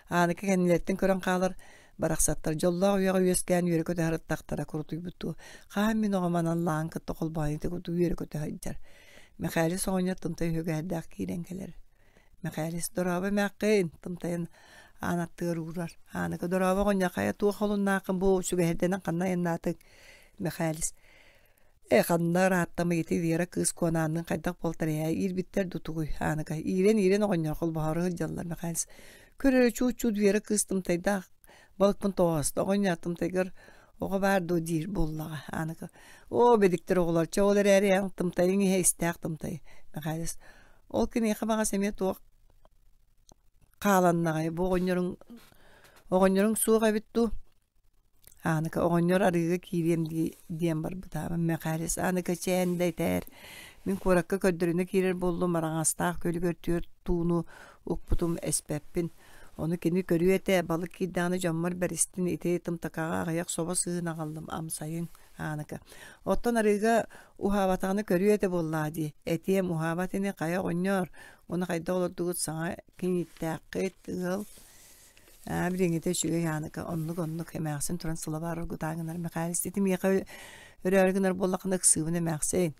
Ааныка кэннилэриттэн көрөн хаалар барахсаттар дьоллоох үйэҕэ үөскээн үөрэ-көтө сырыттахтара курутуйбут дуо? Хаһан мин оҕом аналлааҕын кытта холбоон ити курдук үөрэ-көтө сылдьар. Мэхээлис оҕонньор тымтай үһүгээрдээх киирэн кэлэр. Мэхээлис дорообо эмээххин тымтайын аан аттыгар уурар. Ааныка дорообо оҕонньор хайа туох холуннааххын бу сүгэһэрдэнэн ханна айаннаатыҥ? Мэхээлис Ээ, ханна ырааттамый ити Вера кыыс Куонаанныын хайдах буолтар ээ, иирбиттэр дуу тугуй, Ааныка, иирэн-иирэн оҕонньор холбоһоору сылдьаллар Мэхээлис. Көр эрэ чуут-чуут Вера кыыс тымтайдаах балыкпын тоҕо аста, оҕонньор тымтайгар оҕо баар дуо диир буоллаҕа, Ааныка. Оо, бэдиктэр оҕолор, чэ ол эрээри эн тымтайыҥ иһэ истээх тымтай, Мэхээлис. Ол киниэхэ баҕас эмиэ туох хааланнаҕай, бу оҕонньоруҥ оҕонньоруҥ суох эбит дуу Ааныка оҕонньор арыыга киириэм дии диэн барбыта. Мэхээлис Ааныка чээн да этээр, мин куоракка көрдөрүнэ киирэр буоллум, араҥастаах күөлүгэр түөрт тууну укпутум эспэппин. Ону кини көрүө этэ, балык киирдэҕинэ дьоммор бэристин, ити тымтакаҕа аҕыйах собо сыыһын аҕаллым, амсайыҥ, Ааныка. Оттон арыыга уһаабатаҕына көрүө этэ буоллаа дии. Этиэм уһаабат ини, хайа оҕонньоор, уонна хайдах олордугут саҥа кинииттээххит, ыал Аа, билиҥҥитэ үчүгэй Ааныка, оннук-оннук эмээхсин туран сылабаар оргутаа гынар Мэхээлис ити миэхэ өрөөрү гынар буоллаххына ыксыыбын эмээхсин.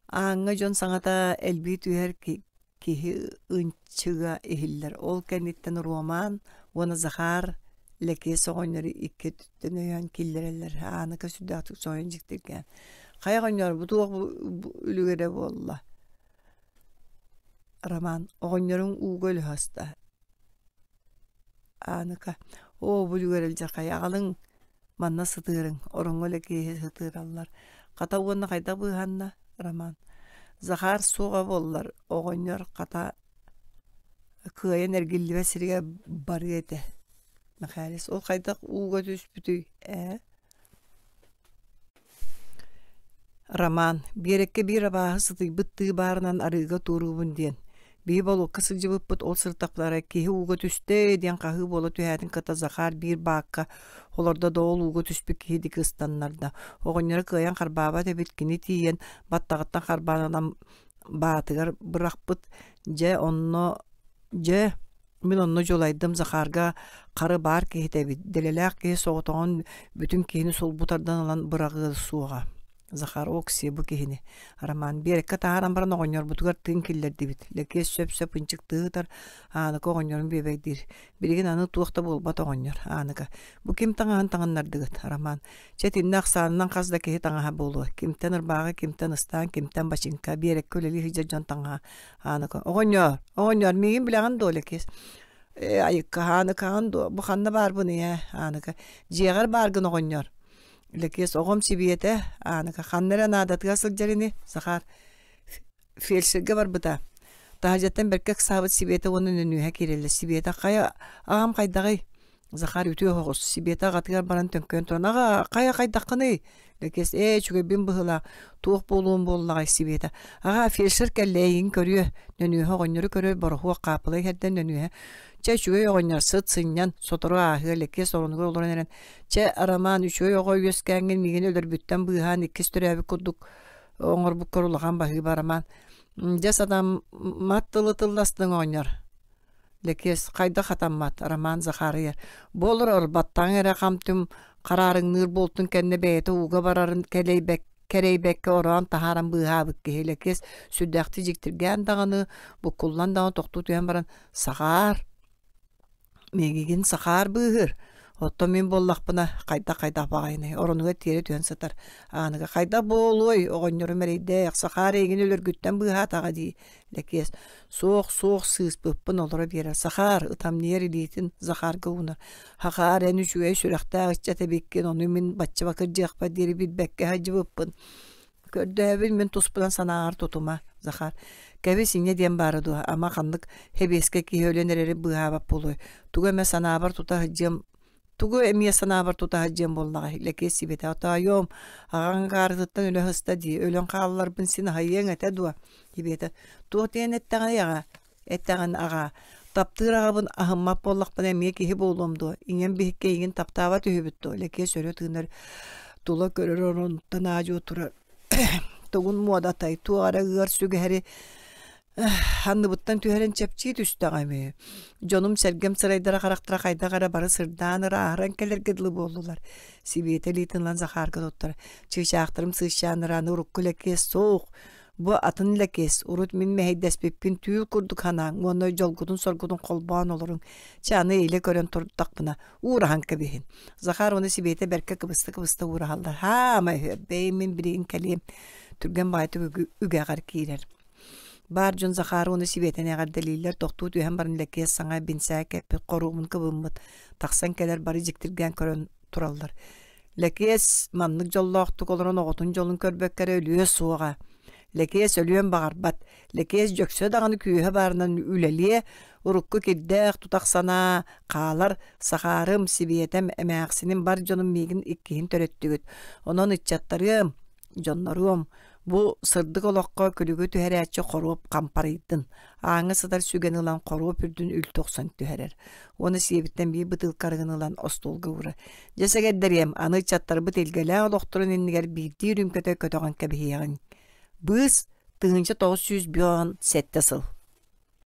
Ааҥҥа дьон саҥата элбии түһэр киһи ынчыга иһиллэр. Ол кэнниттэн Роман уонна Захар Лэкиэс оҕонньору икки өттүттэн өйөөн киллэрэллэр. Ааныка сүрдээхтик соһуйан дьиктиргээн: «Хайа оҕонньор, бу туох үлүгэрэ буолла?» Роман оҕонньоруҥ ууга өлө аста. Ааныка: «Оо, бу үлүгэр илдьэрхэй аҕалыҥ, манна сытыарыҥ, ороҥҥо Лэкиэһи сытыараллар. Хата уонна хайдах быыһанна?» Роман: «Захар суоҕа буоллар, оҕонньор хата кыайан эргиллибэт сиригэр барыа этэ». Мэхээлис: «Ол хайдах ууга түспүтүй, ээ?» Роман: «Биэрэккэ биир абааһы сытыйбыт тыы баарынан арыыга туоруубун диэн. Биһи болуокка сылдьыбыппыт ол сырыттахпытына киһи ууга түстэ диэн хаһыы буола түһээтин кытта Захар биир баакка олордо да ол ууга түспүт киһи диэки ыстаннарда. Оҕонньоро кыайан харбаабат эбит, кини тиийэн баттаҕыттан харбаан ылан баатыгар бырахпыт. Дьэ онно дьэ Мин онно дьулайдым Захарга хары баар киһитэ эбит, дэлэлээх киһи соҕотоҕун бүтүн киһини сулбу тардан ылан быраҕыа суоҕа. Захар оксиэ бу киһини. Роман биэрэккэ таһааран баран оҕонньорбутугар тыын киллэрдибит. Лэкиэс сөп-сөп ынчыктыы ытар, Ааныка оҕонньорун бүөбэйдиир. Билигин аны туох да буолбат оҕонньор, Ааныка. Бу ким таҥаһын таҥыннардыгыт, Роман. Чэ итиннэ ахсаанынан хас да киһи таҥаһа буолуо. Кимтэн ырбааҕы, кимтэн ыстаан, кимтэн бачыыҥка, биэрэккэ үлэлии сылдьар дьон таҥаһа. Ааныка оҕонньоор, оҕонньоор, миигин билэҕин дуо, Лэкиэс? Ээ, айыкка, Ааныкаҕын дуо? Бу ханна баарбыный ээ, Ааныка? Дьиэҕэр бааргын, оҕонньор. Лэкиэс, оҕом Сибиэтэ, Ааныка, ханна эрэ наадатыгар сылдьар ини, Захар. Фельдшергэ барбыта. Таһырдьаттан бэркэ ыксаабыт Сибиэтэ уонна Нөнүөһэ киирэллэр. Сибиэтэ, хайа, аҕам хайдаҕый? Захар үтүө оһоҕос, Сибиэтэ аҕатыгар баран төҥкөйөн туран, «Аҕаа, хайа хайдаххыный?» Лэкиэс, «Ээ, үчүгэйбин быһыылаах, туох буолуом буоллаҕай?» Сибиэтэ, «Аҕаа, фельдшер кэллэ, эйигин көрүө». Нөнүөһэ оҕонньору көрөр, бороһуок хааппыла иһэрдэн Нөнүөһэ, «Чэ, үчүгэй оҕонньор, сыт сынньан, сотору ааһыа» Лэкиэс оронугар олорон эрэн, «Чэ, Роман, үчүгэй оҕо үөскээҥҥин миигин өлөрбүттэн быыһаан иккис төрөөбүт курдук оҥорбуккар улахан баһыыба, Роман. Дьэ, сатаммат тылы тылластыҥ оҕонньор. Лэкиэс хайдах хатаммат Роман Захарыйар бу олорор баттаҕыҥ эрэ хам-түм хараарыҥныыр буолтун кэннэ бэйэтэ ууга барарын кэрэйбэккэ ороон таһааран быыһаабыт киһи Лэкиэс сүрдээхтик дьиктиргээн даҕаны буккуллан даҕаны тохтуу түһэн баран «Сахаар миигин Сахаар быыһыыр Оттон мин буоллахпына хайдах-хайдах баҕайыный, оронугар тиэрэ түһэн сытар. Ааныга хайдах буолуой, оҕонньорум эрэйдээх, Сахаар эйигин өлөргүттэн быыһаатаҕа дии Лэкиэс суох, суох сыыспыппын олоро биэрэр. Сахаар ытамньыйар илиитин Захарга уунар. Хахаар эн үчүгэй сүрэхтээх ыччат эбиккин, ону мин бачча бакырдьыахпар диэри билбэккэ сылдьыбыппын. Көрдөөбүн мин туспунан санааҕар тутума, Захар. Кэбис инньэ диэн баара дуо, ама ханнык хэбиэскэ киһи өлөн эрэри быыһаабат буолуой. Тугу эмэ санаабар тута сылдьыам Тугу эмиэ санаабар тута сылдьыам буоллаҕай, Лэкиэс сибэтэ «Тоойуом, аҕаҥ акаарытыттан өлө сыста дии, өлөн хаалларбын син аһыйыаҥ этэ дуо?» Ибиэтэ «Туох диэн эттэҕиний аҕаа?» «Эттэҕин аҕаа, таптыыр аҕабын аһыммат буоллахпына эмиэ киһи буолуом дуо, ийэм биһикки эйигин таптаабат үһүбүт дуо?» Лэкиэс өрө тыынар, тула көрөр оронуттан аа-дьуо турар тугун муодатай, туох эрэ ыар сүгэһэри Анныбыттан түһэрэн чэпчии түстэҕим үһү. Дьонум-сэргэм сырайдара харахтара хайдах эрэ бары сырдаан ырааһыран кэлэргэ дылы буоллулар. Сибиэтэ илиитин ылан Захарга туттар. Чыычаахтарым сыысчааннара аны урукку Лэкиэс суох. Бу атын Лэкиэс, урут мин мэһэйдэспиппин түүл курдук санааҥ уонна дьолгутун-соргутун холбоон олоруҥ. Чэ аны илэ көрөн турдахпына уураһан кэбиһин. Захар уонна Сибиэтэ бэркэ кыбыста-кыбыста уураһаллар. Хаама үһү, бэйэм мин билигин кэлиэм. Түргэн баҕайытык үгэҕэр киирэр. Баар дьон Захары уонна Сибиэтэни эҕэрдэлииллэр, тохтуу түһэн баран Лэкиэс саҥа бинсээк кэппит хоруобун кыбыммыт, тахсан кэлэр бары дьиктиргээн көрөн тураллар. Лэкиэс маннык дьоллоохтук олорон оҕотун дьолун көрбөккө эрэ өлүө суоҕа. Лэкиэс өлүөн баҕарбат. Лэкиэс дьөксө даҕаны күүһэ баарынан үлэлиэ, урукку кирдээх тутах санаа хаалар, Сахаарым, Сибиэтэм, эмээхсиним бар дьонум миигин иккиһин төрөттүгүт. Онон ыччаттарыам, Дьонноруом, бу сырдык олоххо күлүгү түһэрээччи хоруоп хампарыйдын, ааҥҥа сытар сүгэни ылан хоруоп үрдүн үлтү охсон түһэрэр уонна сиэбиттэн биир бытыылка арыгыны ылан остуолга уурар. Дьэ сэгэрдэриэм, аны ыччаттарбыт илгэлээх олохторун иннигэр биирдии үрүүмкэтэ көтөҕөн кэбиһиэҕиҥ. Быыс 1957 сыл.